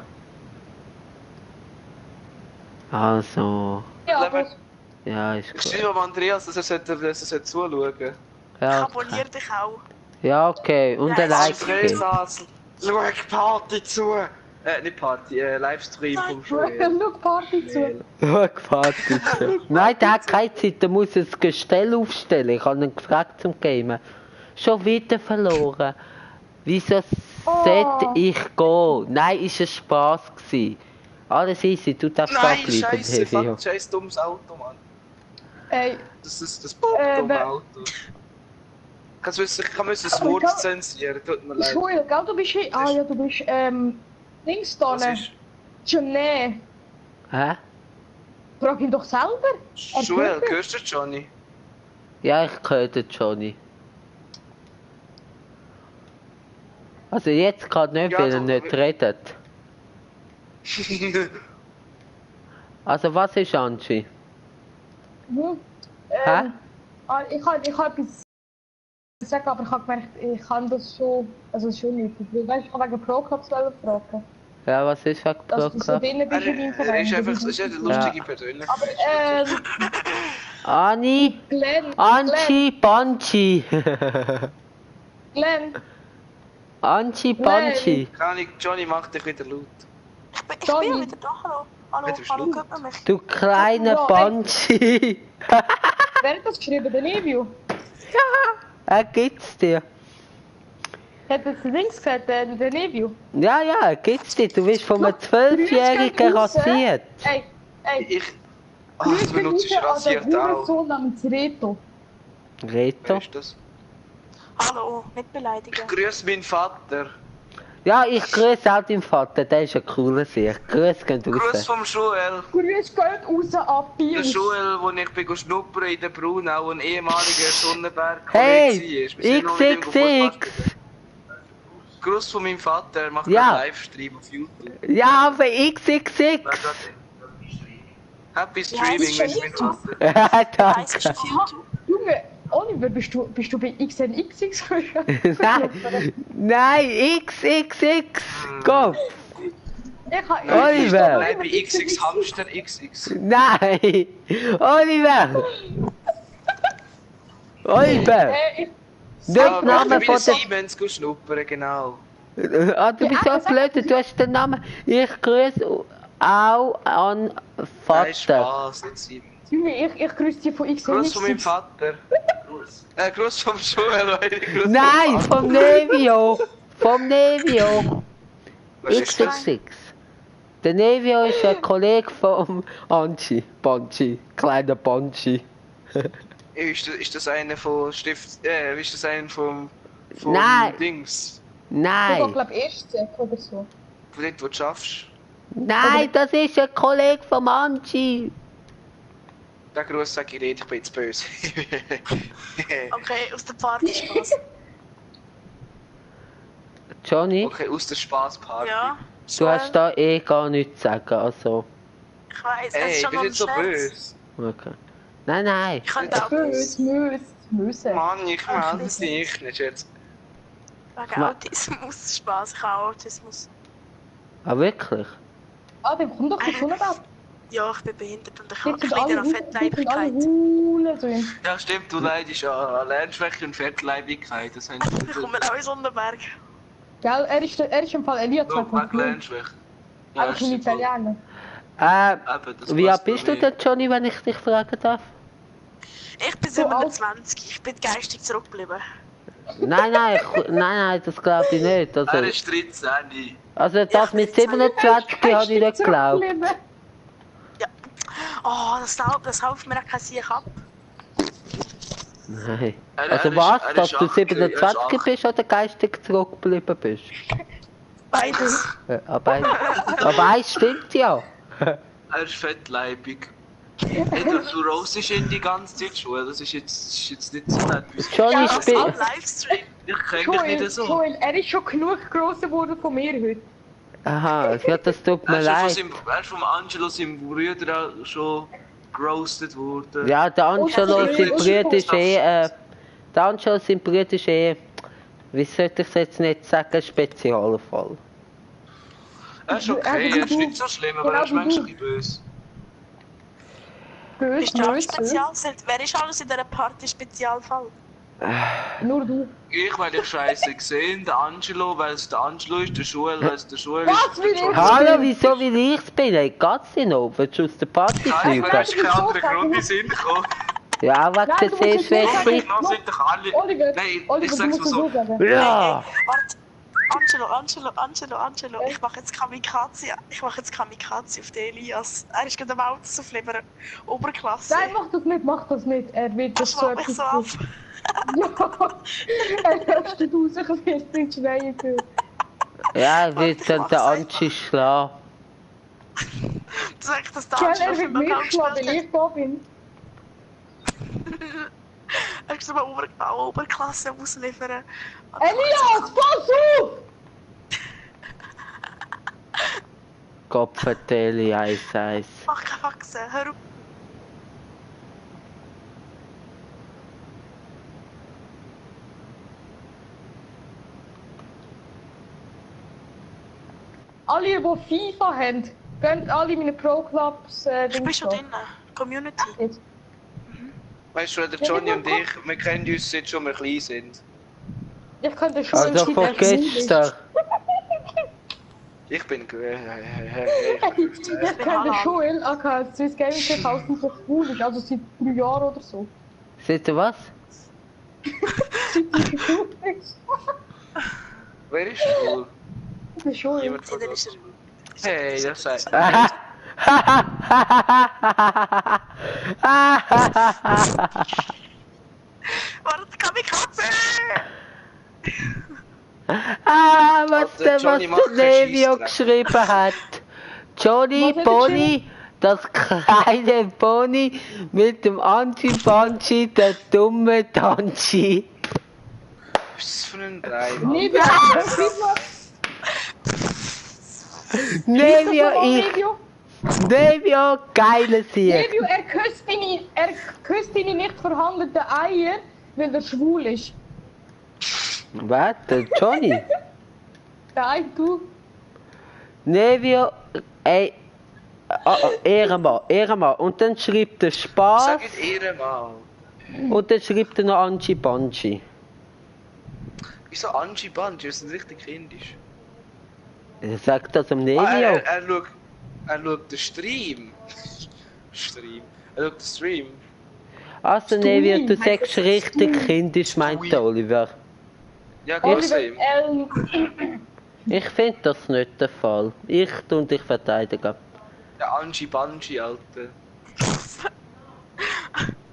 Also. Ja, aber Ja, ist Ich gut. schreibe am Andreas, dass er zuschauen. Ja, Abonnier okay. dich auch. Ja, okay. Und ein Like. Okay. Schau Party zu! Nicht Party, Livestream vom Joel. schau Party zu. Ja, Party. Nein, der hat keine Zeit, der muss ein Gestell aufstellen. Ich habe ihn gefragt zum Gamen. Schon wieder verloren. Wieso sollte ich gehen? Nein, ist ein Spaß gewesen. Alles easy, du darfst da Nein, bleiben, scheiße, Nevio. fuck, scheiß dummes Auto, Mann. Ey, Das ist das dumme Auto. Ich kann das Aber Wort ich kann- zensieren, tut mir leid. Joel, gell, du bist hier. Ah ja, du bist, Dings da, Was ist? Johnny. Hä? Frag ihn doch selber. Joel, hörst du Johnny? Ja, ich höre den Johnny. Also jetzt gerade nicht, Ja, weil er also, nicht redet. Also was ist Angie? Mhm. Hä? Ich kann etwas sagen, aber ich habe gemerkt, ich kann das schon, also schon nicht. Weißt du, ich habe wegen Pro-Clubs fragen. Ja, was ist wegen Dass du so Pro-Club? drin bist in deinem Er Verein. ist einfach, ist eine lustige Persönlichkeit. Aber, Anni? Glenn, Angie Banchi. Glenn, Angie Banchi. Keine Ahnung, Johnny macht dich wieder laut. Ich bin ja Johnny. wieder da, hallo. Hallo, Ja, du bist hallo, laut. hört man mich? Du kleiner Ja, Banchi. wer hat das geschrieben? Der Nevio. Er gibt's dir. Hat das der Dings gesagt, der Nevio? Ja, er gibt's dir. Du bist von einem Grüß gehen 12-Jährigen raus. rasiert. Ey, Ich. Ach, grüß das benutze ich bitte an den rasiert auch. Hurensohn namens Reto. Wer Reto? ist das? Hallo, nicht beleidigen. Ich grüße meinen Vater. Ja, ich grüße auch deinen Vater. Der ist ein cooler Sieg. Grüß gehen Grüß raus. vom Joel. Grüß geht raus an Der Bios. Joel, wo ich bin schnuppern in der Brunau, ein ehemaliger Sonnenberg Hey, Wir sind noch mit ihm XXX. Gruß von meinem Vater, er macht Ja. einen Livestream auf YouTube. Ja, auf XXX! Happy Ja, Streaming ist schon mit meinem Vater. Heißt es Danke. auf YouTube? Junge, Oliver, bist du bei XNXX? Nein, XXX! Komm! Oliver! Oliver! Nein, bei XX Hamster XX. Nein! Oliver! Oliver! Der Name von der... Siemens schnuppern, genau. Ah, du bist so blöd, du hast den Namen. Ich grüße auch an Nein, Vater. Spaß, nicht Siemens. Junge, ich grüße dich von Gruß von meinem XNXX. Vater. Gruß vom Joel, Leute. Gruß Nein, vom Nevio! Vom Nevio! Was ist das? XXX. Der Nevio ist ein Kollege vom Anchi. Banchi. Kleiner Banchi. Ist das einer von Stift... ist das einer vom Nein. Dings? Ich war, Nein! glaube ich, Erstsek oder so. Von dort, wo du schaffst? Nein, das ist ein Kollege vom Anchi. Den Gruß sag ich nicht, ich bin jetzt böse. Okay, aus der Party Spaß. Johnny, Okay, aus der Spaßparty. Ja. du hast da eh gar nichts zu sagen, also... Ich weiss, es Ey, ist ich schon bin noch ein nicht so Scherz. böse. Okay. Nein, nein. Ich könnte auch Möse. Mann, ich melde dich nicht jetzt. wegen Autismus Spaß. Ich habe Autismus. Ah, wirklich? Ah, dann komm doch schon ab. Ja, ich bin behindert und ich habe Jetzt sind alle eine Fettleibigkeit. Hulen drin. Ja, stimmt, du leidest an Lernschwäche und Fettleibigkeit. Das haben sie Ich komme auch in Sonnenberg. Gell, er ist im Fall Elia Nur wegen 2.0. Lernschwäche. Ja, Aber kein Italiener. Eben, das Wie alt passt bist bei du mir. denn, Johnny, wenn ich dich fragen darf? Ich bin So alt. 27, ich bin geistig zurückgeblieben. Nein, nein, das glaube ich nicht. Er Also, ist 13. also das mit 27 habe ich nicht geglaubt. Oh, das hilft mir auch kein Sieg ab. Nein. Er Also ist- was, er dass ist du 8, 27 er ist bist oder geistig zurückgeblieben bist? Beides. Aber eins stimmt ja. Er ist fettleibig. Hey, du roastest ihn die ganze Zeit schon. Das ist jetzt nicht so nett. Johnny Das ist spielt... ein Livestream. Ich kenne dich nicht so. Joel, er ist schon genug gross geworden von mir heute. Aha, ja, das tut mir Er leid. ist vom Angelo, seinem Bruder, auch schon geroastet worden. Ja, der Angelo, Und- sein Bruder ist und- der Angelo, sein Bruder ist wie sollte ich es jetzt nicht sagen, Spezialfall. Er ist okay, er ist nicht so schlimm, aber er ist manchmal ein bisschen böse. Bist du auch Böse. spezial? Wer ist alles in dieser Party Spezialfall? Nur du. Ich, weil ich scheiße gesehen, der Angelo, weil es der Angelo ist, der Joel, weil es der Joel Was ist. will ich? Hallo, wieso will ich's bin? Hey, geht's dir noch? Willst du aus der Party Nein, fliegen? weil ist kein anderer Grund in den Sinn gekommen. Ja, wegen Nein, der du musst es nicht Sehschwäche. Noch sind doch alle... Oliver, Nein, Oliver, ich du sag's musst mal es so. so sagen. Ja! Warte. Angelo. Ich mache jetzt Kamikaze. Ich mache jetzt Kamikaze auf den Elias. Er ist gerade am Auto zu flimmern. Oberklasse. Nein, mach das nicht. Er wird das Das so macht mich so ab. Ja, er lässt du sich ein bisschen schreien für. Ja, er wird dann der Anchi schlagen. Du sagst, dass der Joel, Angelo er für wird mich mich schlagen, weil gespielt ich da bin. hat. Er ist so eine Oberklasse ausliefern. Elias, pass auf! Kopfverteilen, Eis. Mach keine Faxen, hör auf. Alle, die FIFA haben, gehen alle meine Pro-Clubs. Ich bin schon drin. Community. Weißt du, der Johnny und ich, wir kennen uns seit schon wir klein sind. Ich könnte schon Also vergesst doch. Ich bin... Ich kenne Joel, aka Swiss Gaming Tech aus dem cool ist, also seit 3 Jahren oder so. Seht ihr was? Wer ist cool? Das ist Joel. Niemand von Dann uns. ist Hey, das sagt... Warte, Kamikaze! Was Der der Johnny macht keinen Nevio Scheissdreck. geschrieben hat. Johnny Was hat er Pony, das kleine Pony mit dem Anti-Banchi, der dumme Tanchi. Was für ein Drei, Mann. Nevio, Nevio, Nevio, geile Sieg. Nevio, er küsst deine nicht vorhandenen Eier, weil er schwul ist. Was? Der Johnny? Nein, du. Nevio, ey. Ehrenmann, Ehrenmann. Und dann schreibt er Spaß. Sag jetzt Ehrenmann. Und dann schreibt er noch Angie Banji. Wieso Angie Banji? Das ist richtig kindisch. Er sagt das am Ah, Nevio. er schaut den Stream. Er schaut den Stream. Also Nevio, du sagst richtig kindisch, meint der Oliver. Ja, gib's ihm. Ich finde das nicht der Fall. Ich tue dich verteidigen. Der Angie Banji, Alter.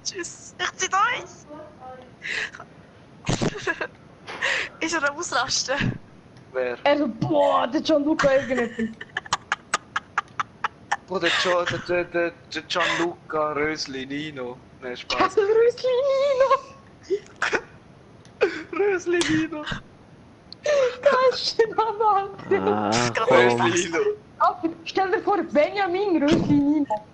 Tschüss, ich zieh durch! Ist er am Ausrasten? Wer? Also, boah, der Gianluca irgendetwas. Bro, der Gianluca Rösli Nino. Nein, Spaß. Rösli Rösli Nino. Geilste Name, Alter. Ah, komm. Rösli Nino. Alter, stell dir vor, Benjamin Rösli Nino.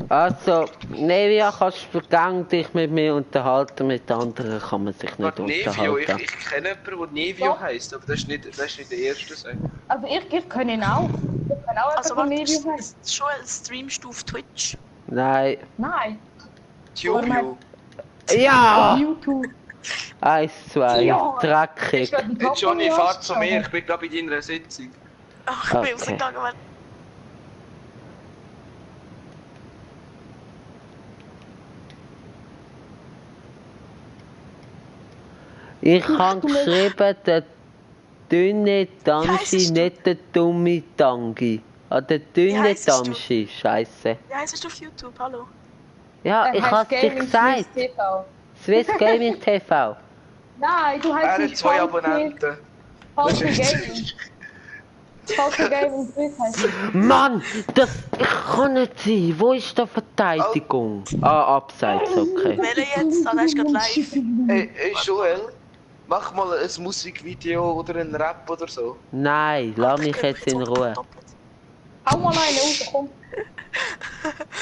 Also, Nevio, kannst du gang dich mit mir unterhalten, mit anderen kann man sich nicht Warte, Nevio, unterhalten. ich kenne jemanden, der Nevio Ja. heisst, aber das ist nicht der erste sein. Also, ich kann ihn auch. Ich kann auch Also jemanden, warte, der Nevio heißt. ist schon ein Streamst du auf Twitch? Nein. Nein. Tubio. Ja! Auf YouTube. 1, 2, Ja. dreckig. Ich werde einen Hey, Papa Johnny, mir fahr zu mir, anschauen. ich bin glaube in deiner Sitzung. Ach, ich bin Okay. rausgegangen, weil... Ich habe geschrieben, der dünne Damschi, heisst du? nicht der dumme Tangi. Ah, der dünne heisst du? Damschi, scheiße. Wie heisst du auf YouTube? Hallo? Ja, Er ich heißt hab's dir Gaming gesagt. Swiss TV. Swiss Gaming TV. Nein, du Er heißt hat nicht 2 Abonnenten. Falsche Gaming. Falsche Gaming Swiss heißt es. Mann, das kann nicht sein. Wo ist die Verteidigung? Ah, abseits, okay. Welche jetzt? Ah, der ist gerade live. Hey Joel, mach mal ein Musikvideo oder einen Rap oder so. Nein, lass mich jetzt in Ruhe. Hau mal einen raus, komm.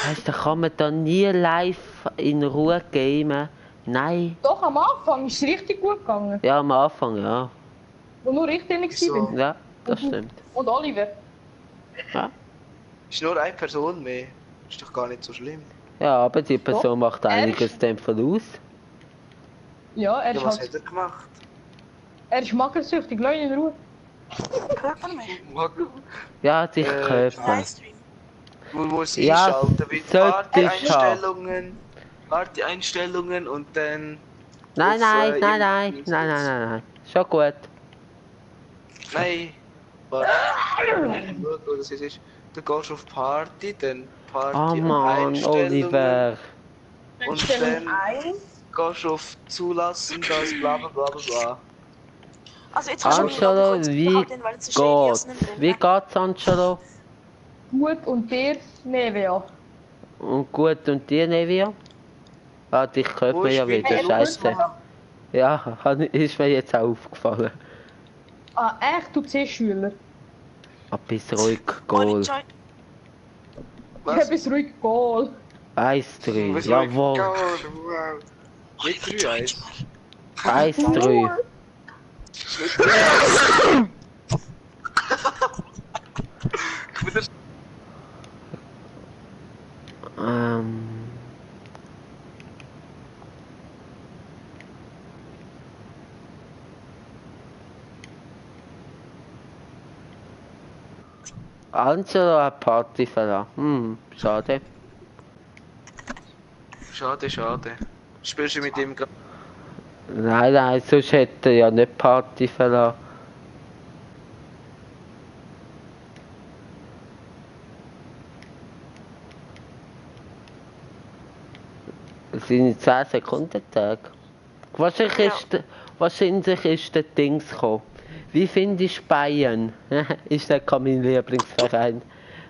Heißt, da kann man da nie live in Ruhe gamen? Nein. Doch, am Anfang ist es richtig gut gegangen. Ja, am Anfang, ja. Wo nur ich drin Wieso? war. Ja, das stimmt. Und Oliver. Ja, Ist nur eine Person mehr. Ist doch gar nicht so schlimm. ja, aber die Person macht einiges davon aus. Ja, er Ja, ist was halt... hat er gemacht? Er ist magersüchtig, lass ihn in Ruhe. Hört man mich? Ja, sich köpfen. Livestream. Man muss Ja, einschalten, wie sollte ich Party-Einstellungen und dann... Nein, auf, nein, nein, irgendwie- nein. Schon gut. Nein. Warte. Wo das jetzt ist. Du gehst auf Party, dann Party Oh und Mann, Einstellungen. Oliver. Und Einstellung dann 1. gehst du auf Zulassen, das bla bla bla bla bla. Also jetzt kannst du mich noch Angelo, kurz wie behalten, weil es ist Elias geht's? nicht drin. Wie geht's, Angelo? Gut, und dir, Nevia. Und gut, und dir, Nevia? Ah, dich hört Wo man ist ja wieder, Video? scheiße. Ja, ist mir jetzt auch aufgefallen. Ah, echt, du C-Schüler. Ah, bis ruhig, Ohne Goal. Joy. Ich hab es ruhig Goal. 1-3, Was jawohl. Wow. Nicht 3-1. 1-3. Ähm. Angelo hat Party verlassen. Schade. Schade, schade. Spielst du mit ihm gerade? Nein, sonst hätte er ja nicht Party verlassen. Seine 10 Sekunden Tag. Wahrscheinlich ist der Dings gekommen. Wie findest du Bayern? Ist der mein Lieblingsverein,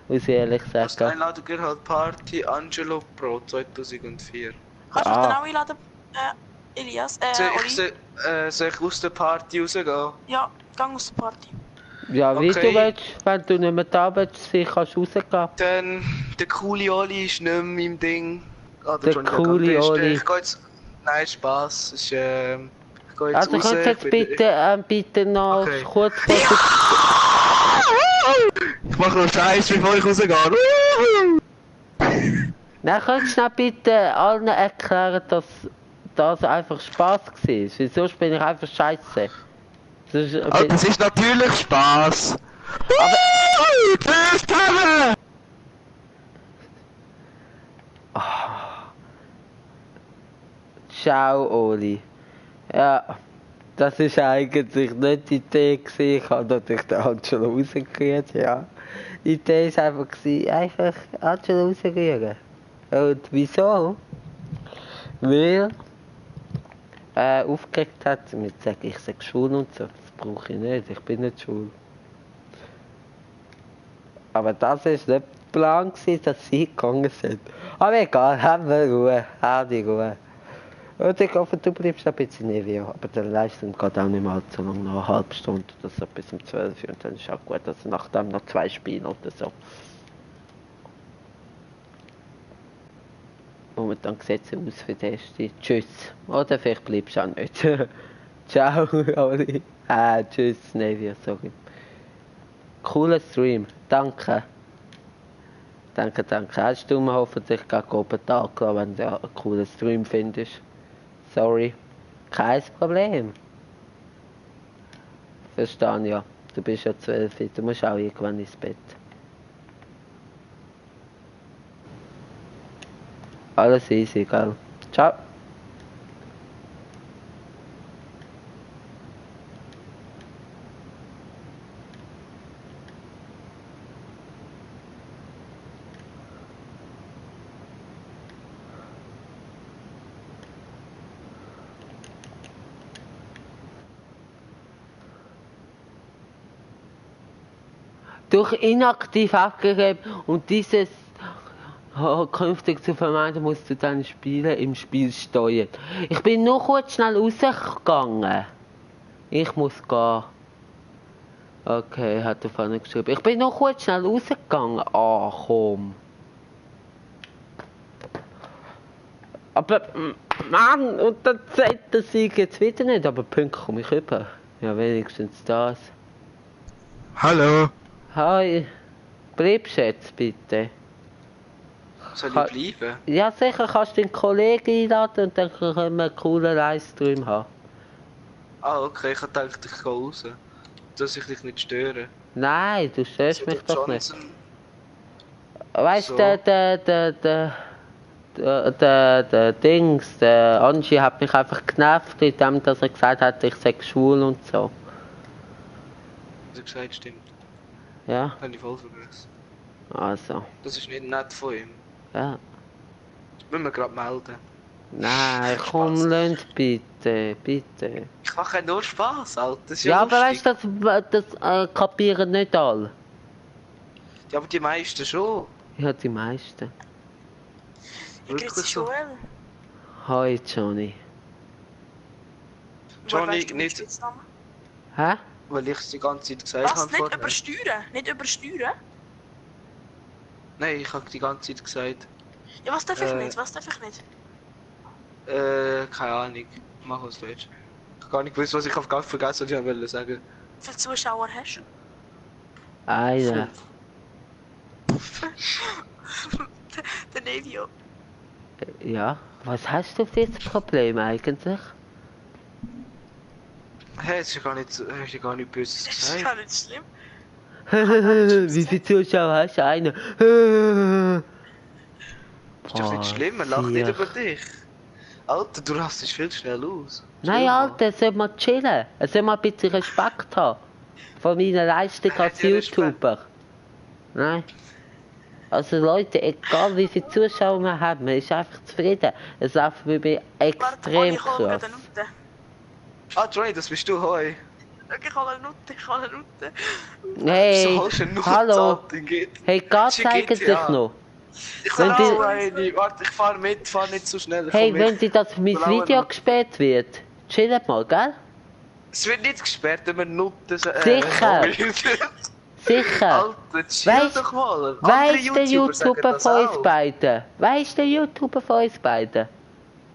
muss ich ehrlich Als sagen. Einladung halt Party Angelo Pro 2004. Kannst du mich dann auch einladen? Elias, Soll ich aus der Party rausgehen? Ja, gang aus der Party. Ja, wie Okay. du willst, wenn du nicht mehr da willst, kannst du rausgehen. Dann, der coole Oli ist nicht mehr mein Ding. Ah, Der coole Oli. Ich geh jetzt... Nein, Spaß. Ich geh jetzt Also raus. könnt ihr jetzt ich bin- bitte noch Okay. kurz vor Ich mach noch Scheiß, bevor ich rausgehe. Nein, könntest du noch bitte allen erklären, dass das einfach Spaß war? Weil sonst bin ich einfach scheiße. Das ist natürlich Spaß. Tschüss, zusammen! Ciao, Oli. Ja, das ist eigentlich nicht die Idee gewesen. Ich habe natürlich den Angelo rausgerührt, ja. Die Idee war einfach, einfach Angelo rausrühren. Und wieso? Weil aufgeregt hat, mit sagen, ich sage schwul und so. Das brauche ich nicht, ich bin nicht schwul. Aber das war nicht der Plan, dass sie gegangen sind. Aber egal, haben wir Ruhe, haben die Ruhe. Und ich hoffe, du bleibst ein bisschen Nevio, aber der Livestream geht auch nicht mehr allzu lange, noch eine halbe Stunde oder so, bis um 12 Uhr. Und dann ist auch gut, also nachdem noch 2 Spiele oder so. Momentan sieht es aus für den ersten. Tschüss. Oder vielleicht bleibst du auch nicht. Ciao, Oli. Tschüss, Nevio, sorry. Cooler Stream, danke. Danke. Hast du mir hoffentlich gerade oben da gelassen, wenn du einen coolen Stream findest? Sorry. Kein Problem. Verstehe ja. Du bist ja 12, du musst auch irgendwann ins Bett. Alles easy, gell? Ciao. Durch inaktiv abgegeben und dieses künftig zu vermeiden, musst du deine Spiele im Spiel steuern. Ich bin nur kurz schnell rausgegangen. Ich muss gehen. Okay, hat er vorne geschrieben. Ich bin nur kurz schnell rausgegangen. Ah, komm. Aber, Mann, und dann sagt der Sieg jetzt wieder nicht, aber Punkte komme ich rüber. Ja, wenigstens das. Hallo. Hi, bleibst du jetzt bitte? Soll ich bleiben? Ja, sicher, kannst du den Kollegen einladen und dann können wir einen coolen Livestream haben. Ah, okay, ich dachte, ich gehe raus. Dass ich dich nicht störe. Nein, du störst mich doch nicht. Johnson. Weißt So. du, der Dings, der Angie hat mich einfach genervt, indem dass er gesagt hat, ich sei schwul und so. Was er gesagt stimmt. Ja, Habe ich voll vergessen. also, Das ist nicht nett von ihm. ja. Das müssen wir gerade melden. Nein, komm, lass bitte. Ich mache nur Spaß, Alter. Das ist Ja, ja aber lustig. weißt du, das kapieren nicht alle. Ja, aber die meisten schon. Ja, die meisten. Ich grüße so. Joel. Hi, Johnny. Johnny, Woher weißt du meinen nicht- Spitznamen? Hä? Weil ich es die ganze Zeit gesagt Was? habe Nicht vorher. übersteuern? Nicht übersteuern? Nein, ich habe die ganze Zeit gesagt. Ja, was darf ich Äh. nicht? Was darf ich nicht? Keine Ahnung. Mach was du willst. Ich habe gar nicht gewusst, was ich auf Gast vergessen habe, wollte sagen. Wie viele Zuschauer hast du? Einer. Der Nevio. Ja. Was hast du für das Problem eigentlich? Hey, es ist ja gar nicht, hast du gar nicht Böses Das ist gesagt. gar nicht schlimm. Wie viele Zuschauer hast du? Einer. Ist doch nicht schlimm, man lacht nicht über dich. Alter, du rastest viel schnell aus. Nein, Alter, er soll mal chillen. Er soll mal ein bisschen Respekt haben. Von meiner Leistung Er hat als ja Respekt. YouTuber. Nein. Also Leute, egal wie viele Zuschauer wir haben, man ist einfach zufrieden. Es läuft bei mir extrem ich hole krass. gerade eine Nutte. Ah, Johnny, das bist du, hoi. Ich hole eine Nutte. Hey, Wieso holst du nur hallo. Alter, geht? Hey, Gott Sie zeigt geht, sich ja. noch. Ich Wenn will die- auch eine. Warte, ich fahr mit, fahr nicht so schnell. Ich Hey, komm wenn mit. Sie das mein Will auch Video eine. gesperrt wird, chillt mal, gell? Es wird nicht gesperrt, wenn wir nutzen. Sicher. Sicher. Alter, chill Weißt- doch mal. Andere Weißt der YouTuber sagen YouTuber das von uns auch. beiden? Weißt der YouTuber von uns beiden?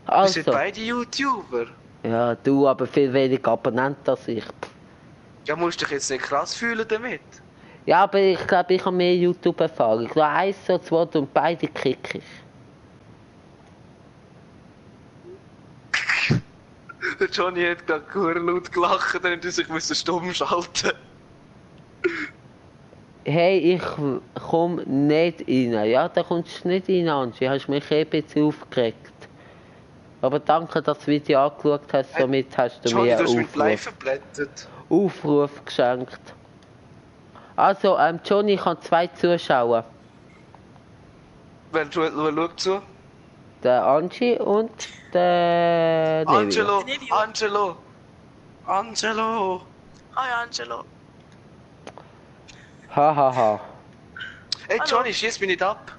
Wir sind Also, beide YouTuber. ja, du aber viel weniger Abonnenten als ich. Ja, musst dich jetzt nicht krass fühlen damit. Ja, aber ich glaube, ich habe mehr YouTube-Erfahrung. Nur eins oder zwei und beide kick ich. Der Johnny hat gerade sehr laut gelacht, dann hätte er sich stumm schalten. Hey, ich komm nicht rein. Ja, da kommst du nicht rein, Angie. Hast mich ein bisschen aufgeregt. Aber danke, dass du das Video angeschaut hast. Somit hast du Johnny, mir du hast mit live einen verblättert. Aufruf geschenkt. Also, Johnny, ich habe 2 Zuschauer. Wer schaut zu? Der Angie und der Nevio. Angelo, Nevio. Angelo. Angelo. Ah ja, Angelo. Hahaha. Hey Hallo. Johnny, schieß mich nicht ab.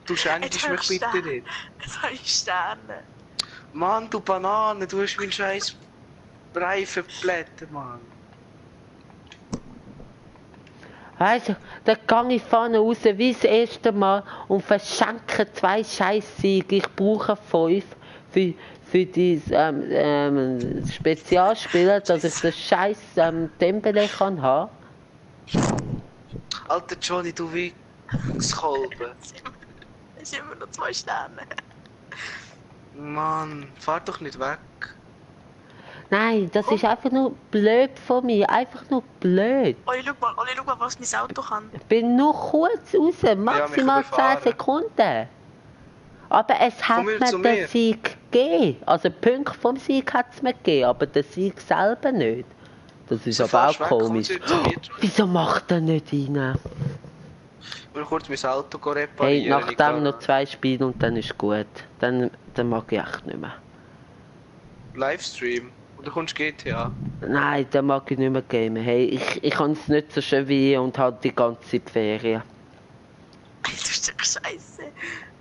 Du schändest Jetzt mich hörst du bitte den. nicht. Jetzt habe ich Sterne. Mann, du Banane, du hast meinen scheiß Brei verblättert, Mann. Also, da gang ich vorne raus wie das erste Mal und verschenke 2 Scheiß-Siege. Ich brauche 5 für die Spezialspieler, dass ich das scheiß Tempele kann haben. Alter Johnny, du Wichskolbe. Es sind immer noch 2 Sterne. Mann, fahr doch nicht weg. Nein, das ist einfach nur blöd von mir. Einfach nur blöd. Oli, schau mal, was mein Auto kann. Ich bin nur kurz raus, maximal 10 Sekunden. Aber es hat Von mir mir zu den mir. Sieg gegeben. Also Punkte vom Sieg hat es mir gegeben, aber den Sieg selber nicht. Das ist So aber auch fast weg, komm komisch. zu mir, Johnny. Wieso macht er nicht rein? Ich will kurz mein Auto reparieren. Hey, ich nachdem kann- noch 2 Spiele und dann ist gut. Dann mag ich echt nicht mehr. Livestream. Oder kommst du GTA? Nein, dann mag ich nicht mehr gamen. Hey, ich kann es nicht so schön wie ich und halt die ganze Zeit Ferien. Ey, du bist doch scheiße.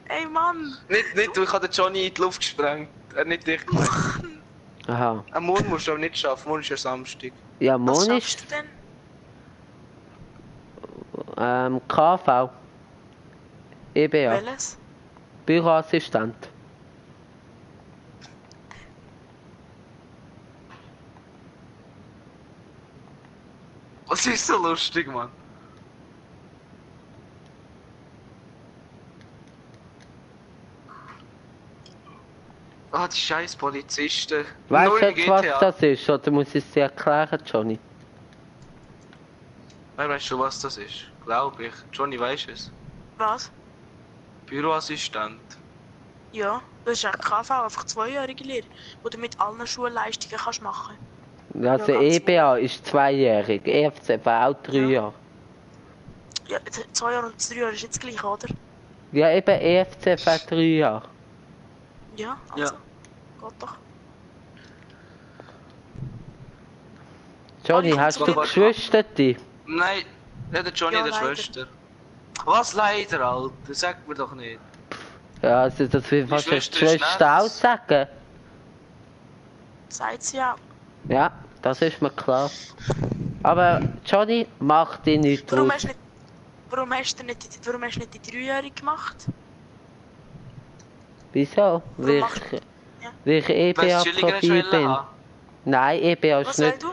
Ey, Mann. Nicht, du, ich habe den Johnny in die Luft gesprengt. Nicht dich. Aha. Am Morgen musst du aber nicht schaffen, morgen ist ja Samstag. Ja, Was morgen schaffst ist du denn? KV. EBA. Welches? Büroassistent. Was ist so lustig, Mann? Ah, die scheiß Polizisten. Weißt Nur du im jetzt, was GTA. das ist? Oder muss ich es dir erklären, Johnny? Wer weiß schon, was das ist? Glaube ich. Johnny weiß es. Was? Büroassistent. Ja, das ist ja KV, einfach 2-jährige Lehre, wo du mit allen Schulleistungen kannst machen. Also Ja, ganz EBA ist 2-jährig, EFZ war auch 3 Ja. Jahre. Ja, 2 Jahre und 3 Jahre ist jetzt gleich, oder? Ja, eben EFZ war 3 Jahre. Ja, also. Ja. Geht doch. Johnny, Aber ich hast du komm zu mir. Geschwister? Nein, nicht der Johnny, Ja, der leider. Schwester. Was leider, Alter? Sag mir doch nicht. Ja, also das will fast die Schwester ist Schwester nett. auch sagen. Sagt sie ja. Ja, das ist mir klar. Aber Johnny, mach dich nicht Warum draus. hast du nicht, warum hast du nicht die 3-jährige gemacht? Wieso? Weil machst ich, Ja. weil ich Weil es chilliger EBA-Profil ist, bin. Nein, EBA Was ist soll nicht... du?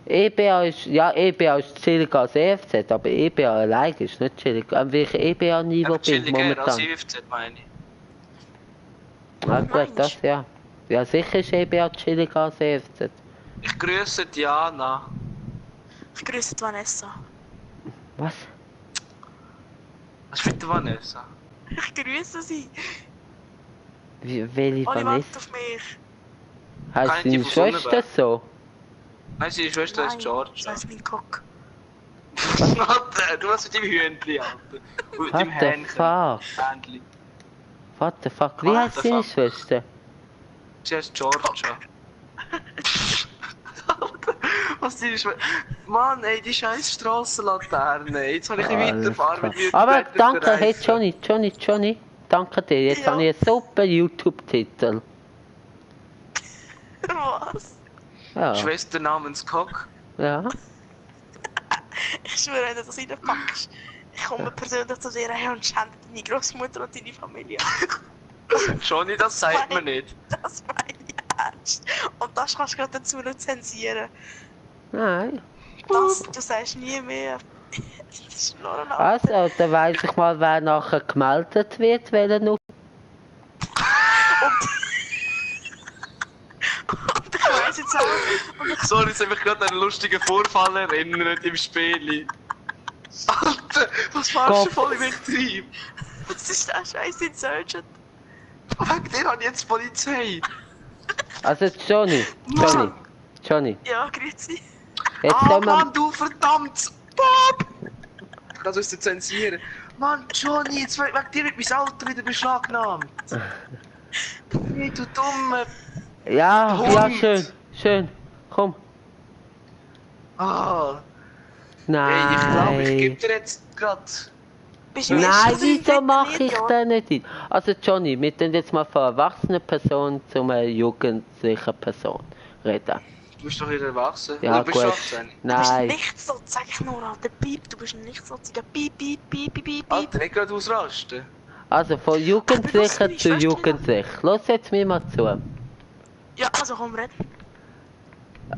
EBA ist... Ja, EBA ist chilliger als EFZ, aber EBA allein ist nicht chillig. Weil ich EBA-Niveau bin Chilliger als momentan. IFZ, meine ich. Ja gut, meinst das ja. Ja, sicher ist EBA chilliger als EFZ. Ich grüße Diana. Ich grüße die Vanessa. Was? Was mit der Vanessa? Ich grüße sie. Welche Oli, warte Vanessa? auf mich. Heißt Kann ich die deine von Schwester Sonnenberg? so? Nein, seine Schwester ist Das Georgia. heißt mein Cock. Alter, du hast mit dem Hühnchen, Alter. Und mit dem What the Hähnchen. fuck? Hähnchen. What the fuck? Wie What heißt the deine fuck? Schwester? Sie heißt Georgia. Alter, was die Schwester... Mann, ey, die scheiß Strassenlaterne. Jetzt habe ich nicht weiterfahren mit Aber danke, hey Johnny. Danke dir, jetzt habe ich einen super YouTube-Titel. Was? Ja. Schwester namens Cock. Ja. Ich schwöre, wenn du das reinpackst, ich komme persönlich zu dir her und schände deine Großmutter und deine Familie. Johnny, das sagt man nicht. Das meine ich ernst. Und das kannst du gerade dazu noch zensieren. Nein. Das, du sagst nie mehr. Das ist nur ein Also, dann weiss ich mal, wer nachher gemeldet wird, welchen Und ich weiss jetzt auch. Und ich Sorry, jetzt habe ich gerade an einen lustigen Vorfall erinnert im Spiel. Alter, was machst du voll im Extrem? das ist der scheiß Insurgent. Wegen dir habe ich jetzt Polizei. Also, Johnny. Ja, grüezi. Jetzt Ah, sollen wir... Mann, du verdammt Bob! Ich kann es zensieren. Mann, Johnny, jetzt wegen dir wird mein Auto wieder beschlagnahmt. Nee, du Dumme. Ja, Hund. schön. Komm. Ah, Nein. ey, ich glaube, ich gebe dir jetzt grad. Bist du Nein, schon wieso mache ich ja? da nicht hin? Also Johnny, wir tun jetzt mal von einer erwachsenen Person zu einer jugendlichen Person reden. Du bist doch wieder erwachsen. Ja, Oder bist du gut. 18? Du bist Nein. nicht so, sag ich nur, Alter. Piep, du bist nicht so, Piep, piep, piep, piep, piep. Alter, nicht gerade ausrasten. Also von Jugendlichen zu Jugendlich. Los jetzt mir mal zu. Ja, also komm, red.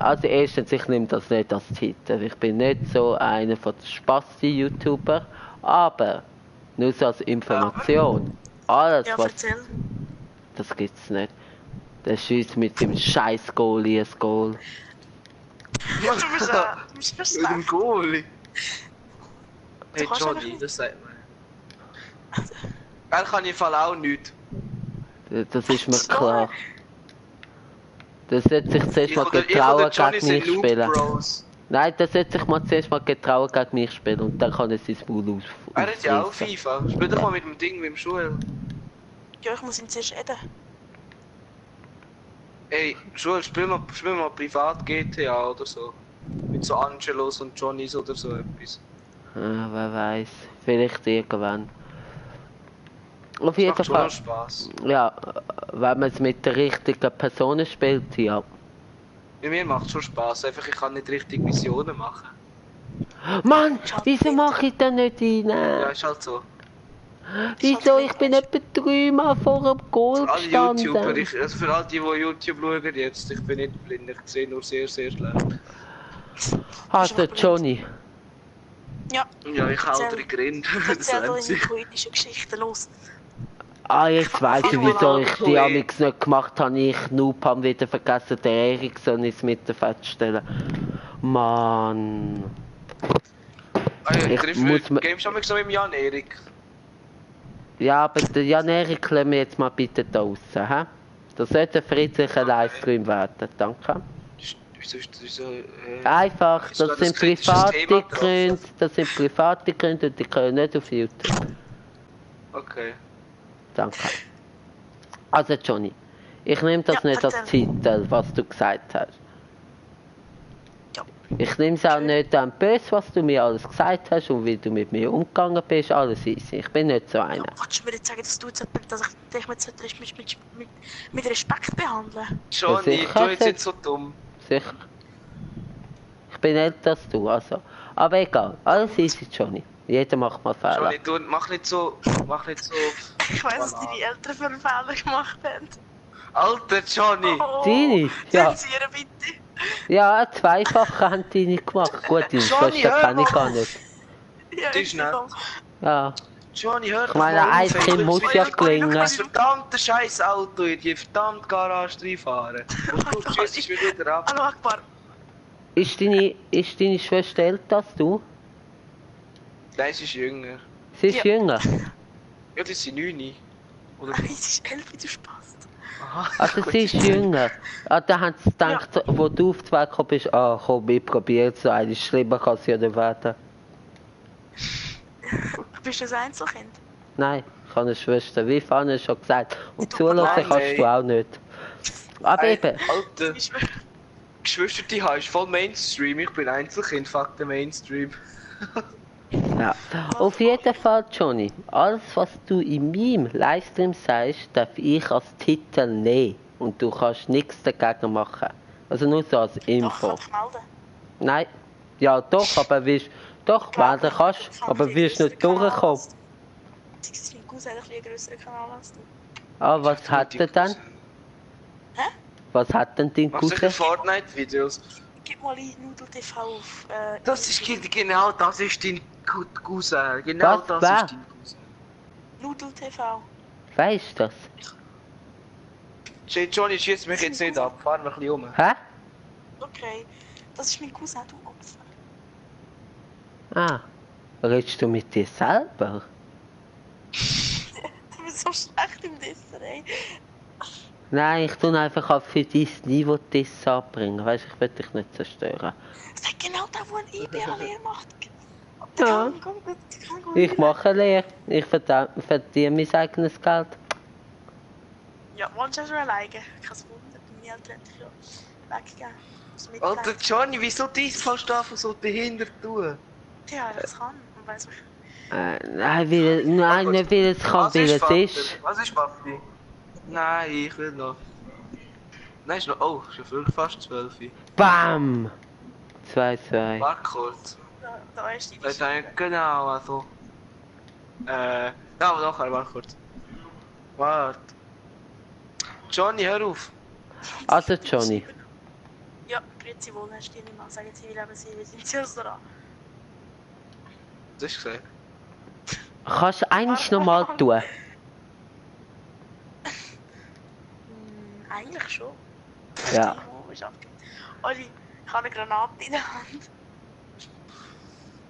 Also erstens, ich nehme das nicht als Titel. Ich bin nicht so einer von den Spasti-YouTuber, aber nur so als Information. Alles Ja, was... erzähl. Das gibt's nicht. Der schießt mit dem scheiß Goalie ein Goal. Ja, du bist Mit dem schlecht. Goalie. Hey kannst Johnny, einfach- das sagt man. Er kann im Fall auch nichts. Das ist mir klar. Das sollte sich zuerst mal getrauen gegen mich spielen. Bros. Nein, das sollte sich mal zuerst mal getrauen gegen mich spielen und dann kann er sein Maul Er hat ja auch aufreißen. FIFA. Spiel doch mal mit dem Ding, mit dem Joel. Ja, ich muss ihn zuerst reden. Ey, Joel, spiel mal privat GTA oder so. Mit so Angelos und Johnnys oder so etwas. Ah, wer weiß. Vielleicht irgendwann. Auf jeden Macht schon Fall. noch Spaß. Ja, wenn man es mit der richtigen Person spielt, ja. Bei mir macht schon Spaß, einfach ich kann nicht richtig Missionen machen. Mann, wieso mache ich da nicht rein? Ja, ist halt so. Wieso? Ich bin etwa 3 Mal vor dem Goal Für alle YouTuber, gestanden. also für all die YouTube schauen jetzt, ich bin nicht blind, ich sehe nur sehr, sehr schlecht. Also, Johnny. Ja, Ja, ich halte Erzähl. die Grind. Das erzähl deine einzige. poetische Geschichte los. Ah, jetzt weiss ich, Ach, wieso ich die Mann, Amix nicht gemacht habe. Ich Noob habe wieder vergessen, den Eriksson ins Mittelfeld zu stellen. Mann. Ah, ja, Ich triffst muss du mir- Games schon mit so mit dem Jan-Erik? Ja, aber den Jan Erik lassen wir jetzt mal bitte da raus, hä? Das sollte ein friedlicher Livestream werden, danke. Wieso, Einfach, Ist da das das sind kritische private Thema drauf? Gründe, und die können nicht auf YouTube. Okay. Danke. Also Johnny, ich nehme das Ja, nicht als erzähl. Titel, was du gesagt hast. Ja. Ich nehme es auch nicht an böse, was du mir alles gesagt hast und wie du mit mir umgegangen bist, alles easy. Ich bin nicht so einer. Ja, willst du mir jetzt sagen, dass du jetzt dass ich dich mit Respekt behandeln? Johnny, sicher, du bist jetzt so dumm. Sicher? Ich bin älter als du, also. Aber egal, alles easy, Johnny. Jeder macht mal Fehler. Johnny, du mach nicht so. Ich weiss, dass deine Eltern für einen Fehler gemacht haben. Alter Johnny! Oh, Deine? Ja. zensieren bitte. Ja, zweifach haben die nicht gemacht. Gut, die Johnny, Schwester hör kann ich mal. gar nicht. Ja, Die ist nett. Ja. Johnny, hör doch meine, mal auf, ein ey. Kind Du muss willst ja mir gelingen. Das verdammte scheiß Auto in die verdammte Garage reinfahren. Und du schießt mich wieder ab. Hallo Akbar. Ist deine Schwester älter als du? Nein, sie ist jünger. Sie ist Ja. jünger. Ja, das sind 9. Oder Es ist 11, du Spaß. Aha. Also sie ist jünger. Ah, da haben sie gedacht, wo du auf die Welt gekommen bist, ah komm, ich probiere es so. Eigentlich schlimmer kann es ja nicht werden. Bist du ein Einzelkind? Nein, ich habe eine Schwester, wie Fanny schon gesagt. Und Du- zulassen Nein, kannst ey. du auch nicht. Aber Ey, eben, Alter, Ich schwöre. Geschwister, die ist voll Mainstream. Ich bin Einzelkind, fuck der Mainstream. Ja. Auf jeden Fall, Johnny, alles was du in meinem Livestream sagst, darf ich als Titel nehmen. Und du kannst nichts dagegen machen. Also nur so als Info. Doch, kann ich melden. Nein. Ja doch, aber wirst... Doch, melden kannst, aber wirst nicht durchkommen. Das ist mein Cousin, ein bisschen größerer Kanal als du. Ah, was hat er denn? Hä? Was hat denn dein Machst du Cousin? Fortnite-Videos? Gib mal ein Nudel TV auf. Das ist genau das ist dein Cousin. Genau Was? das Wer? ist dein Cousin. Nudel TV. Weißt du das? Johnny, schießt mich jetzt nicht ab. Fahr mich ein bisschen um. Hä? Okay. Das ist mein Cousin, du Opfer. Ah. Redest du mit dir selber? Du bist so schlecht im Dissen, ey. Nein, ich tue einfach auch für dein Niveau das anbringen. Weißt du, ich will dich nicht zerstören. Sag genau der, der ein IBA-Lehr macht. Ja. Ich mache Lehre. Ich verdiene mein eigenes Geld. Ja, wohnst du schon alleine? Kein Wunder, meine Eltern hätten dich ja weggegeben. Alter Johnny, wieso dies kannst du einfach so dahinter tun? Ja, das kann. Man weiß nicht. Nein, nicht weil es kann, weil es ist. Was ist Papi? Nein, ich will noch. Nein, ist noch. Oh, schon wirklich fast 12. BAM! 2-2. Warte kurz. Da ist die. Genau, also. Ja, aber nachher, warte kurz. Warte. Johnny, hör auf. Also Johnny. Ja, grüezi wohl, hast du dir nicht mal. Sagen Sie, wie leben Sie, wie sind Sie aus dran? Was hast du gesagt? Kannst du eins nochmal tun? Eigentlich schon. Ja. Olli, ich habe eine Granate in der Hand.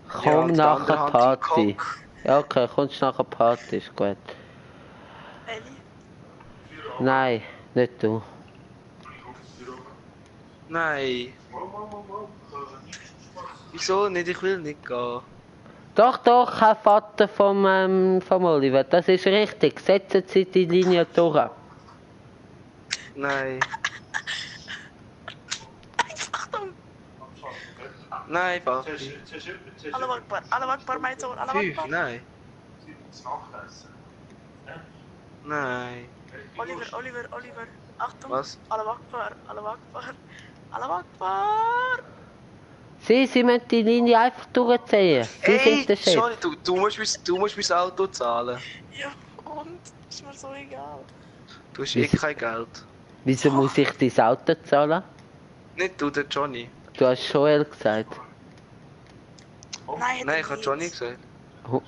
Komm und nachher der andere Party. Hand Coke. Ja, okay, kommst nachher Party, ist gut. Elli? Nein, nicht du. Nein. Wieso nicht? Ich will nicht gehen. Doch, Herr Vater vom Oliver, das ist richtig. Setzen Sie die Linie durch. Nein. Achtung! Nein, Papi. Alle Akbar, mein Sohn, alle 5, Akbar. nein. Nein. Oliver, Achtung! Was? Alle Akbar, alle Akbar! Sie müssen die Linie einfach durchziehen. Sie Ey, sind der Chef. Johnny, du musst mein Auto zahlen. Ja, und? Ist mir so egal. Du hast eh kein Geld. Wieso muss ich dein Auto zahlen? Nicht du, der Johnny. Du hast Joel gesagt. Nein, Nein, ich habe Johnny gesagt.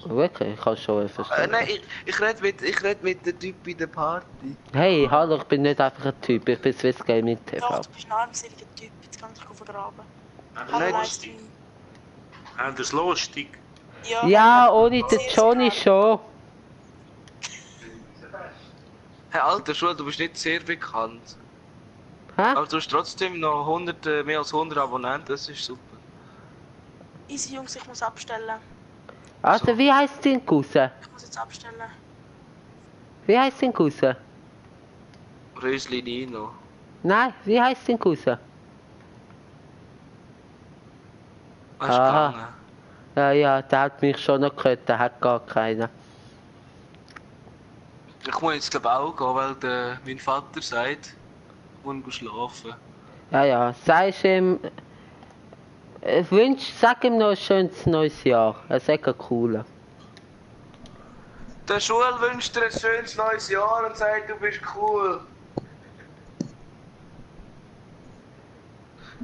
Wirklich? Ich habe Joel verstanden. Nein, ich red mit dem Typ bei der Party. Hey, hallo, ich bin nicht einfach ein Typ, ich bin Swiss Gaming TV. Doch, du bist ein armseliger Typ, jetzt kann ich dich vergraben. Nein, Hallo, das- Livestream. Das ist lustig. Ja, ohne den Johnny schon. Hey, alter Schule, du bist nicht sehr bekannt. Hä? Aber du hast trotzdem noch mehr als 100 Abonnenten, das ist super. Easy Jungs, ich muss abstellen. Also, wie heißt dein Cousin? Ich muss jetzt abstellen. Wie heißt dein Cousin? Rösli Nino. Nein, wie heißt dein Cousin? Hast du Aha. gegangen? Ja, der hat mich schon noch gehört, der hat gar keinen. Ich muss jetzt glaube auch gehen, weil mein Vater sagt, ich muss schlafen. Ja, sagst ihm... Sag ihm noch ein schönes neues Jahr. Er sagt ein cooler. Der Schul wünscht dir ein schönes neues Jahr und sagt, du bist cool.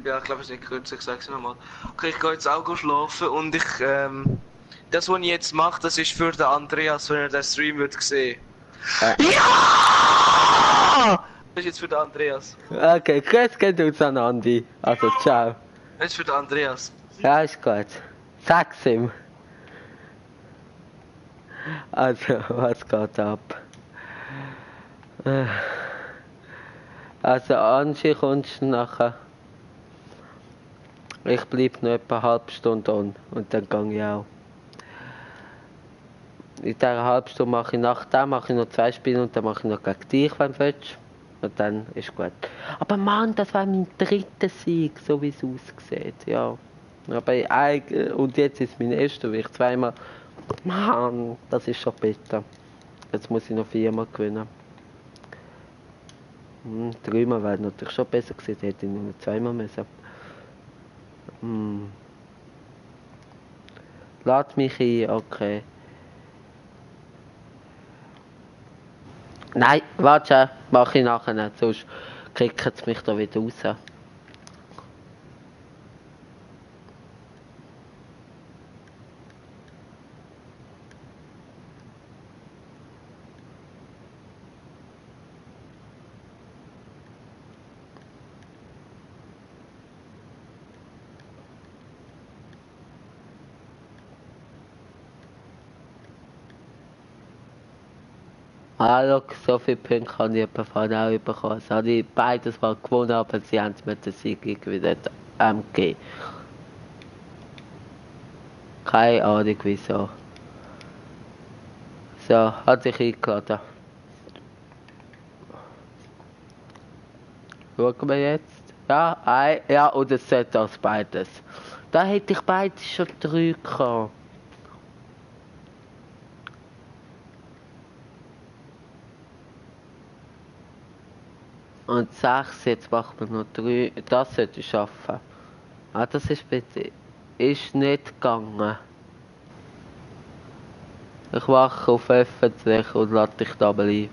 Ja, ich glaube, es ist nicht kurz, ich sag's nochmal. Okay, ich gehe jetzt auch schlafen und das, was ich jetzt mache, das ist für den Andreas, wenn er den Stream wird sehen. Ja! Das ist jetzt für den Andreas. Okay, grüß geht uns an Andi. Also, ciao. Das ist für den Andreas. Ja, ist gut. Sag's ihm. Also, was geht ab? Also, Angie kommst du nachher. Ich bleib noch etwa eine halbe Stunde an und dann gehe ich auch. In dieser halben Stunde mache ich nach dem mache ich noch 2 Spiele und dann mache ich noch gegen dich, wenn du willst. Und dann ist gut. Aber Mann, das war mein dritter Sieg, so wie es aussieht, ja. Aber und jetzt ist mein erster, weil ich zweimal... Mann, das ist schon bitter. Jetzt muss ich noch 4-mal gewinnen. 3-mal wäre natürlich schon besser gewesen, hätte ich nur 2-mal müssen. Lad mich ein, okay. Nein, warte, mach ich nachher nicht, sonst kriegt es mich da wieder raus. Hallo, so viele Punkte kann ich von auch bekommen. Also habe ich beides mal gewonnen, aber sie haben es mit der Sieg irgendwie nicht gegeben. Keine Ahnung wieso. So, hat sich eingeladen. Schauen wir jetzt. Ja, ja, und es sollte das beides. Da hätte ich beides schon 3 gehabt. Und 6, jetzt machen wir noch 3. Das sollte ich schaffen. Ah, das ist bitte. Ist nicht gegangen. Ich mache auf öffentlich und lade dich da mal ein.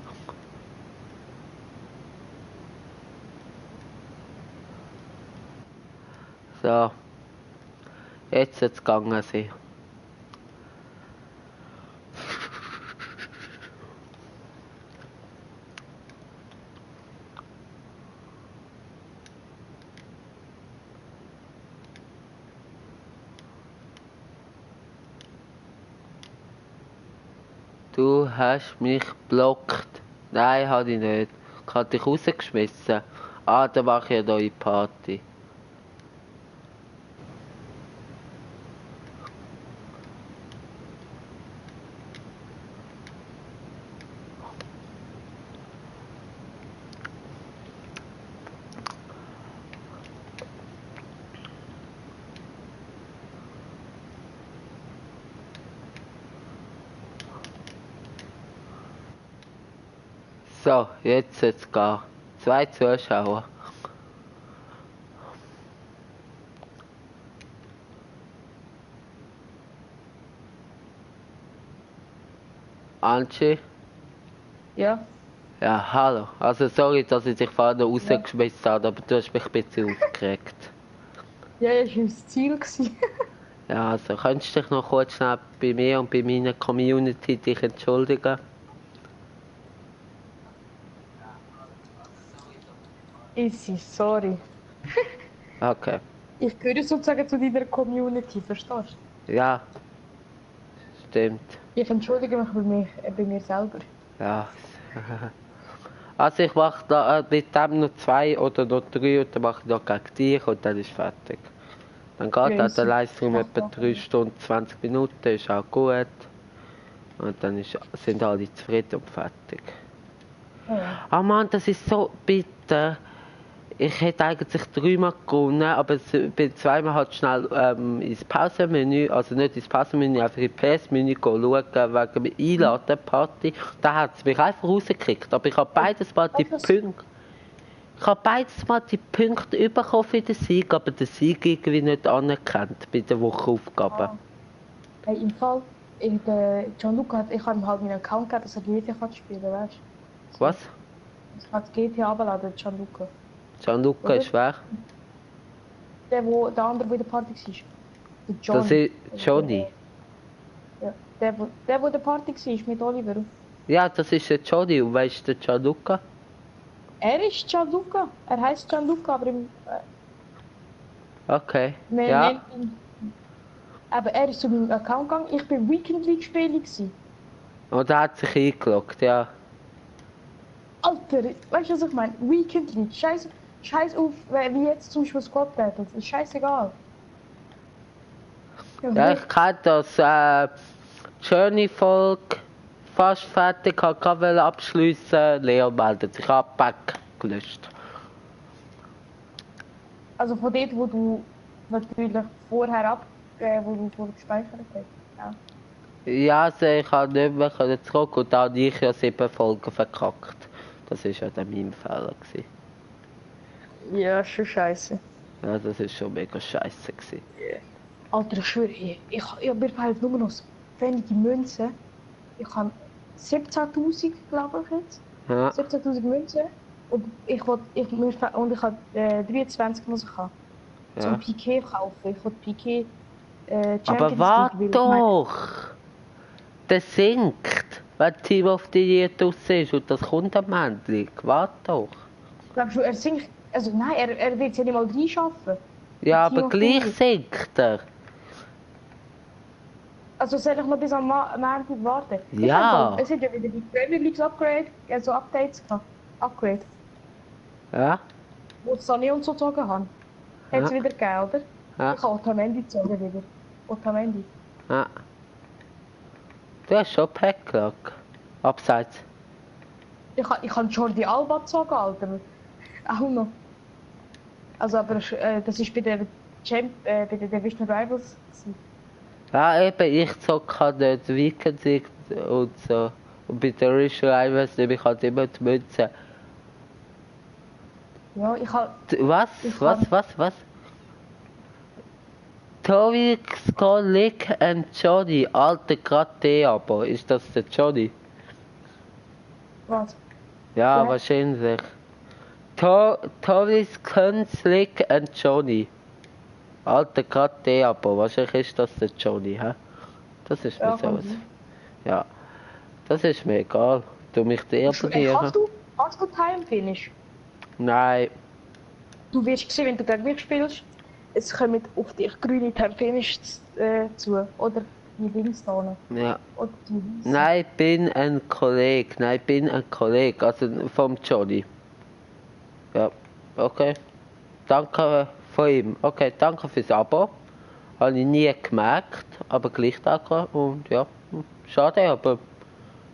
So. Jetzt sollte es gegangen sein. Du hast mich blockt. Nein, habe ich nicht. Ich habe dich rausgeschmissen. Ah, da mache ich eine neue Party. So, jetzt gehen. 2 Zuschauer. Angie? Ja. Ja, hallo. Also sorry, dass ich dich vorne rausgeschmissen habe, aber du hast mich ein bisschen aufgeregt. Ja, das war das Ziel. Ja, also könntest du dich noch kurz schnell bei mir und bei meiner Community dich entschuldigen? Easy, sorry. Okay. Ich gehöre sozusagen zu deiner Community, verstehst du? Ja. Stimmt. Ich entschuldige mich bei mir selber. Ja. Also ich mache da mit dem noch 2 oder noch 3 und dann mache ich noch gegen dich und dann ist fertig. Dann geht auch der Livestream etwa 3 Stunden 20 Minuten, ist auch gut. Und dann sind alle zufrieden und fertig. Ah Mann, das ist so bitter. Ich hätte eigentlich 3-mal gewonnen, aber ich bin 2-mal halt schnell ins Pausenmenü, also nicht ins Pausenmenü, einfach ins PS-Menü schauen, wegen der Einladen-Party. Da hat es mich einfach rausgekriegt, aber ich habe beides mal die Punkte. Ich habe beides mal die Punkte bekommen für den Sieg, aber den Sieg irgendwie nicht anerkannt bei den Wochenaufgaben. Hey, im Fall, Gianluca ich habe ihm halt meinen Account gegeben, dass er GTA spielen kann, weißt du? Was? Ich habe GTA abgeladen, Gianluca. Gianluca ist wer? Der andere, der in der Party war. Der Johnny. Das ist Johnny. Ja, der in der Party war mit Oliver. Ja, das ist der Johnny. Und wer ist der Gianluca? Er ist Gianluca. Er heißt Gianluca, aber im... Okay, wir ja. nennen ihn... Aber er ist zu meinem Account gegangen. Ich bin Weekend League Spieler gewesen. Und er hat sich eingeloggt, ja. Alter, weißt du, was ich meine? Weekend League. Scheiß auf, wie jetzt zum Beispiel Squad Battles. Ist scheißegal. Ja, ich kenne das Journey-Folge fast fertig, kann gerade abschliessen. Leon meldet sich ab, back. gelöscht. Also von dort, wo du natürlich vorher wo du vorher gespeichert hast. Ja. Ja, also ich habe nicht mehr können zurück und da habe ich ja 7 Folgen verkackt. Das war ja dann mein Fehler gewesen. Ja, schon scheiße. Ja, das ist schon mega scheiße gewesen. Alter, ich schwöre, mir fehlen nur noch wenige Münzen. Ich habe 17.000, glaube ich jetzt. Ja. 17.000 Münzen. Und ich habe 23 muss ich haben. Ja. Zum Piquet kaufen. Ich will Piquet Aber warte doch! Der sinkt, wenn Team of the Year draussen ist und das kommt am Ende. Warte doch! Glaubst du, er sinkt? Also nein, er wird es ja nicht mal reinschaffen. Ja, aber gleich sinkt er. Also soll ich noch bis am Montag warten? Ja. Es sind ja wieder die Premier League Updates gehabt. Upgrade. Ja? Wo es Sané und so gezogen haben. Hat es wieder gegeben, oder? Ja. Ich habe Otamendi gezogen wieder. Otamendi. Ja. Du hast schon Packlock. Abseits. Ich habe Jordi Alba gezogen, Alter. Auch noch. Also, aber das ist bei der Division Rivals gewesen. Ja, eben, ich zocke halt nicht Weekend League und so. Und bei der Division Rivals nehme ich halt immer die Münze. Ja, ich habe... Was? Tobi, Skolik und Johnny. Alter, gerade der aber. Ist das der Johnny? Was? Ja, Ja. wahrscheinlich. Tobi, Slick und Johnny. Alter, gerade der aber. Wahrscheinlich ist das der Johnny, hä? Das ist mir Ja, so. kann sein. Ja. Das ist mir egal. Du mich der abonnieren. Hast du Time Finish? Nein. Du wirst sehen, wenn du gegen mich spielst, es kommen auf dich grüne Time Finish zu. Oder die Dings da noch. Ja. Oder die weißen. Nein, ich bin ein Kollege. Also vom Johnny. Ja. Okay. Danke von ihm. Okay, danke fürs Abo. Habe ich nie gemerkt, aber gleich danke. Und ja, schade, aber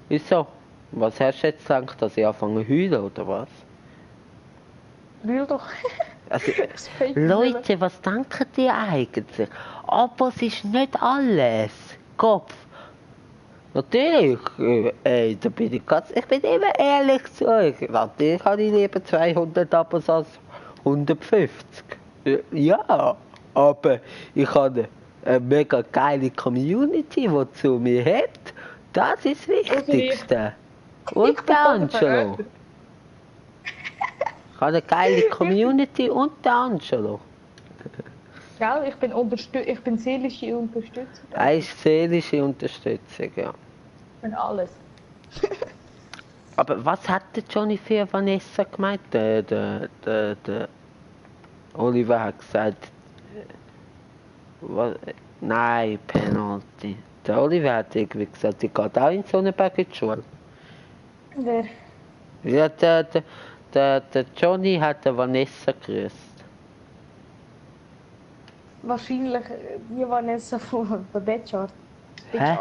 ist so. Was hast du jetzt gedacht, dass ich anfange zu heulen oder was? Will doch. Also, Das Fake Leute, was denken die eigentlich? Abos ist nicht alles. Kopf. Natürlich, da bin ich immer ehrlich zu euch. Natürlich habe ich lieber 200 Abos als 150. Ja, aber ich habe eine mega geile Community, die zu mir hat. Das ist das Wichtigste. Und der Angelo. Ich habe eine geile Community und der Angelo. Gell, ich bin seelische Unterstützung. Das ist seelische Unterstützung, ja. Ich bin alles. Aber was hat der Johnny für Vanessa gemeint? Der Oliver hat gesagt... Nein, Penalty. Der Oliver hat irgendwie gesagt, ich gehe auch in Sonnenberg in die Schule. Wer? Ja, der Johnny hat der Vanessa gegrüßt. Wahrscheinlich die Vanessa von Betchart. Hä?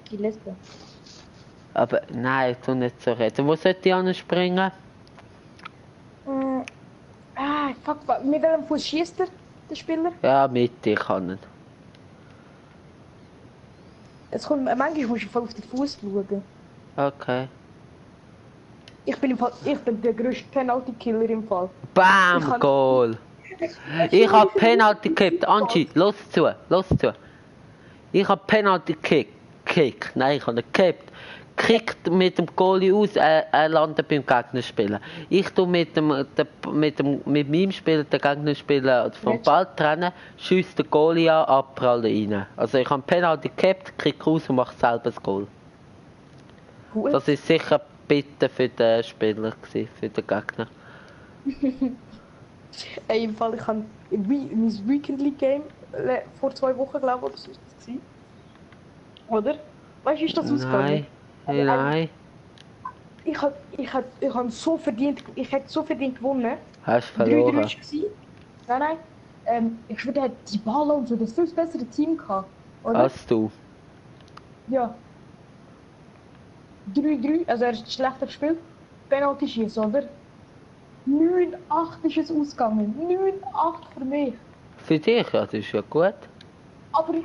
Die Lesbe. Aber nein, tu nicht so reden. Wo sollte ich anspringen? Fuck, mit welchem Fuß schießt der Spieler? Ja, mit, ich kann nicht. Manchmal musst du voll auf den Fuß schauen. Okay. Ich bin der grösste Penalty-Killer im Fall. Bam, Goal! Ich hab Penalty gekickt. Angie, los zu. Ich hab Penalty gekickt. Nein, ich hab nicht gekickt. Kickt mit dem Goalie aus, er landet beim Gegnerspieler. Ich tu mit meinem Spieler den Gegnerspieler vom Ball trennen, schiesse den Goalie an, abprallen rein. Also ich hab Penalty gekickt, kick raus und mach selber das Goal. Gut. Das ist sicher bitte für den Spieler gewesen, für den Gegner. Ey, im Fall, ich habe mein Weekend League Game vor 2 Wochen, glaube ich, oder so ist das gewesen. Oder? Weißt du, ist das ausgegangen? Nein. Ich hab so verdient, ich hätte so verdient gewonnen. Hast du verloren? 3-3 gewesen. Nein. Ich schwöre, der hat die Ball und so, das viel bessere Team gehabt. Oder? Als du. Ja. 3-3, also er hat schlechter gespielt. Penalty schießen, oder? 9-8 ist es ausgegangen. 9-8 für mich. Für dich, ja, das ist ja gut. Aber 9-8,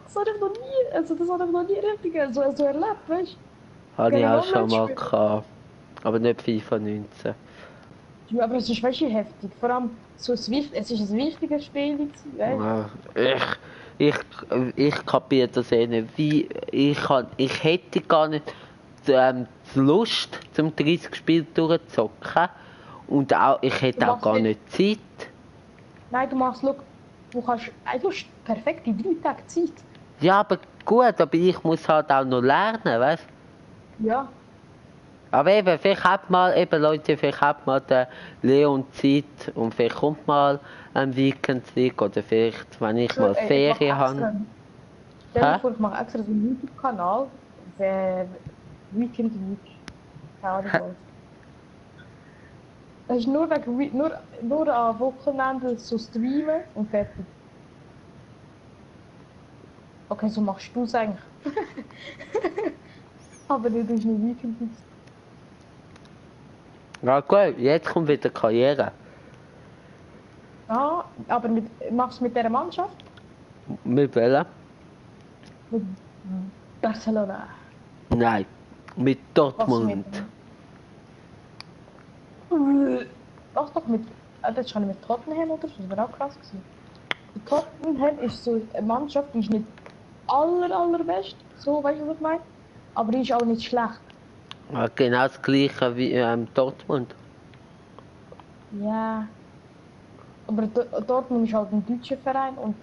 das habe ich noch nie, also das habe ich noch nie richtig so erlebt, weißt du? Habe ich Gegen auch schon mal Online-Spiele. gehabt. Aber nicht FIFA 19. Ja, aber es ist wirklich heftig. Vor allem, so es ist ein wichtiges Spiel, gewesen, weißt du? Ja, ich kapiere das eh nicht. Ich hätte gar nicht die Lust, zum 30 Spiel durchzocken. Und auch, ich hätte Du auch machst gar nicht- nicht Zeit. Nein, du hast eigentlich perfekt in 3 Tage Zeit. Ja, aber gut, aber ich muss halt auch noch lernen, weißt du? Ja. Aber eben, vielleicht hat mal, Leute, vielleicht hat mal der Leon Zeit und vielleicht kommt mal ein Weekend League oder vielleicht, wenn ich mal Ferien habe. Stell dir Hä? vor, ich mache extra so einen YouTube-Kanal, der Weekend League. Keine Ahnung was. Das ist nur wegen nur am Wochenende so streamen und fertig. Okay, so machst du es eigentlich. Aber das ist nicht Weekend League. Ja gut, jetzt kommt wieder Karriere. Ja, aber machst du mit dieser Mannschaft? Mit welcher? Mit Barcelona. Nein, mit Was Dortmund. Was doch mit. Das ist schon mit Tottenham oder so, das wäre auch krass gewesen. Die Tottenham ist so eine Mannschaft, die ist nicht allerbest, so weißt du was ich meine? Aber die ist auch nicht schlecht. Ja, genau das gleiche wie Dortmund. Ja. Aber Dortmund ist halt ein deutscher Verein und.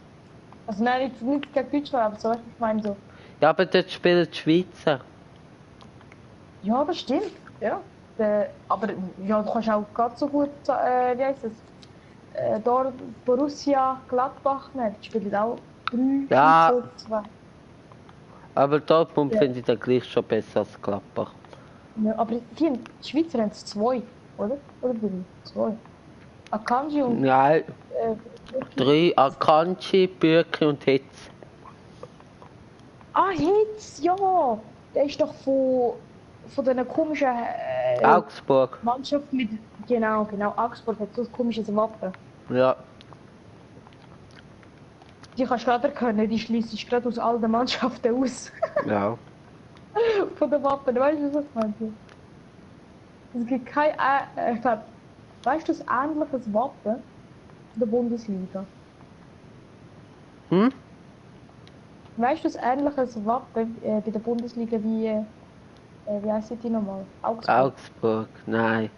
Also nein, nicht gegen Deutschland, aber so weißt du, ich meine so. Ja, aber dort spielen die Schweizer. Ja, das stimmt, ja. Aber ja, du kannst auch gerade so gut, wie heisst es? Dort Borussia Gladbach nehmen, die spielen auch 3, Ja. 2. Aber Dortmund Ja. finde ich dann gleich schon besser als Gladbach. Ja, aber die Schweizer haben es 2, oder? Oder 3? 2. Akanji und Nein, Bürki. 3 Akanji, Bürki und Hitz. Ah, Hitz, ja! Der ist doch von diesen komischen Augsburg. Mannschaft mit. Genau, Augsburg hat so ein komisches Wappen. Ja. Die kannst du gerade erkennen, die schließt sich gerade aus all den Mannschaften aus. Ja. Von den Wappen, weißt du, was ich meine? Es gibt kein. Ich glaube, weißt du, ein ähnliches Wappen in der Bundesliga? Hm? Weißt du, ein ähnliches Wappen bei der Bundesliga wie heisst die nochmal? Augsburg. Augsburg, nein.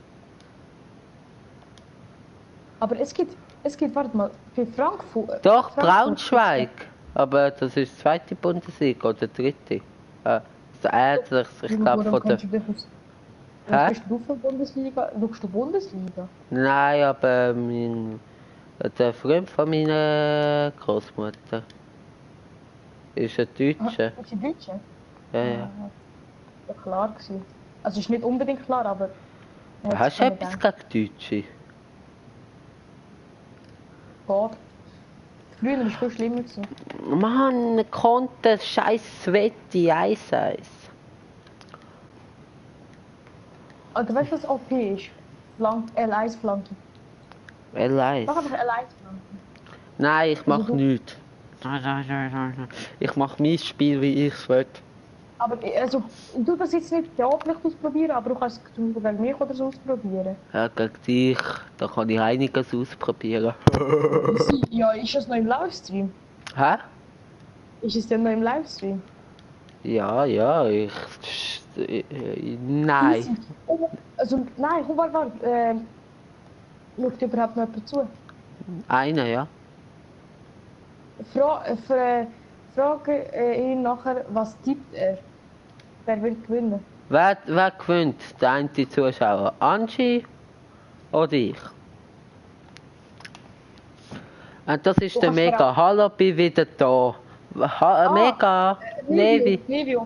Aber es gibt, warte mal, für Frankfurt. Doch, Frankfurt Braunschweig. Aber das ist die zweite Bundesliga oder dritte. Das ist ähnlich, ich glaube von der... Hä? Bist du für Bundesliga? Schaust du Bundesliga? Nein, aber der Freund von meiner Großmutter ist ein Deutscher. Ist die Deutsche? Ja. Ja, klar gewesen. Also ist nicht unbedingt klar, aber... Hast du etwas gegen Deutsche? Gott. Früher war es viel schlimmer gewesen. Mann, konnte scheiß Sveti 1-1. Alter, weißt du, was OP ist? L1-Flanke. Mach L1. einfach L1-Flanke. Nein, ich mach Also du- nichts. Nein. Ich mach mein Spiel, wie ich es will. Aber also, du das jetzt nicht theoretisch ausprobieren, aber du kannst es zum Beispiel gegen mich oder so ausprobieren. Ja, gegen dich, da kann ich einiges ausprobieren. Ja, ist das noch im Livestream? Hä? Ist es denn noch im Livestream? Ja, nein. Easy. Oh, also, nein, komm, warte. Schaut überhaupt noch jemand zu? Einer, ja. Frage ihn nachher, was tippt er? Wer will gewinnen? Wer gewinnt? Der eine Zuschauer? Angie oder ich? Und das ist Du der kannst Mega. fragen. Hallo, bin wieder da. Mega. Nevi. Nevio.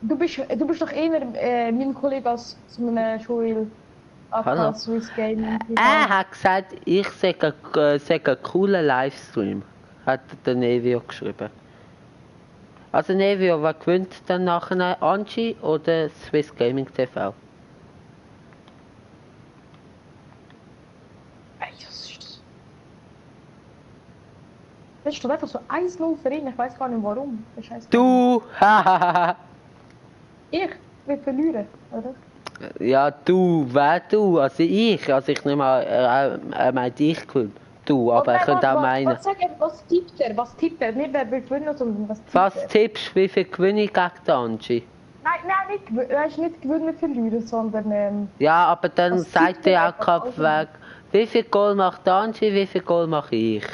Du bist doch eher mein Kollege als zu einem Schul. Hallo. Swiss Gaming. Er hat gesagt, ich sage einen coolen Livestream. Hat der Nevio geschrieben. Also Nevio, wer gewinnt dann nachher? Angie oder Swiss Gaming TV? Das ist doch einfach so 1-0 für ihn, ich weiß gar nicht warum. Das ist scheiße. Du! Hahaha! Ich will verlieren, oder? Ja, du, wer du? Also ich nehme an, er meint ich gewinnt. Du, aber er könnte auch meinen. Was tippt er? Nicht wer will gewinnen, sondern was tippt Was er? tippst du, wie viel gewinne ich gegen den Angie? Nein, er ist nicht gewinnen, verlieren, sondern Ja, aber dann was sagt tippt er er auch einfach? keinen Weg. Wie viel Goal macht der Angie, wie viel Goal mache ich?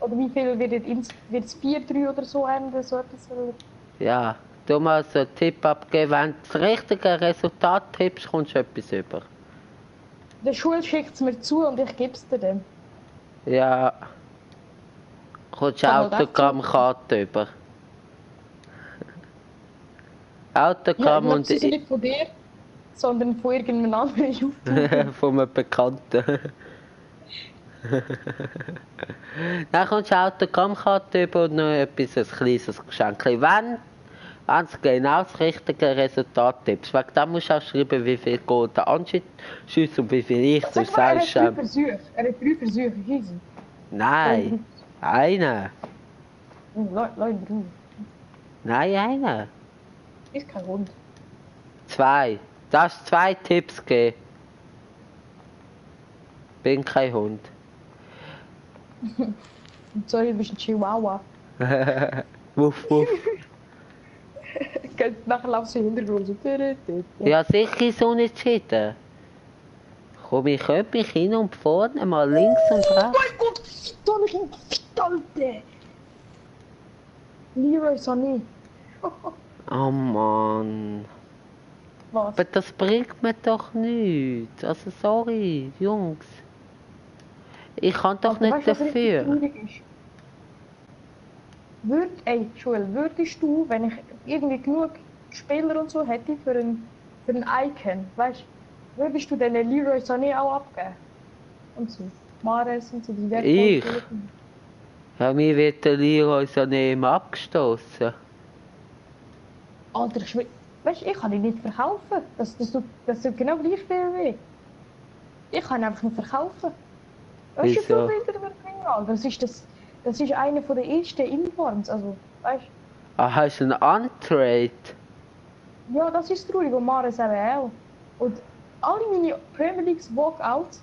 Oder wie viel wird es 4-3 oder so enden, so etwas? Ja, du musst einen Tipp abgeben. Wenn du das richtige Resultat tippst, kommst du etwas über. Der Schule schickt es mir zu und ich gebe es dir dann. Ja. Kommst du Kann man Autogrammkarte über. Autogramm Ja, und sie sind nicht von dir, sondern von irgendeinem anderen YouTuber. von einem Bekannten. Dann kommst du Autogrammkarte über und noch etwas, ein kleines Geschenk. Wenn du genau das richtige Resultat tippst, wegen dem musst du auch schreiben, wie viel Goal der Angie schießt und wie viel ich. Du Sag mal, sagst, er hat 3 Versuche. Er hat 3 Versuche, easy. nein, einer. Leute, Nein, einer. ist kein Hund. 2. Du darfst 2 Tipps geben. Bin kein Hund. Sorry, du bist ein Chihuahua. Wuff, wuff. Nachher laufst du im Hintergrund so. Ja, sicher ist unentschieden. Komm, ich könnte mich hin und vorne, mal links und rechts. Mein Gott, da ich ihn Alter! Leroy Sané. Oh Mann. Was? Aber das bringt mir doch nichts. Also sorry, Jungs. Ich kann doch Aber nicht weißt du, was richtig dafür. traurig ist? Joel, würdest du, wenn ich irgendwie genug Spieler und so hätte für ein Icon, weißt du, würdest du den Leroy Sané auch abgeben? Und so. Mahrez und so, die wertvollen Ich? Spieler. Ja, mir wird der Leroy Sané immer abgestoßen. Alter, weißt du, ich kann ihn nicht verkaufen. Das tut genau gleich viel weh. Ich kann ihn einfach nicht verkaufen. Weißt du, wie Wieso? viel Bilder wir bringen, Alter? Das ist einer von der ersten Informs, also, weißt du. Ah, hast du einen Untrade? Ja, das ist traurig und Mahrez eben auch. Und alle meine Premier League Walkouts,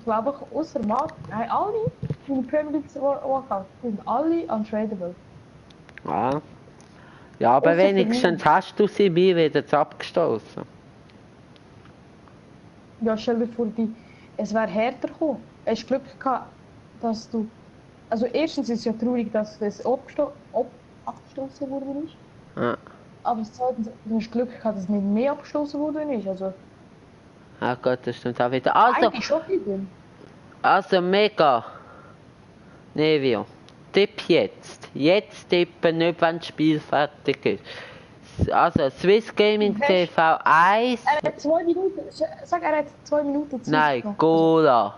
glaube ich, außer Mark, nein, alle meine Premier League Walkouts sind alle untradable. Ja. Ja, aber Ausser für wenigstens hast du sie mir wieder abgestoßen. Ja, stell dir vor, es wäre härter gekommen. Hast Glück gehabt, dass du. Also, erstens ist es ja traurig, dass es abgestoßen worden ist. Ja. Aber zweitens, du hast Glück gehabt, dass es nicht mehr abgestoßen worden ist. Also, Ah Gott, das stimmt auch wieder. Also, eigentlich schon viel. also mega. Nevio, tipp jetzt. Jetzt tippen, nicht wenn das Spiel fertig ist. Also, Swiss Gaming TV 1. Er hat 2 Minuten. Sag, er hat 2 Minuten Zeit Nein, noch. Gola.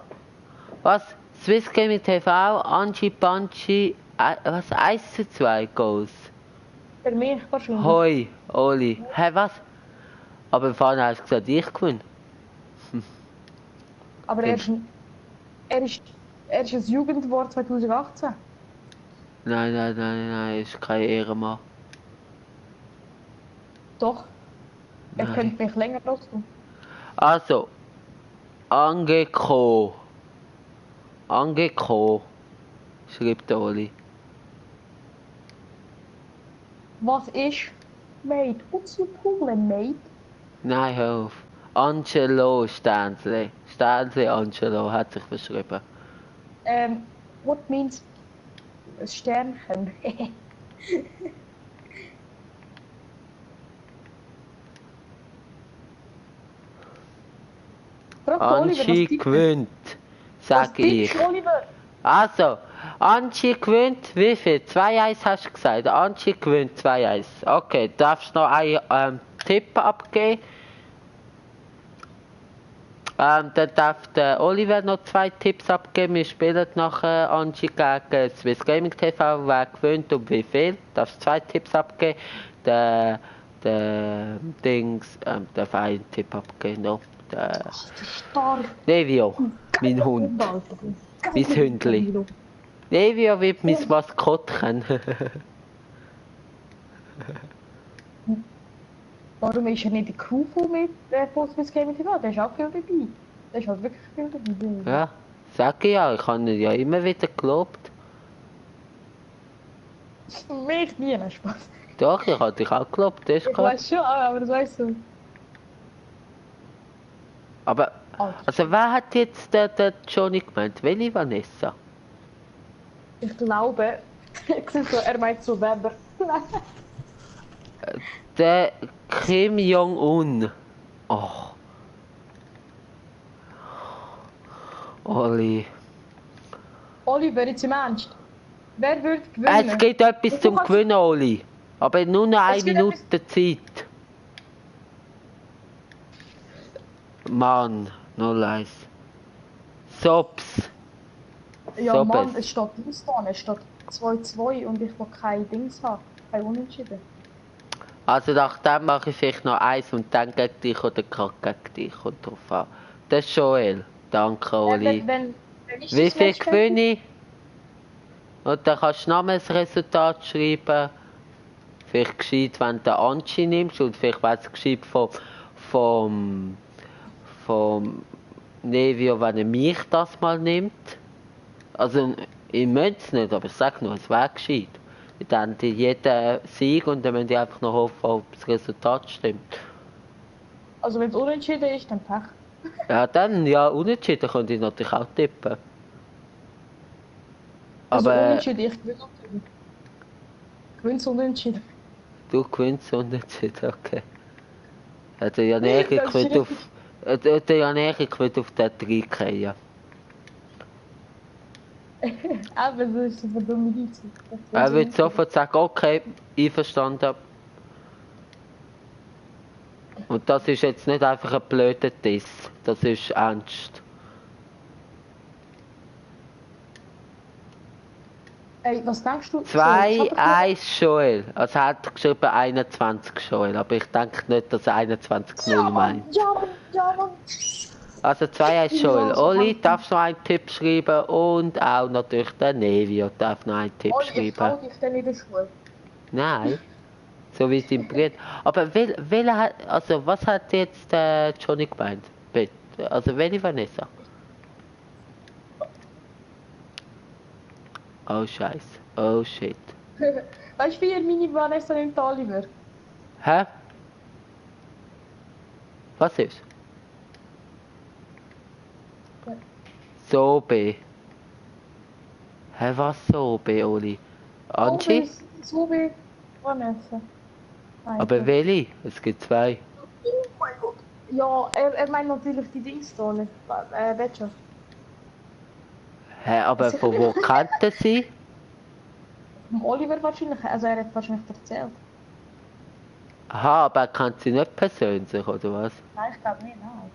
Was? Swiss Gaming TV, Angie Banchi, was? 1:2 Goals. Für mich wahrscheinlich. Hoi, Oli. Hä, was? Aber vorhin hast du gesagt, ich gewinne. Aber er ist ein Jugendwort 2018. Nein, ist kein Ehrenmann. Doch. Er Nein. könnte mich länger lassen. Also, angekommen, schreibt der Oli. Was ist, Mate? What's your problem, Mate? Nein, hör auf. Angelo Stanley. Stanley Angelo hat sich verschrieben. What means Sternchen? Frag Oliver, Angie gewinnt, sag ich. Oliver? Also, Angie gewinnt, wie viel? 2-1 hast du gesagt. Angie gewinnt 2-1. Okay, du darfst noch einen Tipp abgeben. Dann darf der Oliver noch 2 Tipps abgeben. Wir spielen nachher Angie gegen Swiss Gaming TV. Wer gewinnt und wie viel? Du darfst 2 Tipps abgeben. Der Dings, darf einen Tipp abgeben noch. Der Stark. Nevio, mein Hund. Mein Hündli. Nevio wird mein Maskottchen. Warum ist er nicht in der Crew mit Postbus Gaming TV? Der ist auch viel dabei. Der ist halt wirklich viel dabei. Ja, sag ich ja, ich habe ihn ja immer wieder gelobt. Mich nie, nein, Spaß. Doch, ich habe dich auch gelobt, das ist Ich klar. weiß schon, aber das weißt du. Aber, also wer hat jetzt der Johnny gemeint? Welche Vanessa? Ich glaube, ich sehe so, er meint so Weber. Der Kim Jong-un. Oh. Oli. Oliver, jetzt im Ernst. Wer würde gewinnen? Es gibt etwas zum Gewinnen, Oli. Aber nur noch eine Es gibt Minute Zeit. Mann, 0-1. Sobs. Ja, so Mann, best. es steht Dings da, es steht 2-2 und ich will kein Dings haben. Kein Unentschieden. Also nach dem mache ich vielleicht noch eins und dann gegen dich oder gerade gegen dich. Kommt drauf an. Das ist Joel. Danke, Oli. Wenn ich Wie das viel Match gewinne ich? Und dann kannst du nochmal das Resultat schreiben. Vielleicht gescheit, wenn du den Anchi nimmst und vielleicht wäre es gescheit vom Nevio, wenn er mich das mal nimmt. Also, ich möchte es nicht, aber ich sage nur, es wäre gescheit. Dann die jeder Sieg und dann müssen die einfach noch hoffen, ob das Resultat stimmt. Also wenn es unentschieden ist, dann Pech. Ja, dann, ja, unentschieden könnte ich natürlich auch tippen. Also Aber unentschieden, ich gewinne natürlich. Gewinnst unentschieden. du gewinnst unentschieden, okay. Hat er ja näher Das ist gewinnt auf... Hat er ja näher gewinnt auf den 3K, ja. Aber so ist es eine dumme Idee. Er wird sofort sagen, okay, einverstanden. Und das ist jetzt nicht einfach ein blöder Diss, das ist ernst. Ey, was denkst du? 2-1 Joel, also er hat geschrieben 21 Joel, aber ich denke nicht, dass er 21-0 meint. Ja, Mann. Also 2-1 Joel. Ja, Oli, darfst noch einen Tipp schreiben und auch natürlich der Nevio darf noch einen Tipp Oh, ich schreiben. trau dich dann in der Schule. Nein, so wie es ihm bringt. Aber also was hat jetzt Johnny gemeint? Bitte. Also welche Vanessa? Oh Scheiß, oh shit. Weißt du, wie ihr meine Vanessa nimmt, Oliver? Hä? Was ist? Sobe. Hä, was Sobe, Oli? Anchi? So wie Vanessa. Nein, Aber welche? Es gibt zwei. Oh mein Gott. Ja, er meint natürlich die Dings da, nicht Bachelor. Hä, aber von wo kennt er sie? Vom Oliver wahrscheinlich, also er hat wahrscheinlich erzählt. Aha, aber er kennt sie nicht persönlich, oder was? Nein, ich glaube nicht, nein.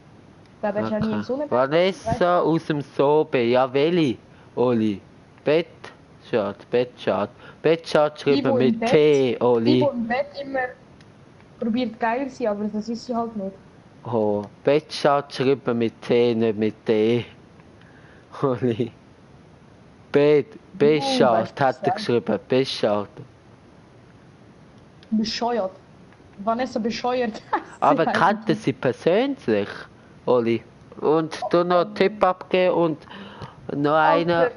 Ich glaube, er ist ja nie im Sonne. Vanessa aus dem Sobe, ja welche? Oli. Bettschat. Bettschat schreiben mit T, Die, Oli. die im Bett immer probiert geil zu sein, aber das ist sie halt nicht. Oh, Bettschat schreiben mit T, nicht mit D. Oli. Beschat hat er geschrieben, Beschat. Bescheuert. Vanessa bescheuert. Aber kennt er sie persönlich, Oli? Und du noch einen Tipp abgeben und noch einer.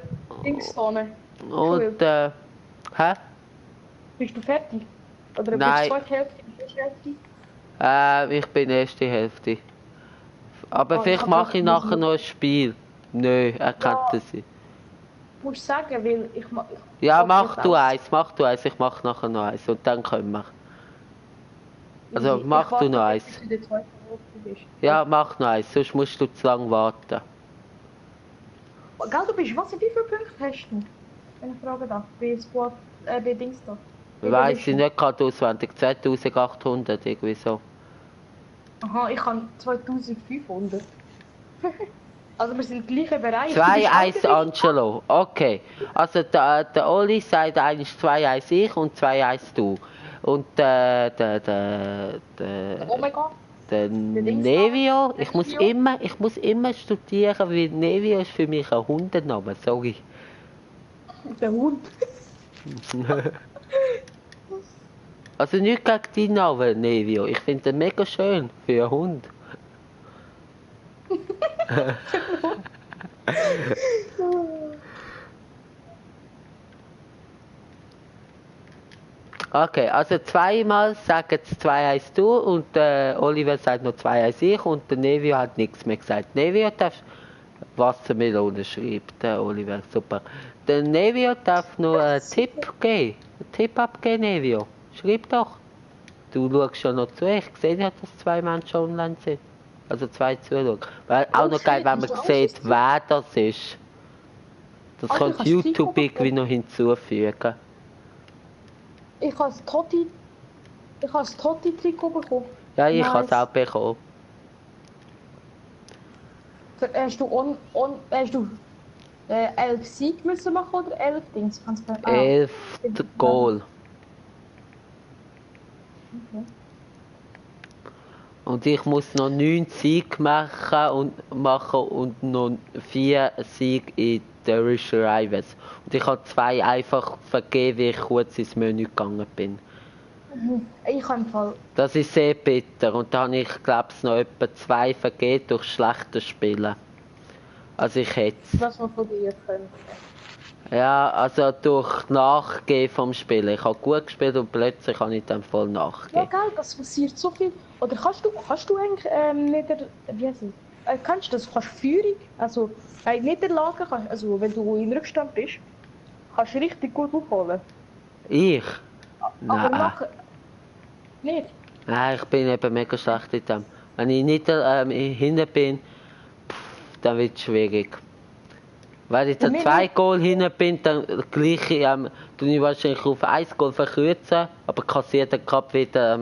Dingszone. Und hä? Bist du fertig? Oder Nein. bist du zweite Hälfte? Bist du Hälfte? Ich bin erste Hälfte. Aber Oh, vielleicht ich mache ich hab nachher noch ein Spiel. Nö, er kennt sie. Du musst sagen, weil ich Ja, ich mach hab du jetzt eins, ich mach nachher noch eins und dann können wir. Also Ich mach warte, du noch eins. bis du in der zweiten Hälfte bist. Ja, mach noch eins, sonst musst du zu lang warten. Gell, du bist, wie viele Punkte hast du? Wenn ich fragen darf, bei Dings da. Weiss ich nicht gerade auswendig, 2800 irgendwie so. Aha, ich habe 2500. Also wir sind im gleichen Bereich. 2-1 Angelo, okay. Also der Oli sagt eigentlich 2-1 ich und 2-1 du. Und Oh mein Gott. der Dings Nevio, da, ich muss Nevio. immer studieren, weil Nevio ist für mich ein Hundename, sorry. Der Hund. Also nicht gegen deinen Namen, Nevio. Ich finde den mega schön für einen Hund. Okay, also zweimal sagen es 2-1 du und Oliver sagt noch 2-1 ich und der Nevio hat nichts mehr gesagt. Nevio darf Wassermelone schreibt, der Oliver, super. Der Nevio darf noch einen Tipp geben. Einen Tipp abgeben, Nevio. Schreib doch. Du schaust schon noch zu. Ich sehe ja, dass 2 Menschen online sind. Also 2 zuschauen. Weil auch noch geil, wenn man sieht, wer das ist. Das Also, kannst YouTube irgendwie noch hinzufügen. Ich habe das Totti-Trikot bekommen. Ja, ich Nice. habe es auch bekommen. Hast du 11 Sieg müssen machen oder 11 Dings? 11 Goal. Okay. Und ich muss noch 9 Siege machen und noch 4 Siege in Darish Rivals. Und ich habe 2 einfach vergeben, wie ich kurz ins Menü gegangen bin. Ich habe im Fall. Das ist sehr bitter. Und da habe ich, glaube ich, noch etwa 2 vergeben durch schlechtes Spielen. Also ich hätte es. Was man von dir können. Ja, also durch Nachgehen vom Spiel. Ich habe gut gespielt und plötzlich habe ich dann voll Ja, nachgegeben. geil, das passiert so viel. Oder kannst du eigentlich wie heißt es? Kannst du das? Kannst Führung, also Niederlagen, also wenn du in Rückstand bist, kannst du richtig gut aufholen. Ich? Aber Nein. nachher. Nicht? Nein, ich bin eben mega schlecht in dem. Wenn ich nicht hinten bin, dann wird es schwierig. Wenn ich dann Ja, 2 Goal hinten bin, dann gleich tue ich wahrscheinlich auf 1 Goal verkürzen, aber kassiert dann gerade wieder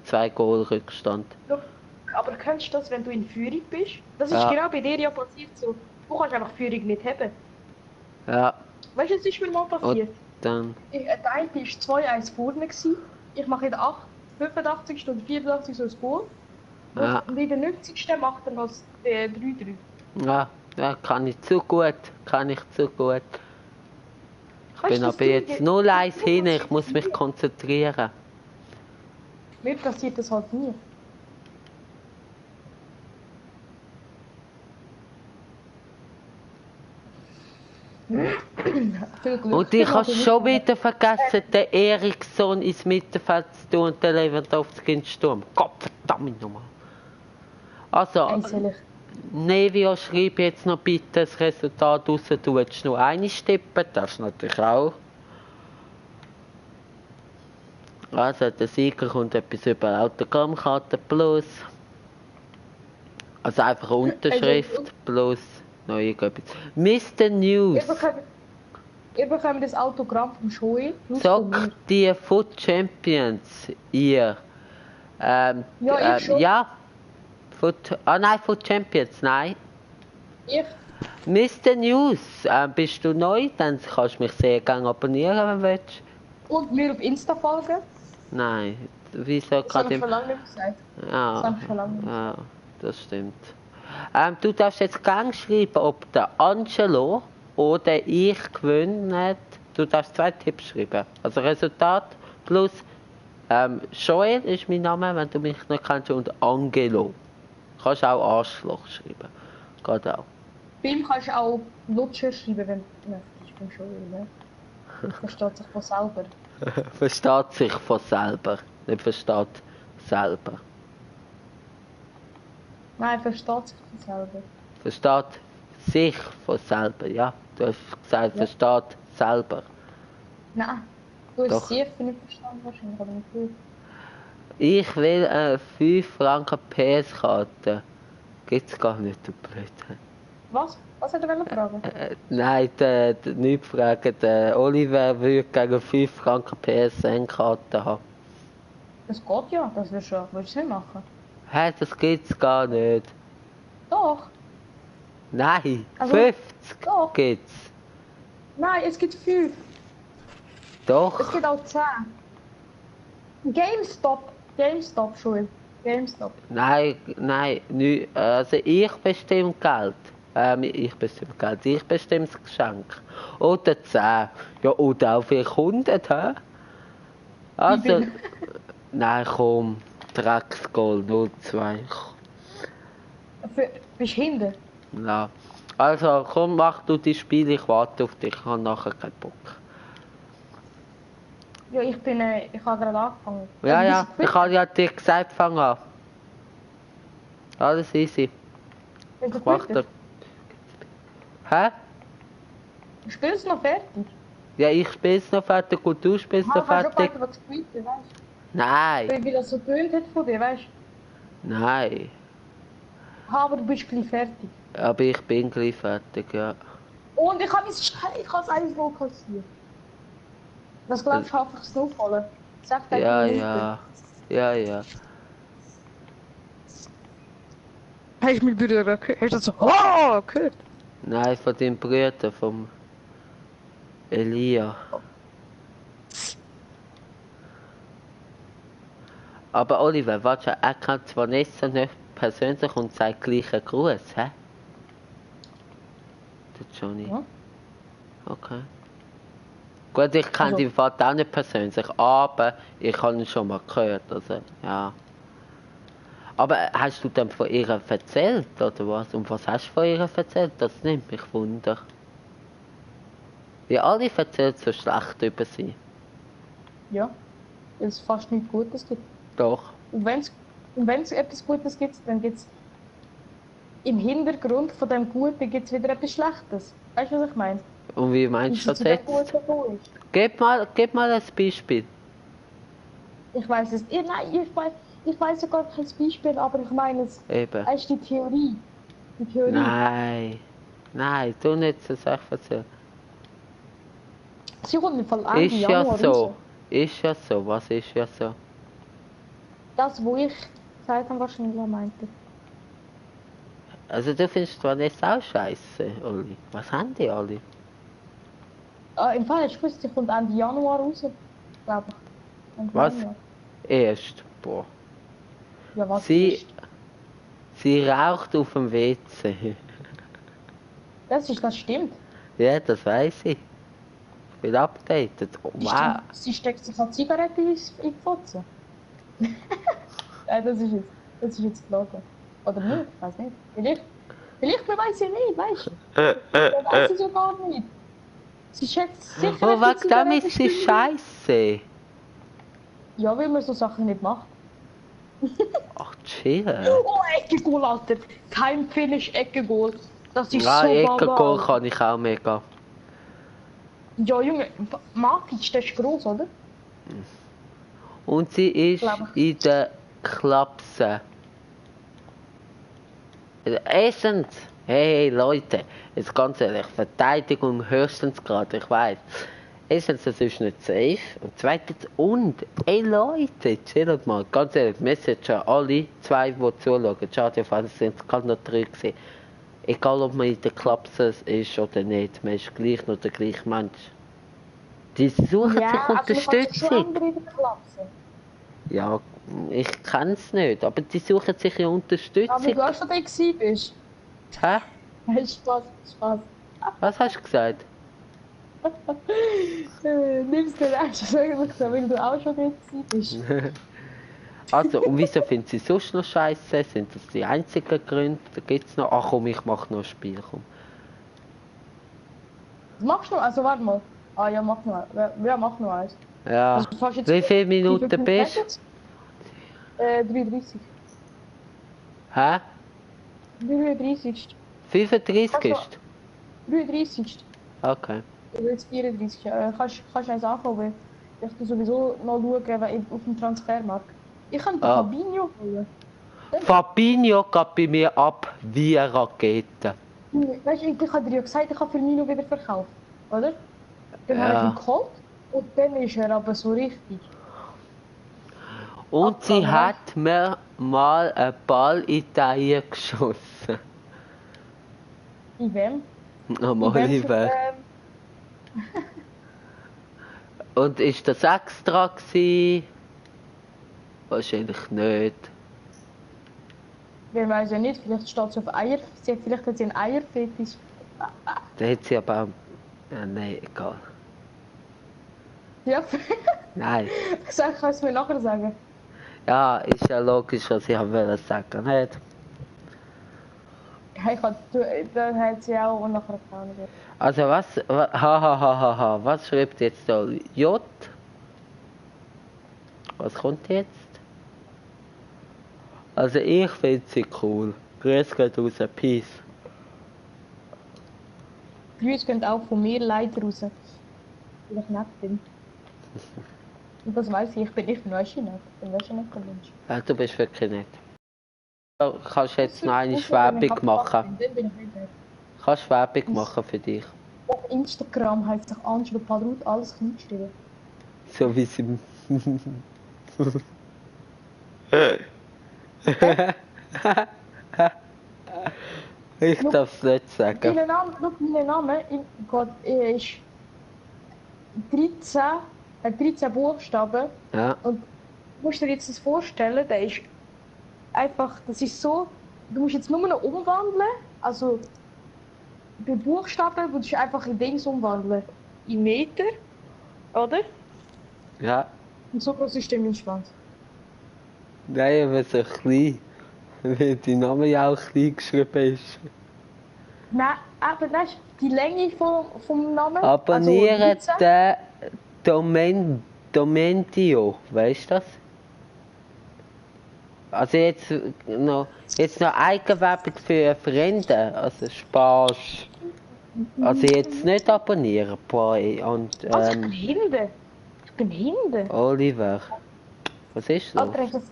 2 Goal Rückstand. Schau, aber kennst du das, wenn du in Führung bist? Das ist Ja. genau bei dir ja passiert so. Du kannst einfach Führung nicht haben. Ja, Weißt du, was ist mir mal passiert? dann. Der eine war 2-1 vorne. Gewesen. Ich mache in der 85. oder 84. so ein Goal. Ja. Und in der 90. macht er noch das 3-3. Ja, ja, kann ich zu gut. Kann ich zu gut. Ich Weißt bin du, aber was jetzt 0-1 hin, ich muss mich konzentrieren. Mir passiert das halt nie. Viel Glück. Und ich habe mache schon nicht wieder vergessen, den Eriksson ins Mittelfeld zu tun und den Lewandowski ins Sturm. Gott verdammt nochmal. Also, Einzellig. Nevio, schreib jetzt noch bitte das Resultat raus. Du willst nur eine tippen, darfst natürlich auch. Also, der Sieger kommt etwas über Autogrammkarte plus. Also einfach Unterschrift plus noch irgendetwas. Mr. News. Ihr bekommt das Autogramm vom Joel. plus von mir. Sagt die Foot Champions ihr? Ja, ich schon. Ja. Nein, Foot Champions, nein. Ich. Mr. News, bist du neu? Dann kannst du mich sehr gerne abonnieren, wenn du willst. Und mir auf Insta folgen. Nein, wieso Das habe gerade ich schon lange nicht gesagt. Das Ja, habe ich schon lange nicht ja, das stimmt. Du darfst jetzt gerne schreiben, ob der Angelo oder ich gewinnt. Du darfst 2 Tipps schreiben. Also Resultat plus Joel ist mein Name, wenn du mich noch kennst, und Angelo. Du kannst auch Arschloch schreiben. Geht auch. Bei ihm kannst du auch Lutscher schreiben, wenn du möchtest. Beim Joel, ne? Versteht sich von selber. Versteht sich von selber. Nicht versteht selber. Nein, versteht sich von selber. Versteht sich von selber, ja. Du hast gesagt, Ja. versteht selber. Nein. Du hast Doch. sicher nicht verstanden wahrscheinlich, aber nicht gut. Ich will eine 5 Franken PS-Karte. Gibt's gar nicht, du Blöde. Was? Was hat er fragen? Nein, nicht fragen. Der Oliver würde gegen 5 Franken PSN-Karte haben. Das geht ja, das willst du nicht machen. Hä, das gibt's gar nicht. Doch. Nein, Also, 50 doch. gibt's. Nein, es gibt 5. Es Doch. gibt auch 10. GameStop, Joel. GameStop. Nein, nicht. Also ich bestimme Geld. Ich bestimme Geld, ich bestimme das Geschenk. Oder 10. Ja, oder auch vielleicht 100, hä? Also, nein, komm. Drecksgoal 0-2. Bist du hinten? Ja. Also, komm, mach du die Spiele, ich warte auf dich, ich habe nachher keinen Bock. Ja, ich habe gerade angefangen. Ja, Also, ja, bist du ich habe ja dir gesagt, fang an. Alles easy. Bist du Ich mach fertig? Hä? Spielst du noch fertig? Ja, ich spiel's noch fertig und du spielst noch Ich habe schon fertig. gefragt, was gespielt hast, weißt Nein, du? Wie das so tönt hat von dir, weißt du? nein. Aber du bist gleich fertig. Aber ich bin gleich fertig, ja. Und ich habe es 1-0 kassiert. Das glaubst du, einfach das Aufholen. Sag dir Ja, nicht. ja. Ja, ja. Hast du mein Bruder gehört? Hast du das so, oh, gehört? Nein, von dem Bruder, vom Elia. Aber Oliver, warte, er kennt Vanessa nicht persönlich und sagt gleichen Gruß, hä? Der Johnny. Ja. Okay. Gut, ich kenne Also- den Vater auch nicht persönlich, aber ich habe ihn schon mal gehört, also, ja. Aber hast du dann von ihr erzählt, oder was? Und was hast du von ihr erzählt? Das nimmt mich wunder. Wie alle erzählen so schlecht über sie. Ja. Weil es fast nichts Gutes gibt. Doch. Und wenn es etwas Gutes gibt, dann gibt es im Hintergrund von dem Guten gibt's wieder etwas Schlechtes. Weißt du, was ich meine? Und wie meinst du das jetzt? Gib mal ein Beispiel. Ich weiß es. Nein, ich weiß ja gar kein Beispiel, aber ich meine es. Eben. Weißt du die Theorie? Die Theorie. Nein. Nein, du nicht so Sachen erzählen. Sie kommt im Fall Ende Ist ja Januar so. raus. Ist ja so. Was ist ja so? Das, wo ich gesagt habe, wahrscheinlich auch meinte. Also du findest Vanessa auch scheiße, Oli. Was haben die alle? Im Fall, ich wusste, sie kommt Ende Januar raus. Glaube ich. Ende Was? Januar. Erst. Boah. Ja, was Sie- ist? Sie raucht auf dem WC. Das stimmt. Ja, das weiß ich. Ich bin updated. Oh, wow. Sie steckt sich eine Zigarette in die Fotze. Das ist jetzt gelogen. Oder nicht? Ich weiß nicht. Vielleicht man weiß ja nicht, weißt du? Man weiß es ja gar nicht. Sie checkt sicher Oh, nicht die wegen dem ist sie Zigarette. scheiße. Ja, weil man so Sachen nicht macht. Ach, chill. Oh, Ecke-Goal, Alter. Kein Finish, Ecke-Goal. Das ist Ja, so Ecke-Goal baba. kann ich auch mega. Ja, Junge, Matic, der ist groß, oder? Und sie ist Glaub in der Klapse. Erstens, hey Leute, jetzt ganz ehrlich, Verteidigung höchstens gerade, ich weiß. Erstens, das ist nicht safe. Und zweitens, ey Leute, chillt mal, ganz ehrlich, Message an alle zwei, die zuschauen. Schade, es sind gerade noch 3 gewesen. Egal, ob man in der Klapse ist oder nicht, man ist gleich noch der gleiche Mensch. Die suchen sich Also man kann sich schon Unterstützung. andere in der Klasse. Ja, ich kenn's nicht, aber die suchen sich ja Aber Unterstützung. du auch schon da gewesen bist. Hä? Spaß. Was hast du gesagt? Nimm's dir ernst, eigentlich so, weil du auch schon dort gewesen bist. Also, und wieso finden sie sonst noch scheiße? Sind das die einzigen Gründe? Da gibt's noch. Ach komm, ich mach noch ein Spiel, komm. Was machst du? Also warte mal. Ah ja, mach noch. Ja, mach noch eins. Ja. Also, du fährst jetzt- Wie viele Minuten Wie viel bist du? jetzt? 33. Hä? 33. 35 ist? 33. Okay. Ich will jetzt 34. Kannst du eins anfangen, weil ich tu sowieso noch schauen auf dem Transfermarkt. Ich kann den Ah. Fabinho holen. Fabinho geht bei mir ab wie eine Rakete. Weißt du, ich habe dir ja gesagt, ich habe Firmino wieder verkauft, oder? Dann Ja. habe ich ihn geholt und dann ist er aber so richtig. Und sie Abgegangen. hat mir mal einen Ball in die Eier geschossen. In wem? Am In wem? Oliver. Und ist das extra gewesen? Wahrscheinlich nicht. Wir weiß ja nicht, vielleicht steht sie auf Eier. Vielleicht hat sie einen Eierfetisch. Da hat sie aber. Ja, nein, egal. Ja. Nein. Kannst du es mir nachher sagen? Ja, ist ja logisch, was ich wollte sagen, nicht? Ja, dann hat sie auch nachher keine Ahnung. Also was schreibt jetzt da? J? Was kommt jetzt? Also ich finde sie cool. Grüß geht raus, Peace. Grüße gehen auch von mir leider raus. Weil ich nett bin. Und das weiss ich bin wirklich nicht. Ich bin wirklich nicht der Mensch. Ja, du bist wirklich nett. Du kannst jetzt noch eine Werbung machen. Dann bin ich nicht nett. Kannst Werbung machen für dich. Auf Instagram hat sich Angelo Padrut alles klein geschrieben. So wie sie... Ich darf es nicht sagen. Mein Name ist 13, hat 13 Buchstaben. Ja. Und du musst dir jetzt das vorstellen, der ist einfach, das ist so, du musst jetzt nur noch umwandeln, also bei Buchstaben würdest du einfach in Dings umwandeln, in Meter, oder? Ja. Und so groß ist der mein Schwanz. Nein, aber so klein. Weil dein Name ja auch klein geschrieben ist. Nein, aber das ist die Länge vom Namen. Abonniere also 13. den Domentio, weißt du das? Also jetzt noch Eigenwerbung für Freunde, also Spaß. Also jetzt nicht abonnieren, Boy. Und Was, ich bin hinten. Ich bin hinten. Oliver. Was ist das? Alter, hast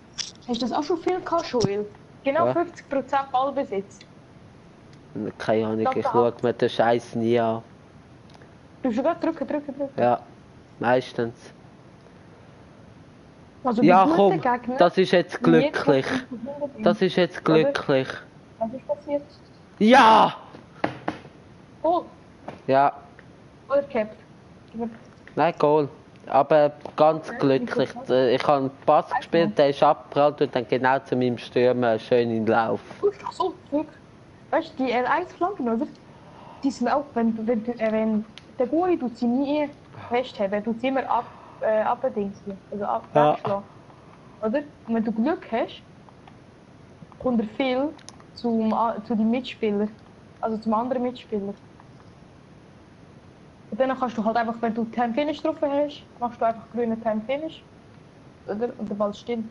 du das auch schon viel gehabt, Joel? Genau Ja. 50% Ballbesitz. Keine Ahnung, ich schaue mir den Scheiß nie an. Du musst gerade drücken. Ja, meistens. Also Ja, bei komm, guten Gegnern, das ist jetzt glücklich. Das ist jetzt glücklich. Was ist passiert? Ja! Oh, Ja, oder gehabt. nein, Goal. Aber ganz glücklich. Ich habe einen Pass gespielt, der ist abgeprallt und dann genau zu meinem Stürmer schön in den Lauf. Du bist doch so zurück. Weißt du, die L1-Flanken, oder? Die sind auch, wenn der Goalie tut sie nie festhalten, tut sie immer abdingsen, also abschlagen. Oder? Und wenn du Glück hast, kommt er viel zu den Mitspielern, also zum anderen Mitspieler. Und dann kannst du halt einfach, wenn du Time Finish drauf hast, machst du einfach grünen Time Finish. Oder? Und der Ball stimmt.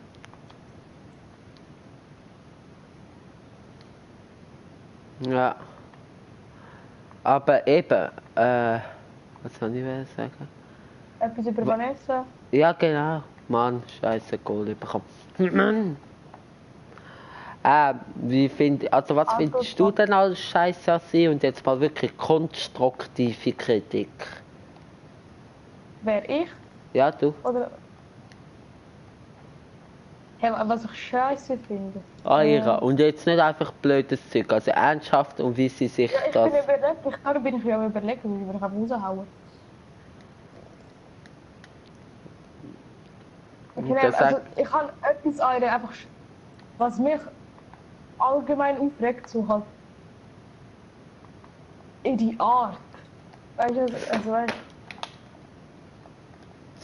Ja. Aber eben, was soll ich sagen? Etwas über Vanessa. Ja, genau. Mann, scheiße, Goal bekommen. Was findest du denn als Scheiße an sie? Und jetzt mal wirklich konstruktive Kritik. Wer ich? Ja, du. Oder. Hey, was ich scheiße finde. Ira. Und jetzt nicht einfach blödes Zeug, also ernsthaft und wie sie sich Ja, ich das... bin überlegt, da bin ich ja am überlegen, wie wir raushauen. Okay, Das also sagt- ich habe etwas an ihr einfach, was mich allgemein aufregt, so halt ihre Art. Weißt du, also weißt du,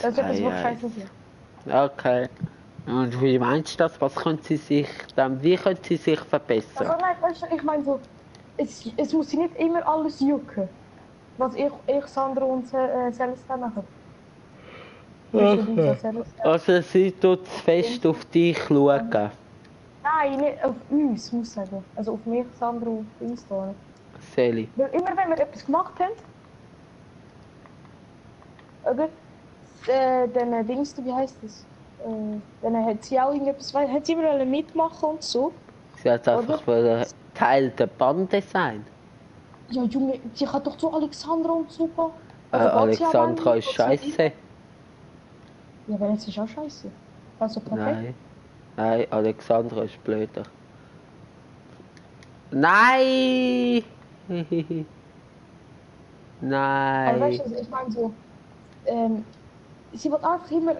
das ist etwas, was scheiße ist. Okay. Und wie meinst du das? Was können sie sich dann, wie können sie sich verbessern? Also nein, weißt du, ich meine so, es muss sie nicht immer alles jucken, was ich Sandra und Celestin machen. Also sie tut fest auf dich schauen. Nein, nicht auf uns, muss ich sagen. Also auf mich, Sandra und auf uns da. Seli. Weil immer wenn wir etwas gemacht haben, oder? Dann Dings, wie heisst das? Dann hat sie auch irgendetwas, hat sie immer mitmachen und so. Sie hat einfach Teil der Bande sein. Ja, Junge, sie kann doch zu Alexandra und so gehen. Alexandra ist scheiße. Ja, Vanessa ist auch scheiße. Also perfekt. Nein, Alexandra ist blöder. Nein! Nein! Aber weißt du, ich meine so, sie wird einfach immer,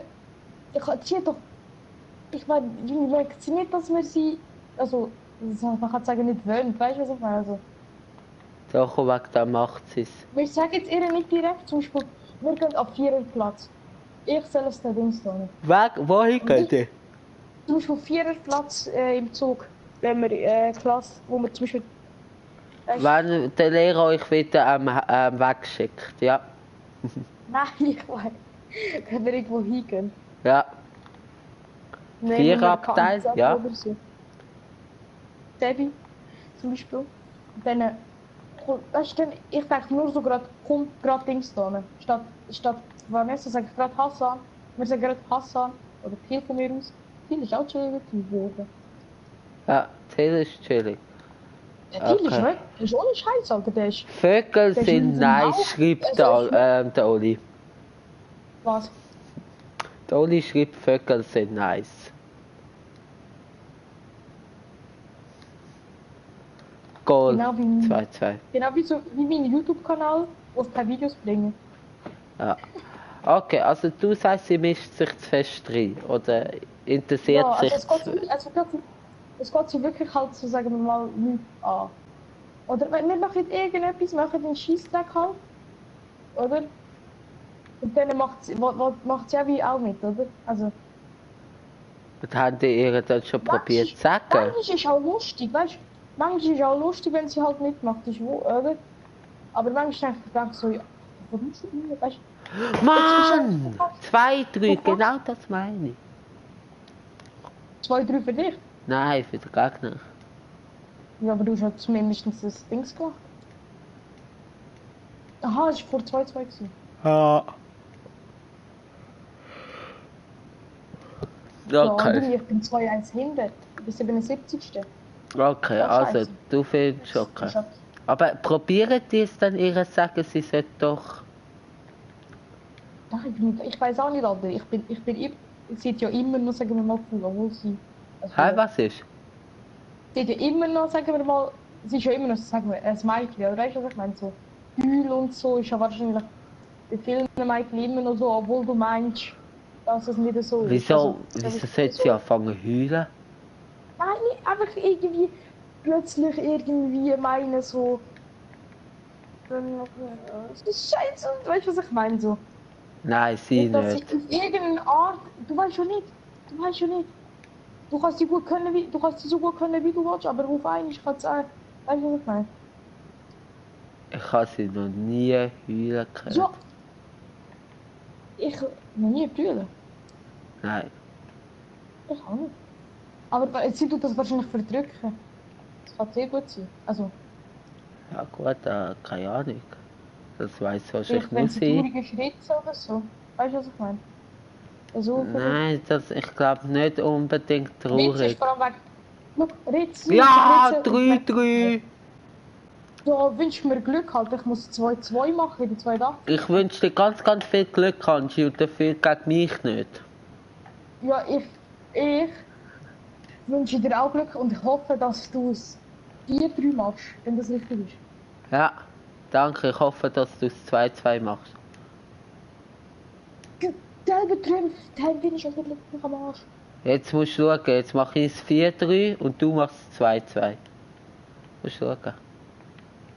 sie hat doch, ich meine, Junge, merkt sie nicht, dass wir sie, also, Man kann sagen, nicht wollen, weißt du, was ich meine? Also, Doch, wegen der macht sie es. wir sagen jetzt ihr nicht direkt, zum Beispiel, wir gehen auf 4. Platz. Ich soll es den Dings tun. Wohin geht ihr? Zum Beispiel 4. Platz im Zug, wenn wir Klasse, wo wir zum Beispiel... Wenn der Lehrer euch wieder wegschickt, ja. Nein, ich weiß. Wenn wir irgendwo hingehen. Ja. Nehmen 4 wir Abteil, Kansas ja. oder so. Debbie, zum Beispiel. Dann, weißt du, ich denke nur so gerade, kommt gerade Dings da. Statt Vanessa sage ich gerade Hassan. Wir sagen gerade Hassan. Oder Phil von mir aus. Phil ist auch chillig geworden. Ja, Till ist chillig. Der Phil ist nicht, ist ohne Scheiß, Alter, der ist... Vögel der ist sind in diesem nice, Bauch, schreibt also der Oli. Was? Der Oli schreibt, Vögel sind nice. Goal, Genau wie 2-2. Genau wie mein YouTube-Kanal, wo es keine Videos bringen. Ja. Okay, also du sagst, sie mischt sich zu fest rein, oder interessiert Ja, sich... also es geht so wirklich halt so, sagen wir mal, nichts an. Oder wenn wir machen irgendetwas, machen den Scheissdreck halt. Oder? Und dann macht sie ja wie auch mit, oder? Also... Und haben die ihr dann schon probiert zu sagen? Manchmal ist es auch lustig, weißt du? Manchmal ist es auch lustig, wenn sie halt mitmacht, ist wo, oder? Aber manchmal denke ich so, ja, warum ist das, weißt du? Mann! 2-3, genau das meine ich. 2-3 für dich? Nein, für den Gegner. Ja, aber du hast ja zumindest das Dings gemacht. Aha, es war vor 2-2 gewesen. Ja. Ja, Okay. ich bin 2-1 hinten. Bis 77. Okay, Ja, also scheiße. du findest okay. Ich hab- Aber probieren die es dann ihr sagen, sie sollte doch... Nein, ich weiß auch nicht, Alter. Ich seid ja immer noch, sagen wir mal, cool, obwohl sie... Also, Hey, was ist? sie hat ja immer noch, sagen wir mal, sie ist ja immer noch, sagen wir, ein Mädchen, oder weißt du, was ich meine? So, Heul und so ist ja wahrscheinlich bei vielen Mädchen immer noch so, obwohl du meinst, dass es nicht so ist. Wieso, Also, wieso sollte sie anfangen zu heulen? Nein, nicht einfach irgendwie plötzlich irgendwie meinen so. Das ist scheiße, weißt du, was ich meine? So. Nein, sie Dass nicht. sie auf irgendeine Art. Du weißt schon nicht. Du kannst sie gut können, du kannst sie so gut können, wie du willst, aber auf einmal kann es auch. Weißt du, was ich meine? Ich habe sie noch nie heulen gehört. Ja. Ich noch nie brüllen. Nein. Ich auch nicht. Aber sie tut das wahrscheinlich verdrücken. Das kann sehr gut sein. Also, Ja gut, keine Ahnung. Das weiß wahrscheinlich vielleicht nur wenn sie sie. traurige Schritte oder so. Weißt du, was ich meine? Also, Nein, das, ich glaube nicht unbedingt Ritz ist traurig. vor allem weg. Schau, Ritz, Ja, Ritz, 3-3. Da wünsch mir Glück halt. Ich muss 2-2 machen in der 2-8. Ich wünsche dir ganz, ganz viel Glück, Hansi, und dafür gegen mich nicht. Ja, ich wünsche dir auch Glück und ich hoffe, dass du es 4-3 machst, wenn das richtig ist. Ja, danke. Ich hoffe, dass du es 2-2 machst. Der Betrümpf, der bin ich also glücklich am Arsch. Jetzt musst du schauen. Jetzt mache ich es 4-3 und du machst es 2-2. Musst du schauen.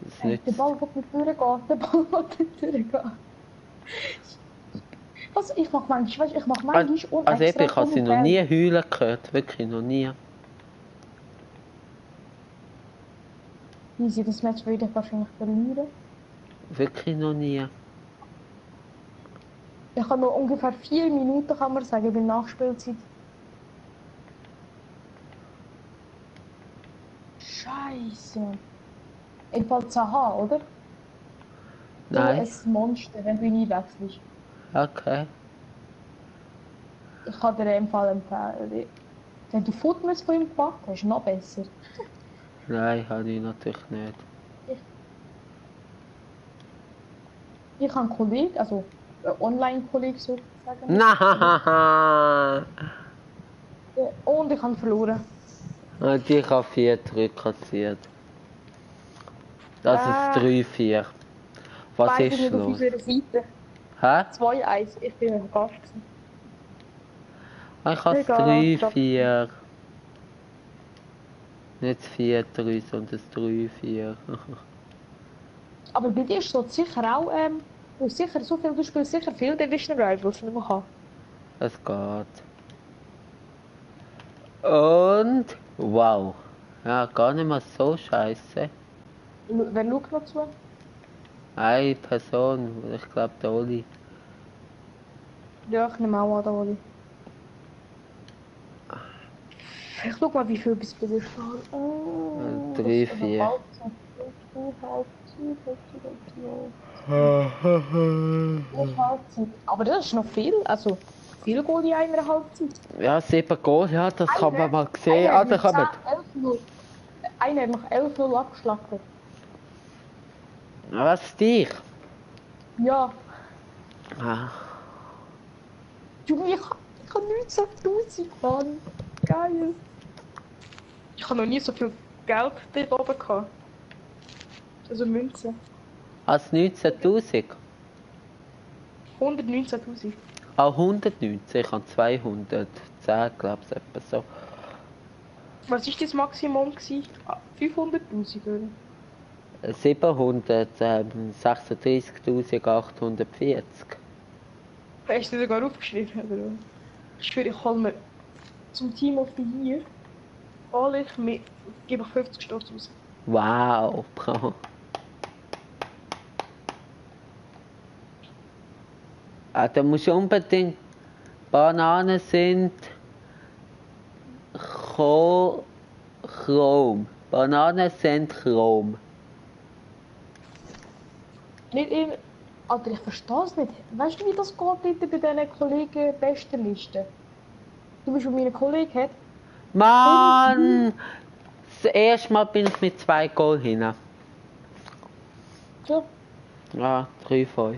Das Der nützt. Ball wird nicht durchgehen, der Ball wird nicht durchgehen. Also ich mach manchmal, weißt, ich mach manchmal Also eben, ich habe sie noch nie heulen gehört. Wirklich noch nie. Wie sie das Match würde ich wahrscheinlich verlieren. Wirklich noch nie. Ich habe noch ungefähr 4 Minuten, kann man sagen, bei Nachspielzeit. Scheiße. Ich Fall Zaha, oder? Nein. So ein Monster, wenn du ihn einwechselst. Okay. Ich kann dir im Fall empfehlen. Wenn du Fotos von ihm gemacht hast, noch besser. Nein, habe ich natürlich nicht. Ich habe einen Kollegen, also einen Online-Kollegen sozusagen. Nein! Und ich habe verloren. Und ich habe 4 kassiert. Das ist 3-4. Was Beide ist nicht auf los? unserer Seite. Hä? 2-1, ich bin ein Gast. Ich habe Egal, 3-4. Nicht das 4-3, sondern das 3-4. Aber bei dir ist es sicher auch, du hast sicher so viel, du spielst sicher viel Division Rivals, nicht mehr kann. Es geht. Und wow. Ja, gar nicht mal so scheiße. Wer schaut noch zu? Eine Person, ich glaube der Oli. Ja, ich nehme auch an, da Oli. Ich schau mal, wie viel bis bei dir steht. 3, 4. Aber das ist noch viel, also viel Goal in einer Halbzeit. Ja, 7 Goal, ja, das kann man mal sehen. Ah, da kommen. Einer hat noch 11-0 abgeschlachtet. Was, dich? Ja. Ah. Junge, ich hab 19'000 Mann. Geil. Ich habe noch nie so viel Geld dort oben gehabt. Also Münzen. Als 19'000? 119'000. Ah, 119, ich habe 210, glaube ich, etwa so. Was war das Maximum gewesen? 500'000 oder? 736.840. Hast du das sogar aufgeschrieben, oder? Ich schwöre, ich hol mir zum Team of the Year gebe ich 50 Stutz raus. Wow, ah, da musst du unbedingt. Bananen sind Chrom. Bananen sind Chrom. Nicht immer. Alter, ich verstehe es nicht. Weißt du, wie das geht bitte bei diesen Kollegen Bestenlisten? Du bist, wo meine Kollege hat. Mann! Das erste Mal bin ich mit 2 Goal hin. Ja. Ja, 3-5.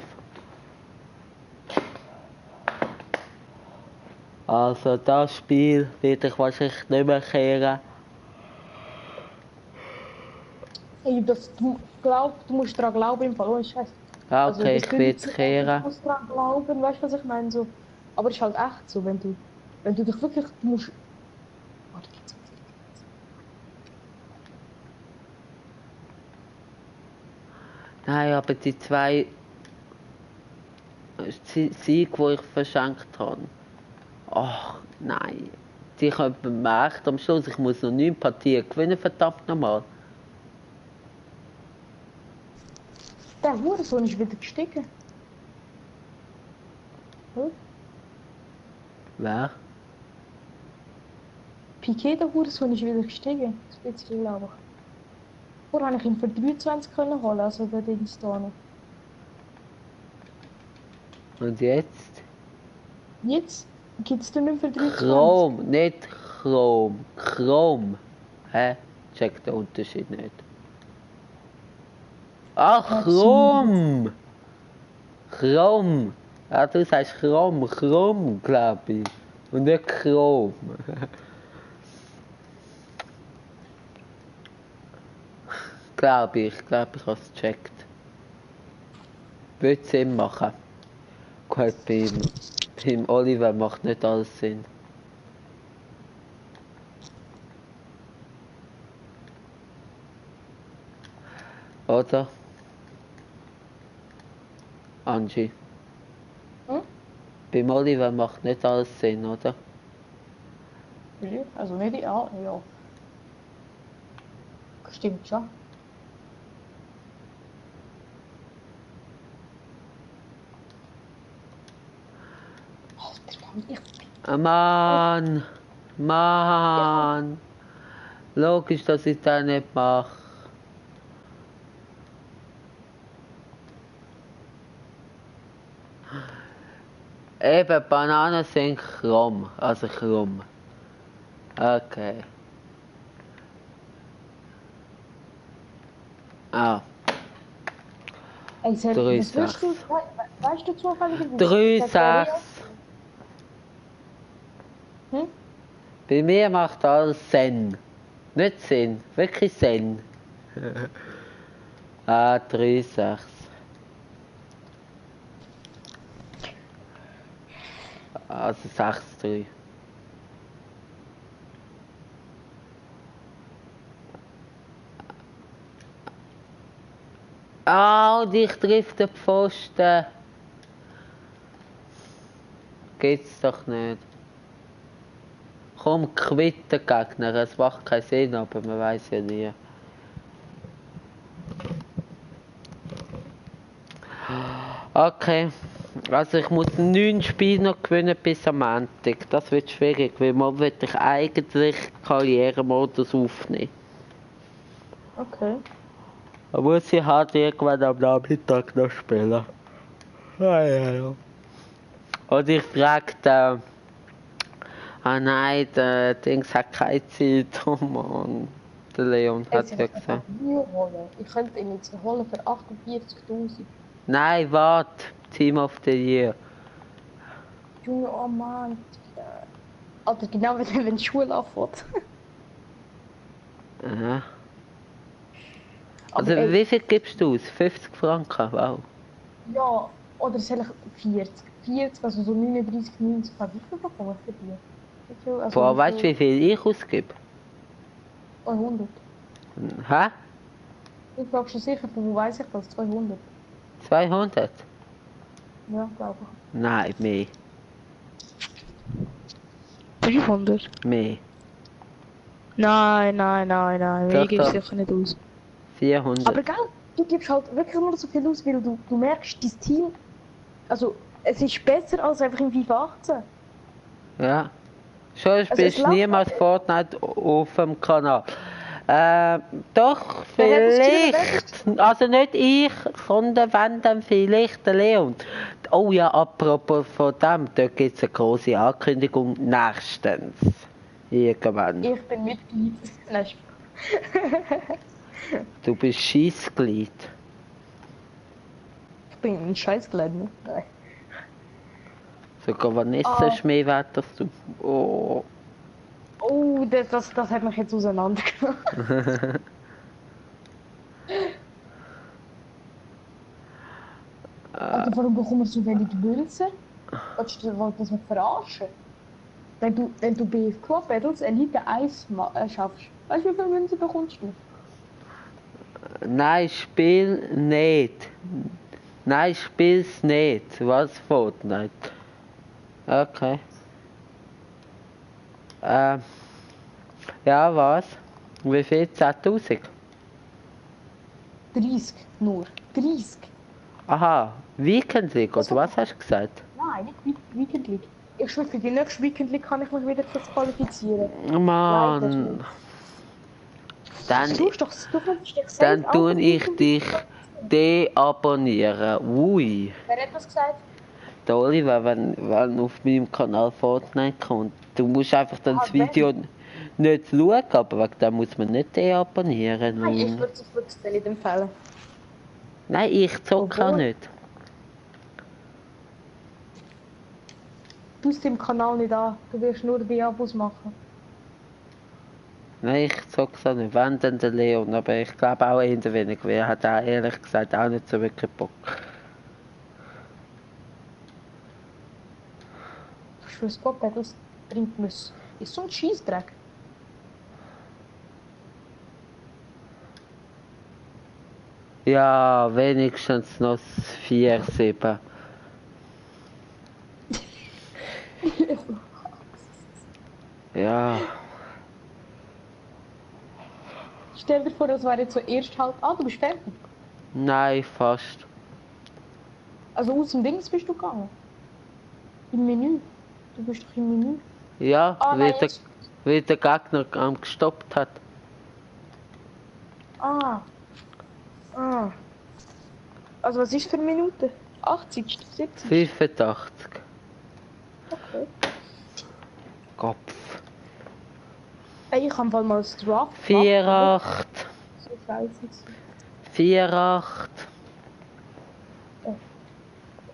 Also das Spiel werde ich wahrscheinlich nicht mehr kehren. Du musst daran glauben im Fall, ohne Scheiß. Ja, okay, ich werde es kehren. Du musst daran glauben, weißt du, was ich meine? So. Aber es ist halt echt so, wenn du dich wirklich, du musst... Warte, geht's. Nein, aber die 2 Siege, die ich verschenkt habe. Ach, nein. Die können mir echt am Schluss, ich muss noch 9 Partien gewinnen, verdammt nochmal. Der Hurensohn ist wieder gestiegen. Hm? Wer? Piquet, der Hurensohn, ist wieder gestiegen. Das bisschen, glaube ich. Vorher habe ich ihn für 23 können holen, also der Dings da noch. Und jetzt? Jetzt gibt es den nicht für 23. Chrom, nicht Chrom. Chrom. Hä? Check den Unterschied nicht. Ach, Chrom! Chrom! Ja, du sagst Chrom, Chrom, glaube ich. Und nicht Chrom. glaube ich habe es gecheckt. Würde Sinn machen. Gut, beim Oliver macht nicht alles Sinn. Oder? Angie. Hm? Beim Oliver macht nicht alles Sinn, oder? Ja, also nicht ja. Stimmt schon. Mann! Mann! Logisch, dass ich das nicht mache. Eben, Bananen sind krumm, also krumm. Okay. Ah. Ey, 3-6. Weißt du zufällig? 3-6. Hm? Bei mir macht alles Sinn. Nicht Sinn, wirklich Sinn. Ah, 3-6. Also 6-3. 6-3. Ah, dich trifft der Pfosten. Geht's doch nicht. Komm, quitt den Gegner. Es macht keinen Sinn, aber man weiß ja nie. Okay. Also ich muss 9 Spiele noch gewinnen bis am Montag. Das wird schwierig, weil man will ich eigentlich Karrieremodus aufnehmen. Okay. Da muss ich halt irgendwann am Nachmittag noch spielen. Ja. Und ich fragte, nein, der Dings hat keine Zeit. Oh Mann. Der Leon hat ja gesagt. Ich könnte ihn jetzt holen für 48.000. Nein, warte. Team of the Year. Junge, oh Mann. Alter, genau wenn die Schule anfängt. Aha. Also wie viel gibst du aus? 50 Franken? Wow. Ja, oder soll ich 40? 40, also so 39, 90. Wie viel bekomme ich für die? Wie viel, also Boah, weißt du, wie viel ich ausgebe? 200. Hä? Ich glaube schon sicher, von wo weiss ich das? 200. 200? Ja, glaube ich. Nein, mehr. 300? Mehr. Nein. Doch, Ich gebe doch. sicher nicht aus. 400. Aber gell, du gibst halt wirklich nur so viel aus, weil du merkst, dein Team, also es ist besser als einfach in FIFA 18. Ja. Schon, Also, es spielst läuft niemals Fortnite auf dem Kanal. Doch, Wer hat das vielleicht. Also nicht ich, sondern wenn dann vielleicht der Leon. Oh ja, apropos von dem, da gibt es eine große Ankündigung nächstens. Irgendwann. Ich bin Mitglied. Nein, Du bist Scheissglied. ich bin ein Scheißgläden. Nein. Sogar Vanessa ist mehr wert als du. Oh. Oh, das hat mich jetzt auseinandergenommen. Also warum bekommen wir so wenig Münzen? Willst du das mich verarschen? Wenn du BFK Battles Elite 1 schaffst, weißt du, wie viele Münzen bekommst du? Nein, spiel nicht. Nein, spiel's nicht. Was Fortnite? Okay. Ja, was? Wie viel? 10.000? 30 nur. 30. Aha, Weekend League, oder was hast du gesagt? Nein, nicht Weekend League. Ich schwöre, für die nächste Weekend League kann ich mich wieder qualifizieren. Mann. Dann, Du kannst dich dann selbst tue ich aufrufen. dich deabonnieren. Ui. Wer hat das gesagt? Der Oliver, wenn auf meinem Kanal Fortnite kommt. Du musst einfach dann das Video nicht schauen, aber wegen dem muss man nicht deabonnieren. Nein, ich würde es nicht empfehlen. Nein, ich zocke auch Obwohl. nicht. Du bist dem Kanal nicht an, du wirst nur die Abos machen. Nein, ich zock's auch nicht. Wenn dann der Leon, aber ich glaube auch eher wenig, weil er hat auch ehrlich gesagt auch nicht so wirklich Bock. Ich schwöre, Spot Battles bringt mir ist so ein Scheissdreck. Ja, wenigstens noch 4-7. Ja. Stell dir vor, das wäre jetzt so erst halt. Ah, du bist fertig. Nein, fast. Also aus dem Dings bist du gegangen. Im Menü. Du bist doch im Menü. Ja, Ah, weil, nein, der, jetzt. weil der Gegner gestoppt hat. Ah. Also was ist für eine Minute? 80, 70? 85. Okay. Kopf. Ey, ich kann mal das Draft 4-8. So scheiße. 4-8.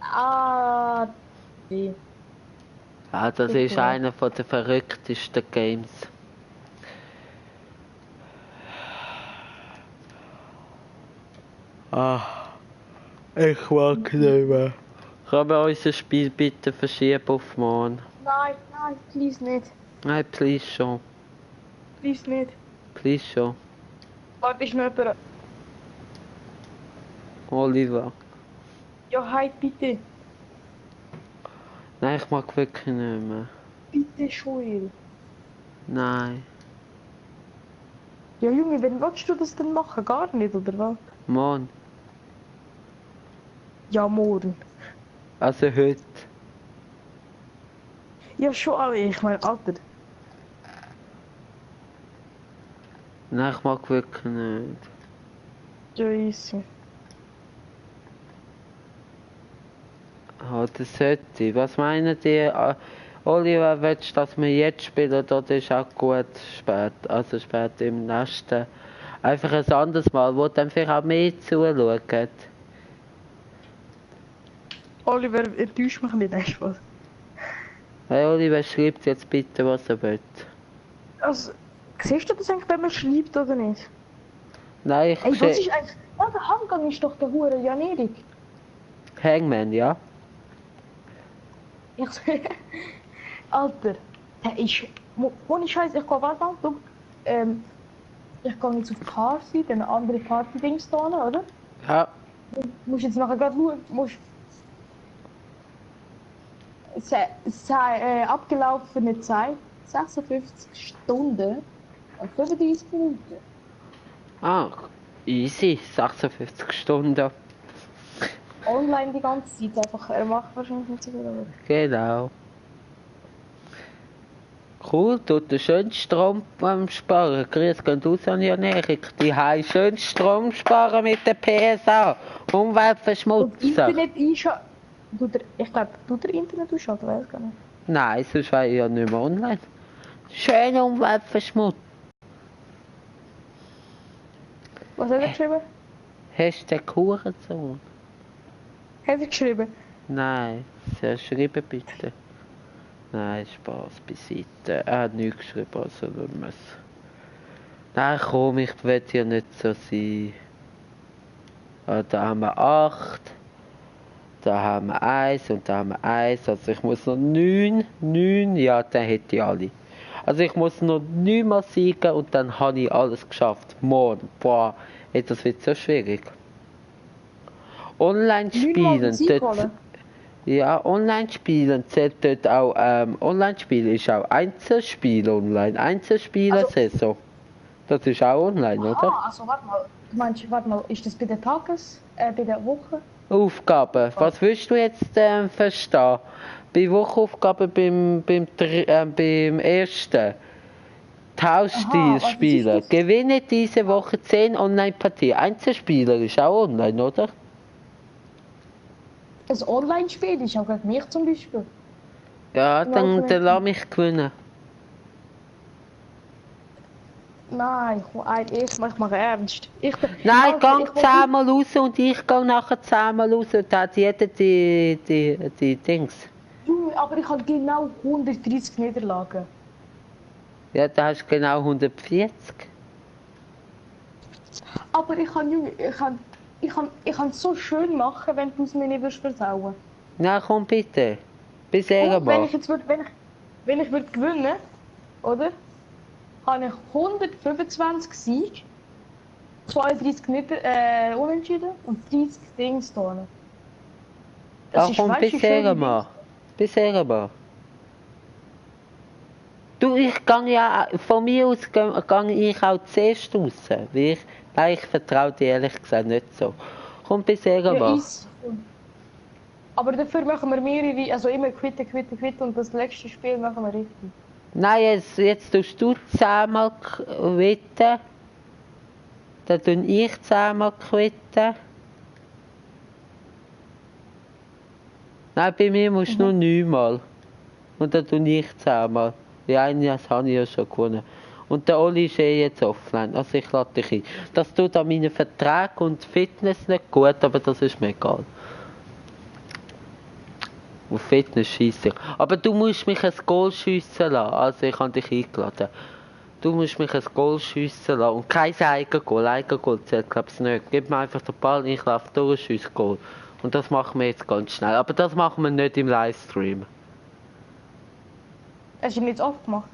Ah. Nee. Ja, das ist einer von den verrücktesten Games. Ah, ich mag nicht mehr. Können wir unser Spiel bitte verschieben auf morgen? Nein, please nicht. Nein, please schon. Please nicht. Please schon. Warte, ich noch jemand. Oliver. Ja, hi, bitte. Nein, ich mag wirklich nicht mehr. Bitte, Joel. Nein. Ja, Junge, wann willst du das denn machen? Gar nicht, oder was? Mann. Ja, morgen. Also heute. Ja, schon, aber ich meine, Alter. Nein, ich mag wirklich nicht. Ja, easy. Ah, das sollte. Was meinen die? Oliver, willst du, dass wir jetzt spielen? Oder ist auch gut spät? Also spät im nächsten. Einfach ein anderes Mal, wo dann vielleicht auch mehr zuschaut. Oliver, enttäuscht mich nicht, echt was. Hey Oliver, schreibt jetzt bitte, was er will. Also, siehst du das eigentlich, wenn man schreibt oder nicht? Nein, ich Ey, was ist eigentlich... Ja, der Handgang ist doch der Hure Jan-Erik. Hangman, ja? Ich Alter, der ist... Ohne Scheiß, ich gehe warte mal, ich gehe jetzt auf Party, dann andere Party-Dings da, oder? Ja. Du musst jetzt nachher gerade schauen, abgelaufene Zeit, 56 Stunden und 35 Minuten. Ah, easy, 56 Stunden. Online die ganze Zeit, einfach, er macht wahrscheinlich nicht so viel. Genau. Cool, tut den schönen Strom sparen. Grüß geht aus an Jan-Erik. Die haben schön Strom sparen mit der PSA. Umwelt Und verschmutzen. Internet einschalten. Ich glaube, tut der Internet ausschalten, weiß gar nicht. Nein, sonst wäre ich ja nicht mehr online. Schön Umwelt verschmutzen. Was hat er geschrieben? Hashtag Hurensohn. Hat er geschrieben? Nein, sehr schreiben bitte. Nein, Spaß beiseite. Er hat nichts geschrieben, also wenn man es. Nein, komm, ich will ja nicht so sein. Ah, da haben wir 8. Da haben wir 1 und da haben wir 1. Also ich muss noch 9. Ja, dann hätte ich alle. Also ich muss noch 9 Mal siegen und dann habe ich alles geschafft. Morgen. Boah, ey, das wird so schwierig. Online spielen. Ja, Online-Spielen zählt dort auch, Online-Spiel ist auch Einzelspiel online, Einzelspieler-Saison. Das ist auch online, aha, oder? Also warte mal, du meinst, warte mal, ist das bei der bei der Woche? Aufgaben, was willst du jetzt verstehen? Bei Wochenaufgaben beim ersten. Tauschstil spielen. Gewinne diese Woche 10 Online-Partien. Einzelspieler ist auch online, oder? Ein Online-Spiel ist auch gegen mich zum Beispiel. Ja, dann lass mich gewinnen. Nein, ich mache ernst. Nein, gang 10 Mal raus und ich gehe nachher 10 Mal raus und da hat jeder die Dings. Junge, aber ich habe genau 130 Niederlagen. Ja, da hast du genau 140. Aber ich kann es so schön machen, wenn du es mir nicht versauen würdest. Na komm bitte. Bis irgendwann. Wenn ich würde gewinnen, oder? Habe ich 125 Siege, 32 Unentschieden und 30 Dings da. Ach komm, bis irgendwann. Bis irgendwann. Du, ich gehe ja, von mir aus gehe ich auch zuerst raus, weil ich vertraue dir ehrlich gesagt nicht so. Komm bis irgendwann. Ja, aber dafür machen wir mehrere, also immer quitten und das letzte Spiel machen wir richtig. Nein, jetzt tust du 10 Mal quitten. Dann tue ich 10 Mal quitten. Nein, bei mir musst du nur 9 Mal. Und dann tue ich 10 Mal. Die eine habe ich ja schon gewonnen. Und der Oli ist jetzt offline, also ich lade dich ein. Das tut an meinen Vertrag und Fitness nicht gut, aber das ist mir egal. Auf Fitness scheisse ich. Aber du musst mich ein Goal schiessen lassen, also ich habe dich eingeladen. Du musst mich ein Goal schiessen lassen und kein Eigengoal zählt glaube ich nicht. Gib mir einfach den Ball, ich laufe durch, schiesse Goal. Und das machen wir jetzt ganz schnell, aber das machen wir nicht im Livestream. Hast du ihn jetzt aufgemacht?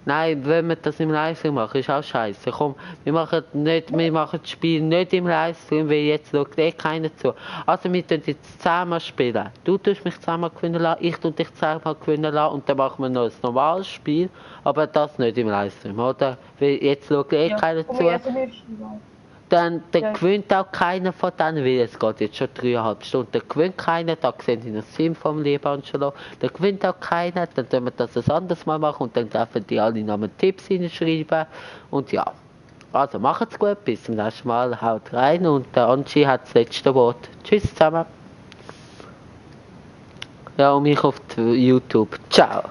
Nein, wenn wir das im Livestream machen, ist auch scheiße. Komm, wir machen das Spiel nicht im Livestream, weil jetzt schaut eh keiner zu. Also wir tun jetzt 10-mal spielen. Du tust mich 10-mal gewinnen lassen, ich tue dich 10-mal gewinnen lassen und dann machen wir noch ein normales Spiel, aber das nicht im Livestream, oder? Weil jetzt schaut eh keiner zu. Dann gewinnt auch keiner von denen, weil es geht jetzt schon 3,5 Stunden. Dann gewinnt keiner, da sehen Sie das Sim vom lieben Angelo. Dann gewinnt auch keiner, dann tun wir das ein anderes Mal machen und dann dürfen die alle nochmal Tipps hinschreiben. Und ja, also macht's gut, bis zum nächsten Mal, haut rein und der Angie hat das letzte Wort. Tschüss zusammen. Ja, und mich auf YouTube. Ciao.